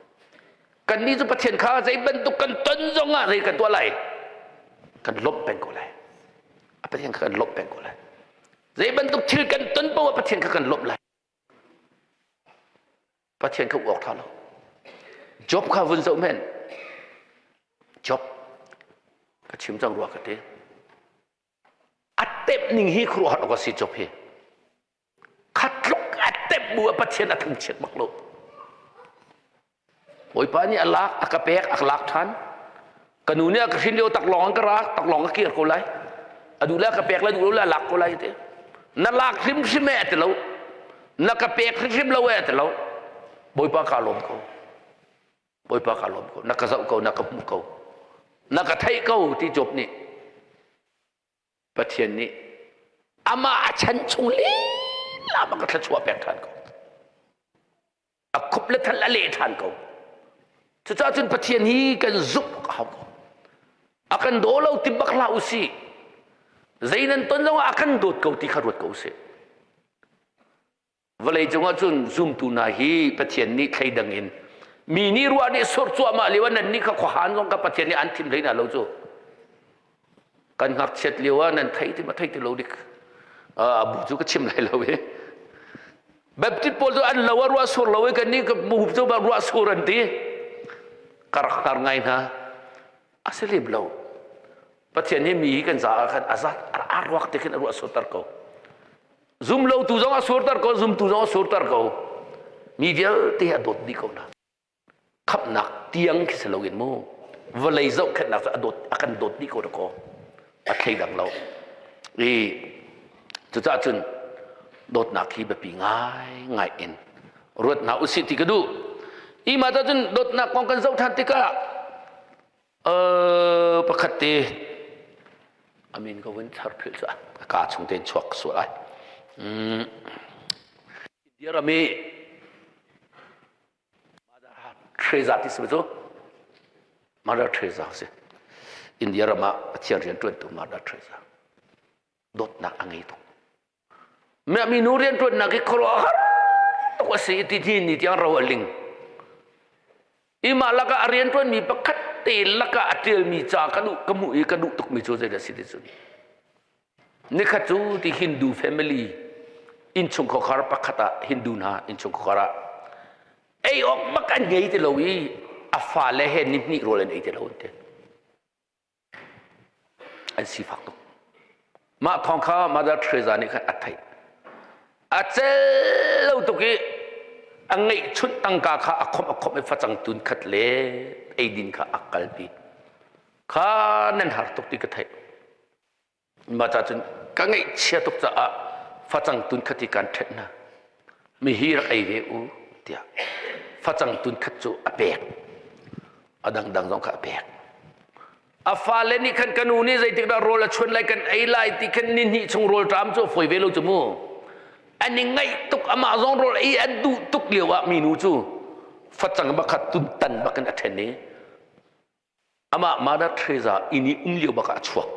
Kannih cu Pathian kha zei bantuk kan ton zongah zei kan tuah lai? Kan lawmh peng ko lai. A Pathian kha kan lawmh peng ko lai. Zei bantuk thil kan ton paoh ah Pathian kha kan lawmh lai. Pathian kha uak tha lo. Job kha vun zoh men. Job ka chim cang rua ka ti. A tep ning hi khuaruahhar awk a si Job hi. Khatluk a tep bu ah Pathian a thangchiat bak lo. Bawipa nih a lak, a ka pek, a ka lak ṭhan. Ka nu nih a ka hrin lio taklawng an ka rak, taklawng ka kir ko lai. A duh le a ka pek lai, duh lo le a lak ko lai ti. Na lak hrimhrim e a ti lo. Na ka pek hrimhrim lo e a ti lo. Bawipa ka lawm ko. Bawipa ka lawm ko. Na ka zoh ko, na ka hmuh ko. Na ka theih ko ti Job nih. Pathian nih amah a chan chung lila bak ka thluachuah pek ṭhan ko. A khup le thal a leh ṭhan ko. Cucaah cun Pathian hi kan zumh a hau ko. A kan daw lo ti bak hlah usih. Zei nan ton zongah a kan dawt ko ti kha ruat ko usih. Vawlei cung ah cun zumtu hna hi Pathian nih thleidang in mi nih ruah nih sur cuahmah lio ah nan nih kha khuahan zong kha Pathian nih an thim hlei hna lo cu. Kan ngakchiat lio ah nan thei ti ma thei ti lo dik. Bu cu ka chim lai lo i. Baptist pawl cu an lo ah ruah sur lo i kan nih muhup cu ruah sur an ti. Ka rak hngar ngai hna. A si lem lo. Pathian hi mi hi kan caah khan a zat a ruak te khin a ruah surter ko. Zum lo tu zong a surter ko, zumtu zong a surter ko. Mi vialte a dawt dih ko hna. Khamhnak tiang khi si loin mu. Vawlei zohkhenhnak cu a dawt a kan dawt dih ko ko. A thleidang lo. I cucaah cun dawtnak hi biapi ngai ngai in ruat hna usih ti ka duh. I mah cun dawtnak kong kan zoh ṭhan tikah Pakhat te a min ka vun char philh cu a ka chung tein chuak sual ai. India ram i Mother Teresa ti si cu Mother Teresa si. India ram ah Pathian rian ṭuantu Mother Teresa dawtnak a ngei tuk. Minu rianṭuannak hi khuaruahhar tuk a si ti hi ni tiang ro a ling. Imah lakah a rianṭuanmi pakhat te lakah a ṭialmi ca ka duh ka hmuh i ka duh tukmi cu zeidah si ti cun nikhat cu ti Hindu family innchungkhar pakhat ah Hindu hna innchungkhar ah ei awk bak an ngei ti lo i a fale he ni hnih rawl an ei ti lo an ti. An sifak tuk. Mah thawng kha Mother Teresa nih khan a theih. A cel lo tuk i a ngeihchunh tangka kha a khomh a khomh i facang tun khat le eidin kha a kalpi. Kha nan har tuk ti ka theih. Mah ca cun ka ngaihchia tuk caah facang tun khat hi kan ṭhenh hna. Mi hi rak ei ve u tiah facang tun khat cu a pek. A dangdang zong kha a pek. A fale nih khan ka nu nih zeitik dah rawl a chuan lai kan ei lai ti khan ni hnih chung rawl ṭam cu a fawi ve lo cu mu. An i ngaih tuk amah zong rawl ei an duh tuk lio ah minu cu facang bakhat tun tan bakin a ṭhen i amah Mother Teresa inn i um lio bak ah a chuak.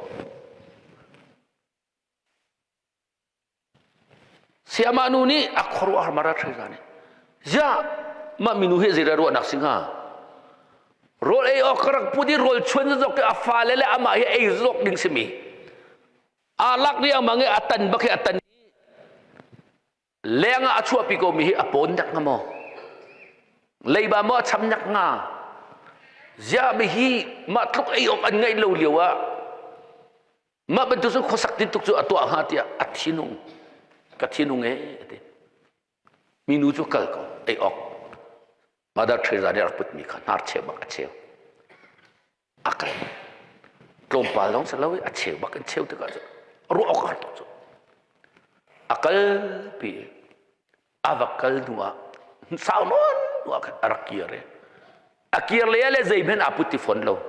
Sayamah nu nih a khuaruahhar Mother Teresa nih ziah mah minu hi zei ruahnak si hnga? Rawl ei awk ka rak put i rawl chuan zok a fale le amah hi ei zok ding simi. Aa lak riangmang i a tan bak hi a tan leng ah a chuahpi ko mi hi a pawn nek hnga maw? Leiba maw a cham nek hnga? Ziah mi hi mah tluk ei awk an ngeih lo lio ah mah bantuk cu khuasak tintuk cu a tuah hnga tiah a thinung ka thinung e ati. Minu cu kal ko ei awk Mother Teresa nih a rak putmi kha hnar cheu bak a cheu. A kal. Tlawmpal lawng si lo i a cheu bak in cheu tikah cu ruah awk a har tuk cu. A kal pi a va kal hnu ah sau nawn hnu ah khan a rak kir i a kir le le zeihmanh aa put ti fawn lo.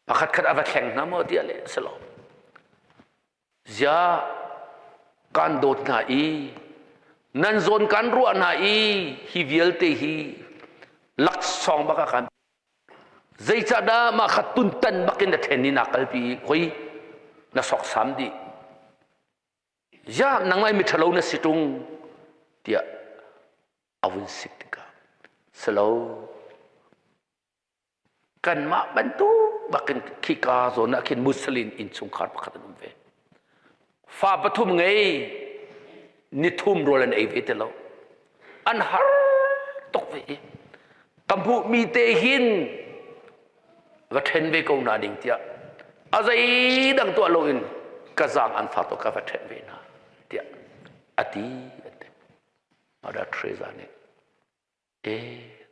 Pakhat khat a va thleng hna maw tiah le a si lo. Ziah kan dawt hna i nan zawn kan ruah hna i hi vialte hi laksawng bak ah kan zeicahdah mah kha tuntan bakin na then i naa kalpi i khoi na soksam dih ziah nangmah miṭhalo na si ṭung tiah a vun sik tikah silo Kanmah bantuk bakin khika zawn ah khin Muslim innchungkhar pakhat an um ve. Fa pathum ngei nithum rawl an ei ve ti lo. An har tuk ve i ka hmuhmi te hin va ṭhen ve ko na ding tiah a zeidang tuah loin ka zaang an fak tuk ka va ṭhen ve hna tiah a ti an ti. Mother Teresa nih e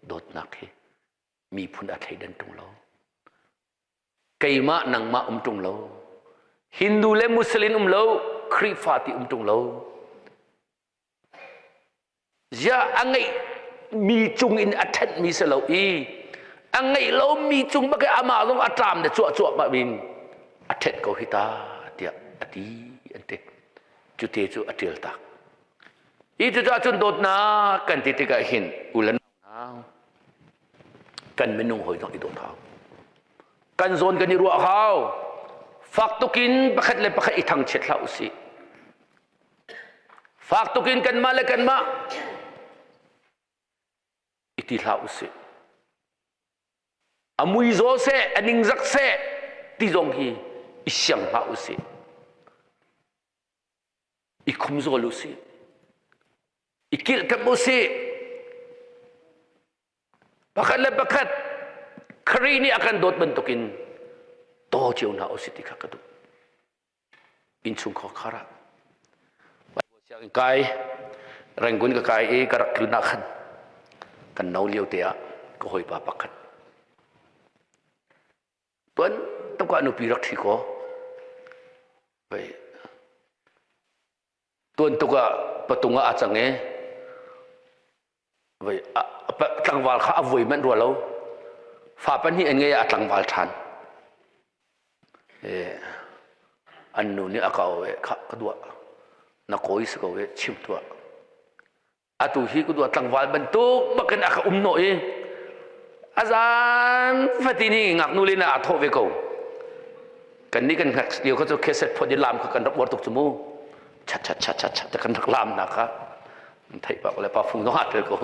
dawtnak hi miphun a thleidan ṭung lo. Keimah nangmah um ṭung lo. Hindu le Muslim um lo, Khrihfa ti um ṭung lo. Ziah a ngeih mi cung in a ṭhenh mi si lo i a ngeih lo mi cung bak i amah zong a ṭam le cuah cuah mah in a ṭhenh ko hi ta tiah a ti an ti. Cu te cu a ṭial tak. Hi cucaah cun dawtnak kan ti tikah hin u le nau kan minung hawi zong i dawt hau. Kan zawn kan i ruah hau. Fak tukin pakhat le pakhat i thangchiat hlah usih. Fak tukin kanmah le kanmah i ti hlah usih. A mui zaw seh, a ningzak seh ti zong hi i siang hlah usih. I khumzawl usih. I kilhkamh usih. Pakhat le pakhat Khrih nih a kan dawt bantukin daw cio hna usih ti kha ka duh. Innchungkhar khar ah sianginn kai Rangoon ka kai i ka rak tlun ah khan kan no lio te ah ka hawipa pakhat tuan tuk ah nupi rak ṭhi kaw tuan tuk ah patung ah a cang i voi tlangval kha a voi manh rua lo fa pahnih an ngei ah a tlangval ṭhan an nu nih a ka e kha ka duah na kawi si ko e chim tuah atu hi ka dua tlangval bantuk bakin a ka um nawh i a zan fatin hi ngaknu le na aa thawh ve ko kan nih kan hngak lio kha cu kheset phot i lam kha kan rak uar tuk cu mu chat chat chat chat chat kan rak lam na kha theih pak le pa fung zong aa tel ko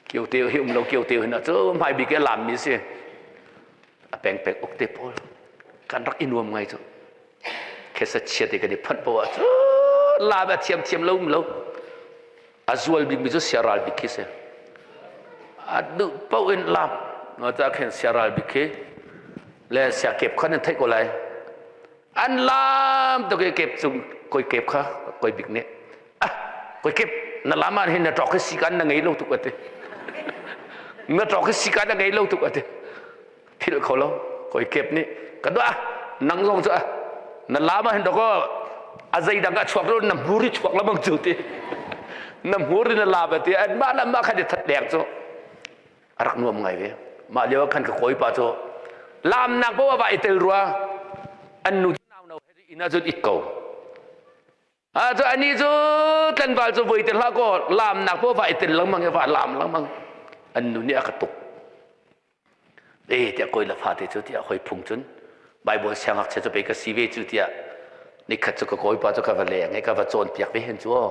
kio teu hi um lo kio teu hin cu hmai bik i lam mi si a peng peng uk te pawl kan rak i nuam ngai cu khesa chia te kan i phanh poah cu lam a thiam thiam lo um lo a zual bik mi cu siaral bik khi si a duh paoh in lam no ta khen siaral bik khi le sia kep kha nan theih ko lai an lam to ke kep cung koi kep kha koi bik nih ah koi kep na lam ah hin na ṭok hi sikan na ngei lo tuk ati na ṭok hi sikan na ngei lo tuk ati philh kho lo koi kep nih ka dua nang zong cu na lam ah hin doko a zeidang ah chuak lo na hmur i chuak lamang cu ti na hmur in na lam ati an mah le mah khan i that dek cu a rak nuam ngai ve mah lio ah khan ka kawi pa cu lamnak paoh ah va i tel rua an nu nau no he inn ah cun it ko Ah cu ani cu tlangval cu voi te hlah kaw laamnak paoh va i tel lengmang i va laam lengmang an nu nih a ka tuk e tiah kawi le fate cu tiah hoi phung cun Bible siangngakchia cu pei ka si ve cu tiah. Nikhat cu ka kawipa cu ka va leng i ka va cawnpiak ve hen cu aw.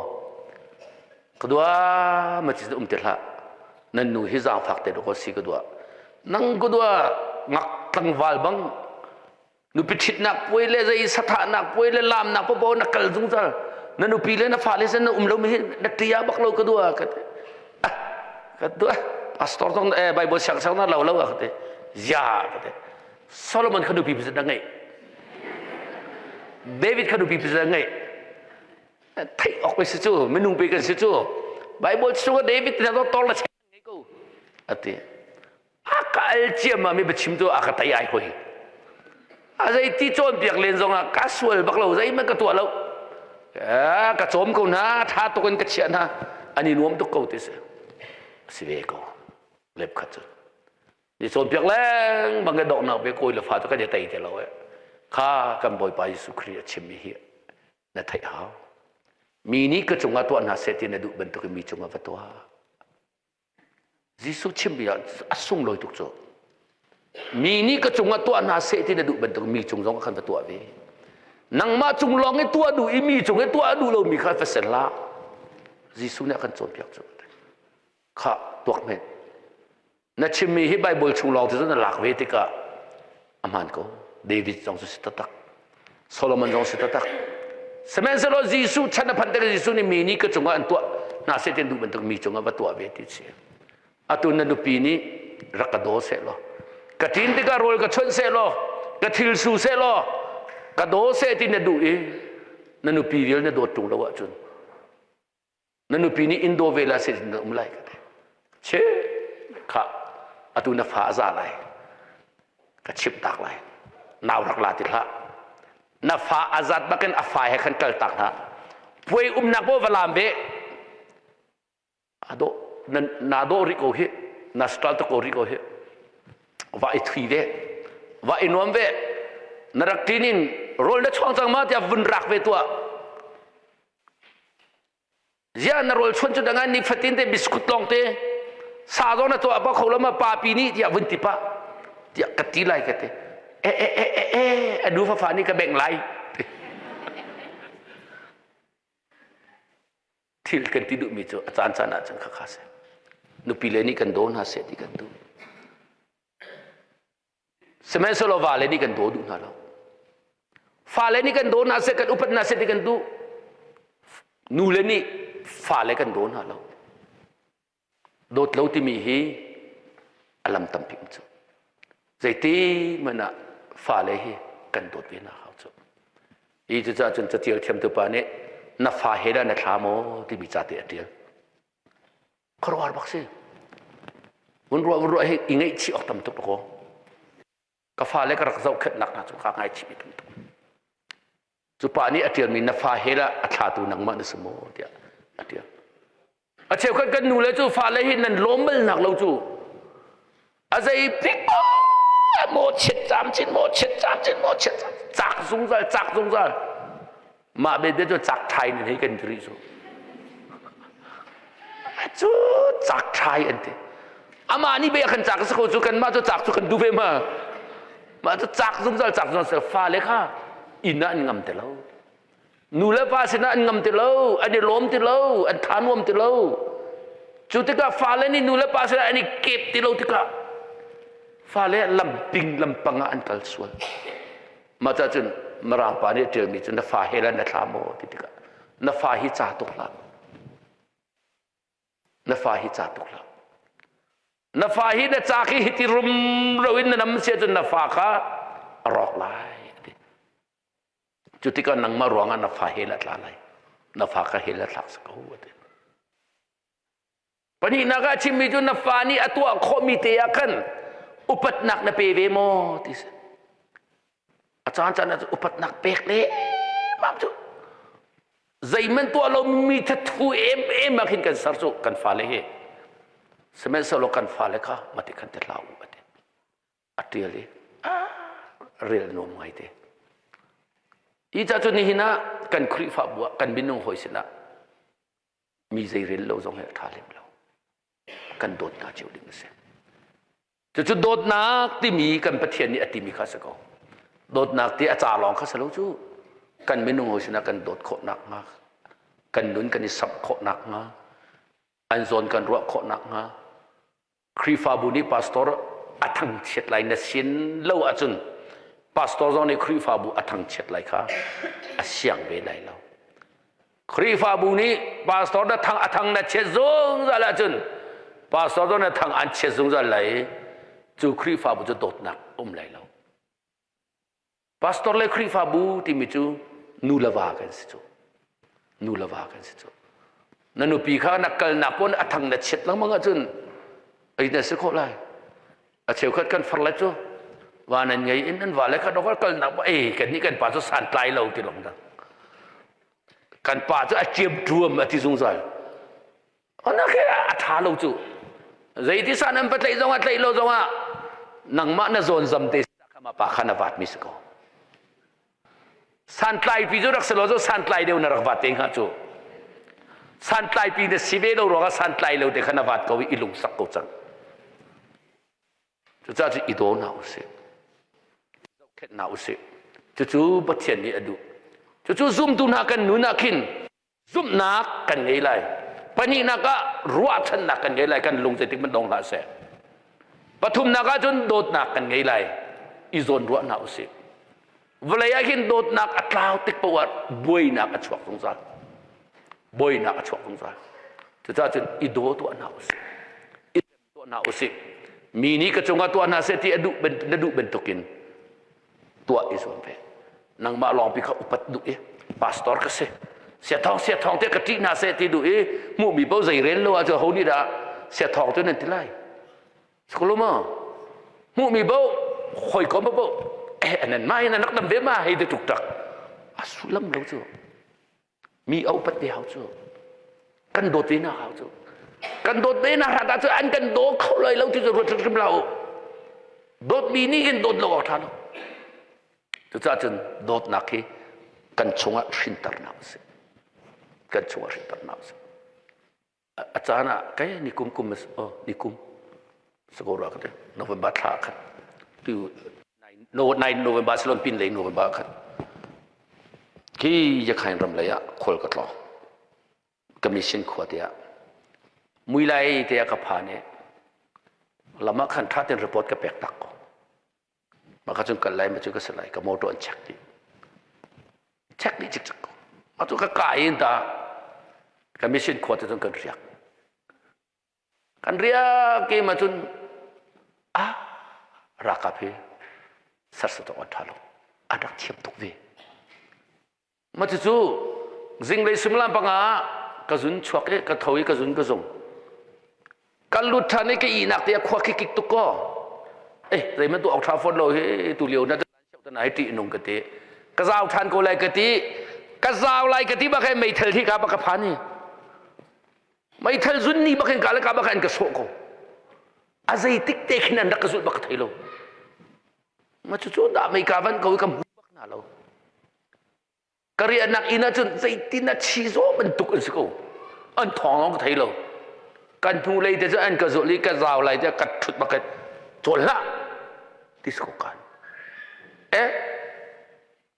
Ka dua ma ci um ti hlah. Nan nu hi zaangfak te dawk si ka dua. Nang ka dua ngak tlangval bang nupi ṭhitnak puai le zei sathahnak puai le laamnak paoh na kal zungzal. Na nupi le na fale sin na um lo mi hi na ṭia bak lo ka dua ka ti. Ah ka dua pastor zong eh Bible siang siang na lo lo ka ti. Ya ka ti. Solomon kha nupi pasal na ngeih. David kha nupi pasal na ngeih. Theih awk si cu minung pe kan si cu. Bible chung ah David na tor la ngei ko. Ati. A ka al ciam ah mi biachim tu a ka tai ai hoi. A zei ti cawn piak len zong ah ka sual bak lo zeihmanh ka tuah lo. Ka cawm ko hna tha tuk in ka chiah hna an i nuam tuk ko ti si. Si ve ko. Lep khat cu. Ni cawnpiak lengmang ke donghnak ve kawi le fa cu kan i tei te lo eh. Kha kan Bawipa Jesuh Khrih a chimmi hi na theih hau. Mi nih ka cungah tuah hna seh ti na duh bantukin mi cungah va tuah. Jesuh chimmi ah a sunglawi tuk cu. Mi nih ka cungah tuah hna seh ti na duh bantuk mi cung zong khan va tuah ve. Nangmah cung lawng i tuah duh i mi cung i tuah duh lomi kha va ser hlah. Jesuh nih a kan cawnpiak cu. Kha tuak hmet. Na chimmi hi Bible chung lawng cu na lak ve tikah a hmaan ko. David zong cu si taktak. Solomon zong si taktak. Sihmanhsehlaw Jesuh chan a phanh tikah Jesuh nih mi nih ka cungah an tuah hna seh ti an duh bantuk mi cungah va tuah ve ti si. Atu na nupi nih rak ka daw seh law ka ṭin tikah rawl ka chuanh seh law ka thil su seh law ka daw seh ti na duh i na nupi vial na dawt ṭung lo ahcun na nupi nih in daw ve la se na um lai ka ti che kha atu na fa a za lai ka chimh tak lai nau rak la ti hlah na fa a zat bakin a fa he khan kal tak hna puai umnak bo va lam ve ado na na do ri ko hi na stral to ko ri ko hi va i thui ve va i nuam ve na rak tin in rol na chuang cang ma tiah vun rak ve tuah Ziah na rawl chuan cu dang ah nifatin te biskut lawng te sa zong na tuah pa kho lo ma papi nih tiah vun ti pah tiah ka ti lai ka ti e e e e e a nu fafa nih ka bengh lai thil kan ti duhmi cu a caan caan ah cun khakha si nupi le nih kan daw hna seh ti kan duh Sihmanhsehlaw vale nih kan daw duh hna lo. Fale nih kan daw hna seh, kan upat hna seh ti kan duh. Nule nih fale kan daw hna lo. Dawt lo timi hi a lam tampi um cu. Zeiti hmanh ah fale hi kan dawt ve hna hau cu. Hi cucaah cun catial thiamtu pa nih na fa he dah na thla maw timi ca te a ṭial. Khuaruahhar bak si. Vun ruah vun ruah hi i ngaihchih awk tam tuk ko. Ka fale ka rak zohkhenhnak hna cu kaa ngaichih tam tuk. Cu pa nih a ṭialmi na fa he lah a thlatu nangmah na si maw tiah a ṭial. A cheukhat kan nu le cu fale hi nan lawm balnak lo cu a zei pik maw chiat camcin maw chiat camcin maw chiat cak zungzal cak zungzal mah bete cu cak ṭhai in hei kan ti rih cu cu cak ṭhai an ti amah nih bia kan cak si ko cu kanmah cu cak cu kan duh ve ma mah cu cak zungzal cak zungzal fale kha inn ah an ngam ti lo Nu le pa sinah an ngam ti lo, an i lawm ti lo, an tha nuam ti lo. Cu tikah fale nih nu le pa sinah an i kep ti lo tikah fale lamping lampang ah an kal sual. Mah cah cun Mirang pa nih a ṭialmi cu na fa he la na thla maw ti tikah na fa hi ca tuk hlah. Na fa hi ca tuk hlah. Na fa hi na ca khi hiti rumro in na nam sia cun na fa kha a rawk lai. Cu tikah nangmah ruangah na fa hell a tla lai. Na fa kha hell a thlak si ko a ti. Pahnihnak ah a chimmi cu na fa nih a tuah khawhmi te ah khan upatnak na pe ve maw ti si. A caan caan ah upatnak pek le mam cu zeihmanh tuah lomi thathu em em ah khin kan ser cu kan fale hi. Sihmanhsehlaw kan fale kha mati khan ti hlah u a ti. a ṭial i rel nuam ngaite. Hi ca cu nihin ah kan Khrihfabu ah kan minung hawi sinah mi zei rel lo zong hi a ṭha lem lo. Kan dawt hna cio ding a si. Cucu dawtnak timi kan Pathian nih a timi kha a si ko. Dawtnak ti a ca lawng kha si lo cu. Kan minung hawi sinah kan dawt khawh nakhnga, kan nun kan i samh khawh nakhnga, an zawn kan ruah khawh nakhnga, Khrihfabu nih pastor a thangchiat lai na sin lo ahcun pastor zong nih Khrihfabu a thangchiat lai kha a siang ve lai lo. Khrihfabu nih pastor na thang a thang na chiat zungzal ahcun pastor zong na thang an chiat zungzal lai cu Khrihfabu cu dawtnak um lai lo. Pastor le Khrihfabu timi cu nu le va kan si cu. Nu le va kan si cu. Na nupi kha na kalnak pon a thang na chiat lengmang ahcun ei na si khawh lai. A cheukhat kan far le cu va nan ngei in an va le kha dok kalnak pa ei kan nih kan pa cu santlai lo ti long dang. Kan pa cu a ciam tuam a ti zungzal. Ona khi a ṭha lo cu. Zeiti san an patlaih zongah tlaih lo zongah nangmah na zawn zam te kha ma pa kha na vat mi si ko. Santlai pi cu rak si lo cu santlai deuh na rak vat te hnga cu. Santlai pi na si ve lo ruangah santlai lo te kha na vat ko i i lungsak ko cang. Cucaah cu i daw hna usih. Zohkhenh hna usih. Cucu Pathian nih a duh. Cucu zumtu hna kan nun ah khin Zumhnak kan ngei lai. Pahnihnak ah ruahchannak kan ngei lai kan lung zeitik hmanh dong hlah seh. Pathumnak ah cun dawtnak kan ngei lai. I zawn ruah hna usih. Vawlei ah hin dawtnak a tlau tik paoh ah buainak a chuak zungzal. Buainak a chuak zungzal. Cucaah cun i daw tuah hna usih. I tuah hna usih. Mi nih ka cungah tuah hna seh ti a duh na duh bantukin tuah i zuam ve. Nangmah lawngpi kha upat duh i pastor ka si. Siathawng siathawng te ka ṭih hna seh ti duh i hmuhmi paoh zei rel lo ahcun ho nih dah siathawng cu nan ti lai. Sikolo ma? Hmuhmi paoh hawikom paoh eh anan ma in an rak dam ve ma hei ti tuk tak. A sullam lo cu. Mi a upat ve hau cu. Kan dawt ve na hau cu. Kan dawt ve na hrat ahcun an kan daw kho lai lo ti cu ruat hrimhrim hlah u. Dawtmi nih hin dawt lo awk ṭha lo. Cucaah cun dawtnak hi kan chungah hrinternak a si. Kan chungah hrinternak a si. A caan ah kai ni kum kum oh ni kum sakora ka ti November thla khan tu no 9 November silon pin lei November khan khi yakhain ram lei ah khual ka tlawng ka mission khua te ah mui lai te ah ka phan i lam ah khan tha ten report ka pek tak ko mah kha cun kal lai ma cu ka si lai ka motor an check dih check dih cikcek ko mah cu ka ka in ta ka mission khua te cun kan riak kan riak i ma cun ah ralkap hi sersiat awk an ṭha lo an rak thiam tuk ve Ma cucu zinglei suimilam panga ah ka zun chuak i ka tho i ka zun ka zung. Kan lut ṭhan i ka ihnak te a khua khi kik tuk kaw. Eh zeihmanh tuah awk ṭha fawn lo hi tu lio na na hi ṭih nung ka ti. Ka zau ṭhan ko lai ka ti. Ka zau lai ka ti bak he meithal hi ka bak ka phan hi. Meithal zun ni bak hin ka le ka bak an ka sawh ko. A zeitik te khin an rak ka zulh bak ka thei lo. Ma cucu dah mei ka van ko i ka hmu bak hna lo. Ka riahnak inn ahcun zeitin a chi zaw bantuk an si ko. An thawng lawng ka thei lo. Kan hnu lei te cu an ka zulh i ka zau lai te ka ṭhut bak cawl hlah ti si ko kan. Eh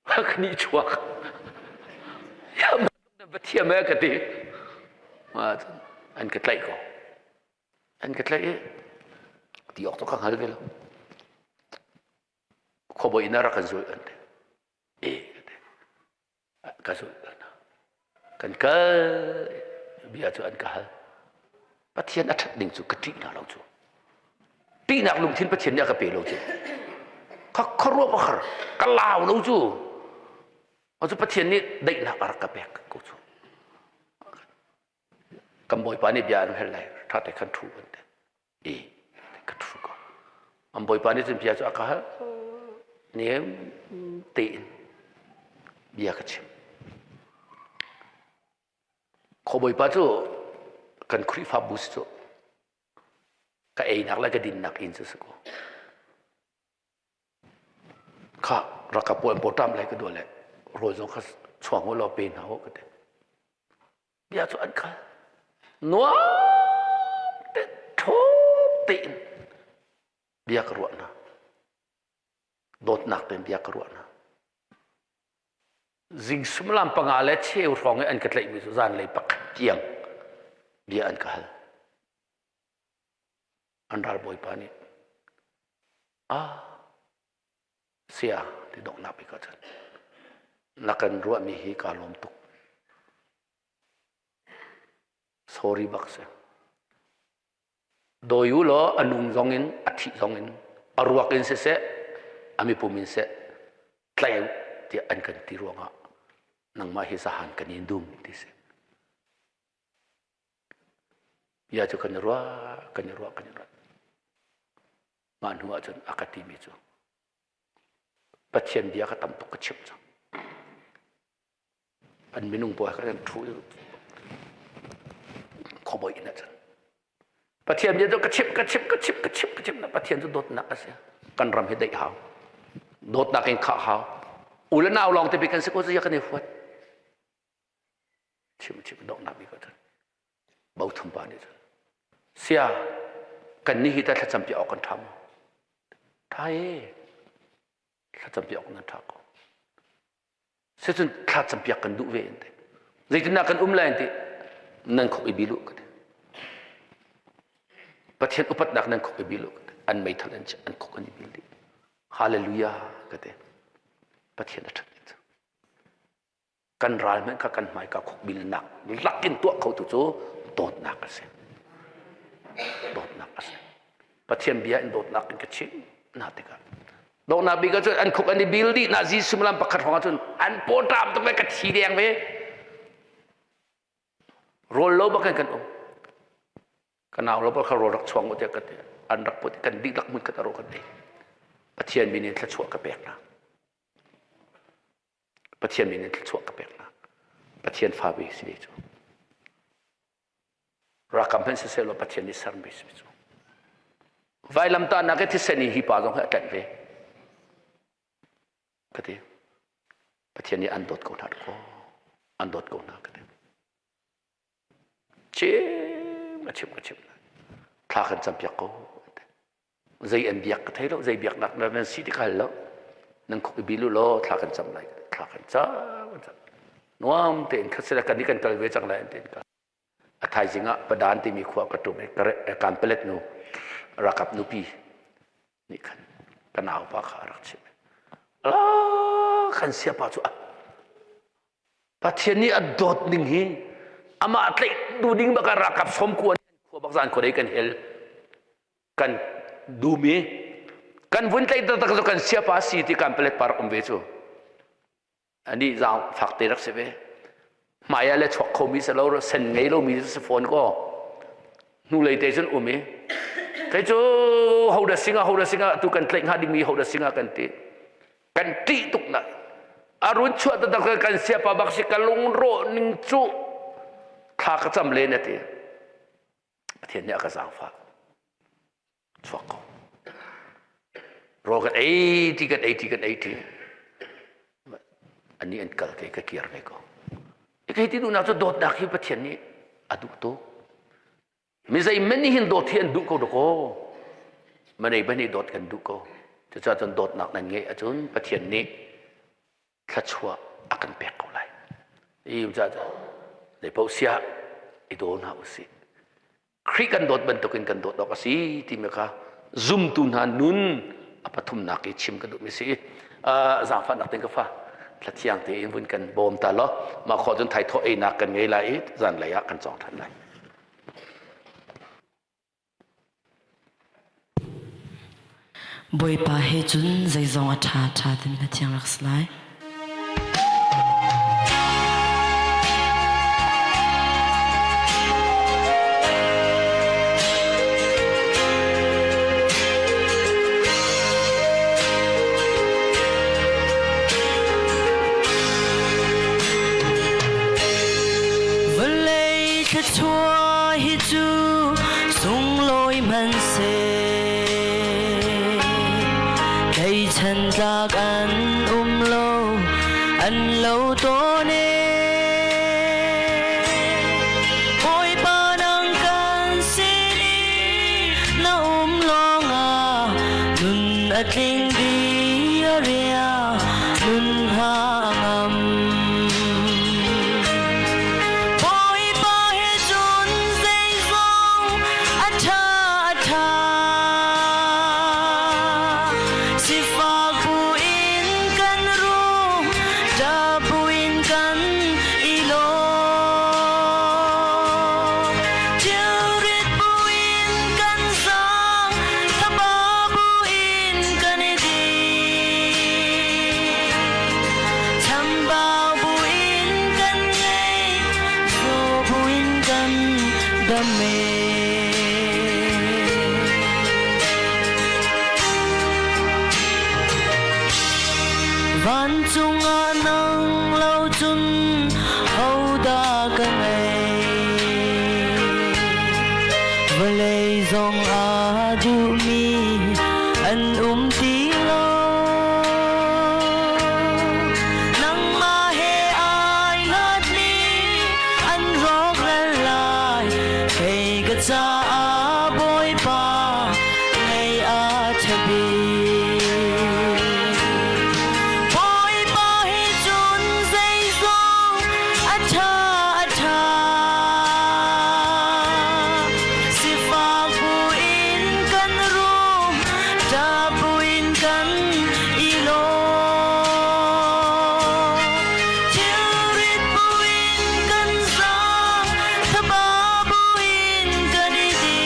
ka nih chuak. Ya na va thiam eh ka ti. An ka tlaih ko. An ka tlaih i ti awk cu ka hngal ve lo. Khuabawi inn ah rak kan zulh an ti. E ka zulh kan kal bia cu an ka hal. Pathian a ṭhat ning cu ka ṭih hna lo cu. Ṭihnak lungthin Pathian nih a ka pe lo cu. Ka khuaruah ka har ka lau lo cu. Cu Pathian nih daihnak a rak ka pek ko cu. Kan Bawipa nih bia an hal lai ṭha te khan ṭhu an ti. I ka ṭhu ko. An Bawipa nih cun bia cu a ka hal. Nem tein bia ka chim. Khuabawipa cu kan Khrihfabu si cu ka einak le ka dinnak inn cu si ko. Kha rak ka pawl pawṭam lai ka duah le rawl zong kha chuang u law pe hna u ka ti. Bia cu an kal. Nuam te ṭhawt tein bia ka ruah hna. Dawtnak tein bia ka ruah hna. Zing suimilam panga le cheu hrawng i an ka tlaihmi cu zanlei pakhat tiang bia an ka hal. An ralbawipa nih ah sia ti donghnak bik ahcun na kan ruahmi hi kaa lawm tuk. Sorry bak si. Dawi u law a nung zong in a thih zong in a ruak in siseh a mipum in seh tlai u tiah an kan ti ruangah nangmah hi zahan kan in dum ti si. Bia cu kan i ruah, kan i ruah, kan i ruah. Mah hnu ahcun a ka timi cu Pathian bia ka tam tuk ka chimh cang. An minung pawl kha an ṭhu i khuabawi inn ah cun Pathian bia cu ka chimh ka chimh ka chimh ka chimh ka chimh na Pathian cu dawtnak a si. Kan ram hi daih hau. Dawtnak in khah hau. U le nau lawng te bik kan si ko cu kan i huat. Chim chim donghnak bik ah cun bothum pa nih cun sia kan nih hi ta thlacam piak awk kan ṭha maw? Ṭha e thlacam piak awk nan ṭha ko. Sicun thlacam piak kan duh ve an ti. Zeitindah kan um lai an ti. Nan khuk i bil u ka ti. Pathian upatnak nan khuk i bil u ka ti. An meithal an an khuk an i bil dih. Hallelujah ka ti. Pathian a ṭhat cu. Kan ral hmanh kha kan hmaika khuk bilnak lakin tuah kho tu cu dawtnak a si. Dawtnak a si. Pathian bia in dawtnak in ka chim na tikah dawtnak bik ahcun an khuk an i bil dih na Jesuh lam pakhat hrawng ahcun an pawṭam tuk ve ka thi deng ve rawl lo bak in kan um ka nau lo bak kha rawl rak chuang u tiah ka ti an rak put kan dihlak mun khat aro kan ei Pathian min in thluachuah ka pek hna Pathian min in thluachuah ka pek hna Pathian fa ve si ve cu Rakam hmanh siseh law Pathian nih sermi si cu. Vailamtahnak i thisen in hi pa zong hi a tlanh ve. Ka ti. Pathian nih an dawt ko hna ko. An dawt ko hna ka ti. Chim a chim ka chim. Thla kan campiak ko. Zei an biak ka thei lo, zei biaknak na nan si ti ka hal lo. Nan khuk i bil u law thla kan cam lai. Thla kan cam, kan cam. Nuam tein khat sila kan nih kan kal ve cang lai an ti ka. A thaizing ah Padan timi khua ka ṭum i kan palet nu rakap nupi nih khan ka naupa kha a rak chimh. Ala kan siapa cu Pathian nih a dawt ning hi amah tlaih tu ding bak ah rakap sawmkua khua bak zan khua kan hel kan dum i kan vun tlaih taktak cu kan siapa si ti kan palet par um ve cu Anih zaang fak te rak si ve. Hmai ah le chuak khomi si lo, sen ngei lomi si fawn ko. Hnulei te cun um i kei cu hoda singa hoda singa tu kan tlaih hnga dingmi hoda singa kan ti. Kan ṭih tuk na. A run chuah taktak kan siapa bak si ka lungrawh ning cu thla ka cam len a ti. Pathian nih a ka zaangfah. Chuak ko. Rawl kan ei ti kan ei ti kan ei ti. Ani an kal ke ka kir ve ko. Kei ti duhnak cu dawtnak hi Pathian nih a duh tuk. Mi zei men nih hin dawt hi an duh ko dakaw. Manei ban i dawt kan duh ko. Cucaah cun dawtnak nan ngeih ahcun Pathian nih thluachuah a kan pek ko lai. I caah zei paoh siah i daw hna usih. Khrih kan dawt bantukin kan dawt awk a si timi kha zumtu hna nun a pathumnak i chim ka duhmi si. Zaangfahnak tein ka fa thlathiang tein vun kan bawm ta law mah khawh cun thaithawh einak kan ngei lai i zanlei ah kan cawng ṭhan lai. Bawipa he cun zeizong a ṭha ṭha timi na thiang rak si lai. Vawlei thluachuah hi cu sunglawi hmanhseh tleichan tlak an um lo an lo tawn e Bawipa nang kan sin i na um lawngah nun a tling di a ria nun ha ngam. dam e. Vancung ah nang lo cun hodah ka ngei? Vawlei zong aa duhmi an um ti lo. Nangmah he ai hlatmi an rawkral lai. Kei ka caah Bawipa ngei a ṭha bik. Bawipa he cun zeizong a ṭha a ṭha. Sifak buin kan rum, ṭah buin kan i lawm. Thilrit buin kan zaang, thaba buin kan i din.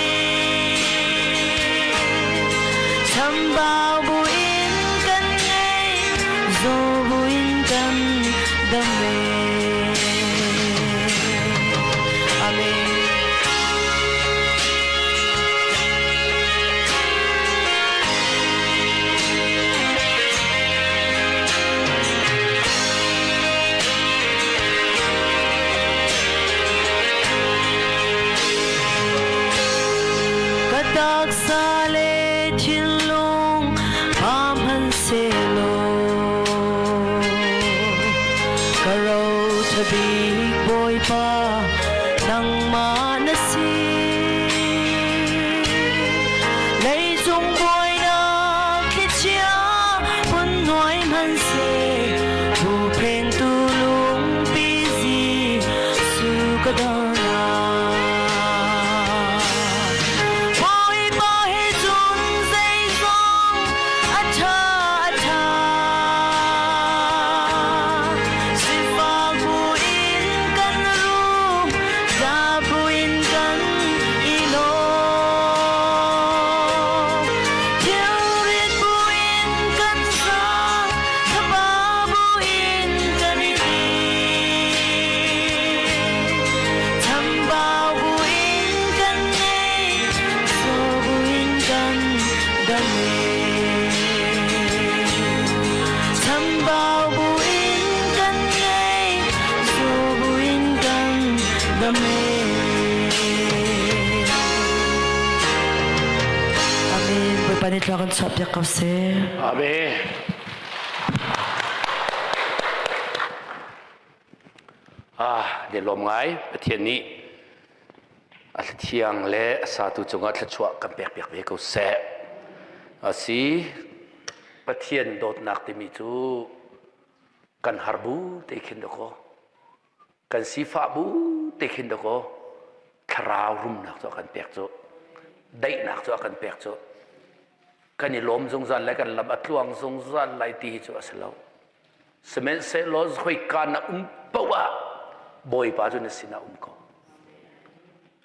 Chambau buin kan ngei, zaw buin kan dam e. Amen. Ka taksa le thinlung pa hmanhsehlaw ka rotha bik Bawipa nangmah na si. Leicung buainak thlichia phun nuai hmanhseh huhphentu lungpi Jesuh ka dornak. Bawipa he cun zeizong a ṭha a ṭha. Sifak buin kan rum, za buin kan i lawm. Thilrit buin kan sang, thaba buin kan i Chambau buin kan ngei, zaw buin kan dam e. Chambau buin kan ngei, zaw buin kan dam e. Amen. Bawipa nih thluak kan chuahpiak ko seh. Amen. Ah, de lawm ngai Pathian nih a thiang le a satu cungah thluachuah kan pek piak ve ko seh. Asi Pathian dawtnak timi cu kan har bu te khin dakaw kan sifah bu te khin dakaw thlarau rumnak cu a kan pek cu daihnak cu a kan pek cu kan i lawm zungzal lai kan lam a tluang zungzal lai ti hi cu a si lo Sihmanhsehlaw khoika na um paoh ah Bawipa cu na sinah um ko.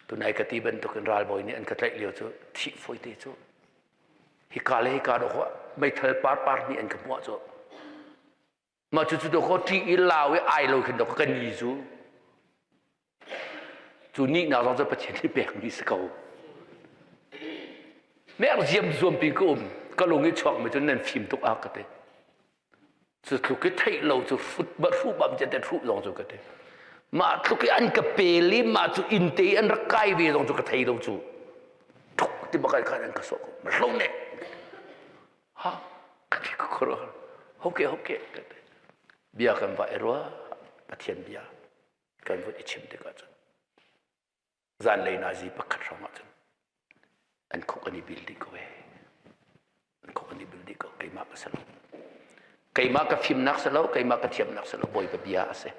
Tunai ka ti bantukin ralbawi nih an ka tlaih lio cu thih fawite cu hika le hika dawh meithal par par nih an ka hmuah cu mah cu cu dawh ṭih i lau i ai lo khin dawh ka ni cu Cu nihnak zong cu Pathian nih pekmi si ko. Mer ziam zuampi ka um ka lung i chuakmi cu nan fim tuk a ka ti. Cu tluk i theih lo cu hrut ba hruh bam te hruh zong cu ka ti. Mah tluk i an ka pel i mah cu inn te i an rak kai ve zong cu ka thei lo cu. Tuk ti bak khan an ka sawh ko. Ma hlo ne. Ha ka ti ka khoro. Hoke hoke ka ti. Bia kan va i ruah Pathian bia. kan vun i chim tikah cun zanlei nazi pakhat hrawng ah cun an khuk an i bil dih ko ee an khuk an i bil dih ko keimah ka si lo keimah ka fimnak si lo keimah ka thiamnak si lo bawipa bia a si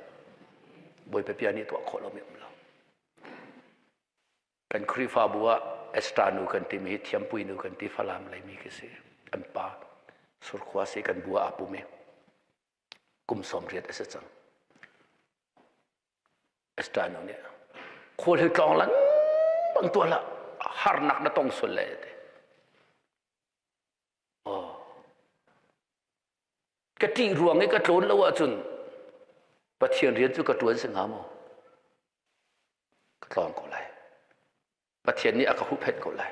bawipa bia nih tuah khawh lomi um lo kan Khrihfabu ah Esther nu kan timi hi thiampui nu kan ti Falam leimi khi si an pa surkhua si kan bu ah aa pum i kum 80 a si cang. Esther nu nih khual hi tlawng lengmang tuah hlah harnak na tong sual le ti. Oh. Ka ṭih ruang i ka tlawn lo ahcun Pathian rian cu ka ṭuan si hnga maw? Ka tlawng ko lai. Pathian nih a ka huhphenh ko lai.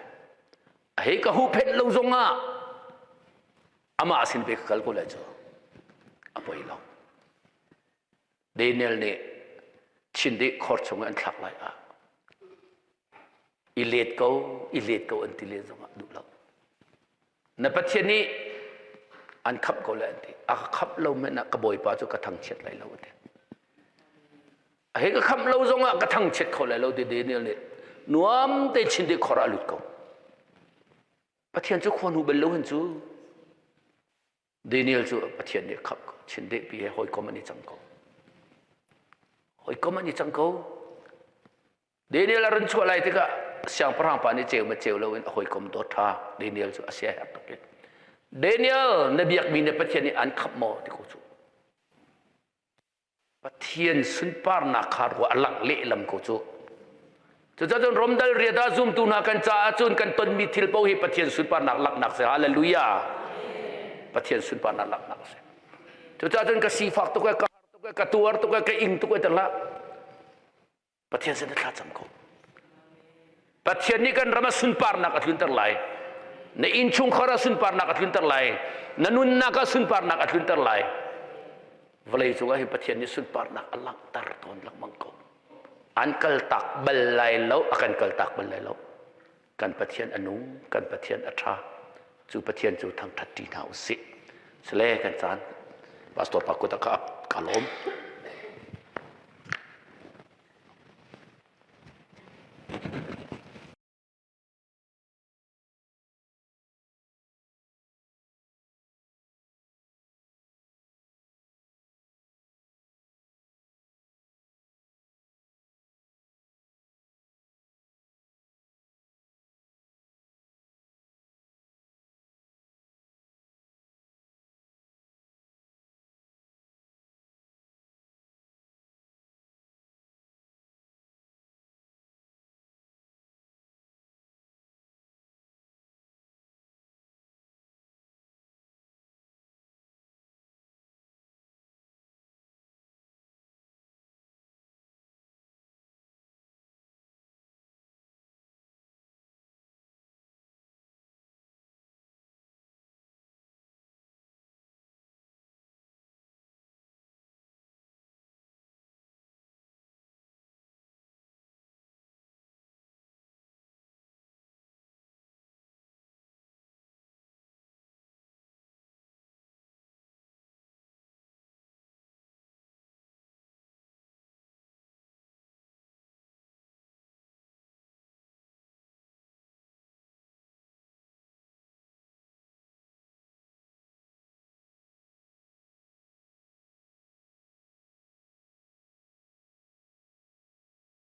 A hei ka huhphenh lo zongah amah sin pe ka kal ko lai cu. A poi lo. Daniel nih Chindeih khor chung an thlak lai ah i let ko, i let ko an ti len zongah duh lo. Na Pathian nih an khamh ko lai an ti. A ka khamh lo men ah ka Bawipa cu ka thangchiat lai lo an ti. A hei ka khamh lo zongah ka thangchiat kho lai lo ti Daniel nih nuam te Chindeih khor ah a lut ko. Pathian cu khua hnu bal lo hin cu Daniel cu Pathian nih khamh ko. Chindeih pi he hawikom an i cang ko. Hawikom an i cang ko. Daniel a run chuah lai tikah siangpahrang pa nih ceu ma ceu loin a hawikom dawt ṭha Daniel cu a sia herh tuk in Daniel na biakmi na Pathian nih an khamh maw ti ko cu. Pathian sunparnak kha rua a langh lehlam ko cu. Cucacun Romdal riat ah zumtu hna kan caah cun kan tonmi thil paoh hi Pathian sunparnak langhnak si. Hallelujah. Pathian sunparnak langhnak si. Cucacun ka sifak tuk ka har tuk ka tuar tuk ka ing tuk te hlah. Pathian sin thla cam ko. Pathian nih kan ram ah sunparnak a tlunter lai. Na innchungkhar ah sunparnak a tlunter lai. Na nunnak ah sunparnak a tlunter lai. Vawlei cung ah hin Pathian nih sunparnak a langhter tawn lengmang ko. An kaltak bal lai lo, a kan kaltak bal lai lo. Kan Pathian a nung, kan Pathian a ṭha. Cu Pathian cu thangṭhat ṭi hna u sih. Sile kan caan Pastor pa kut ah ka lawm.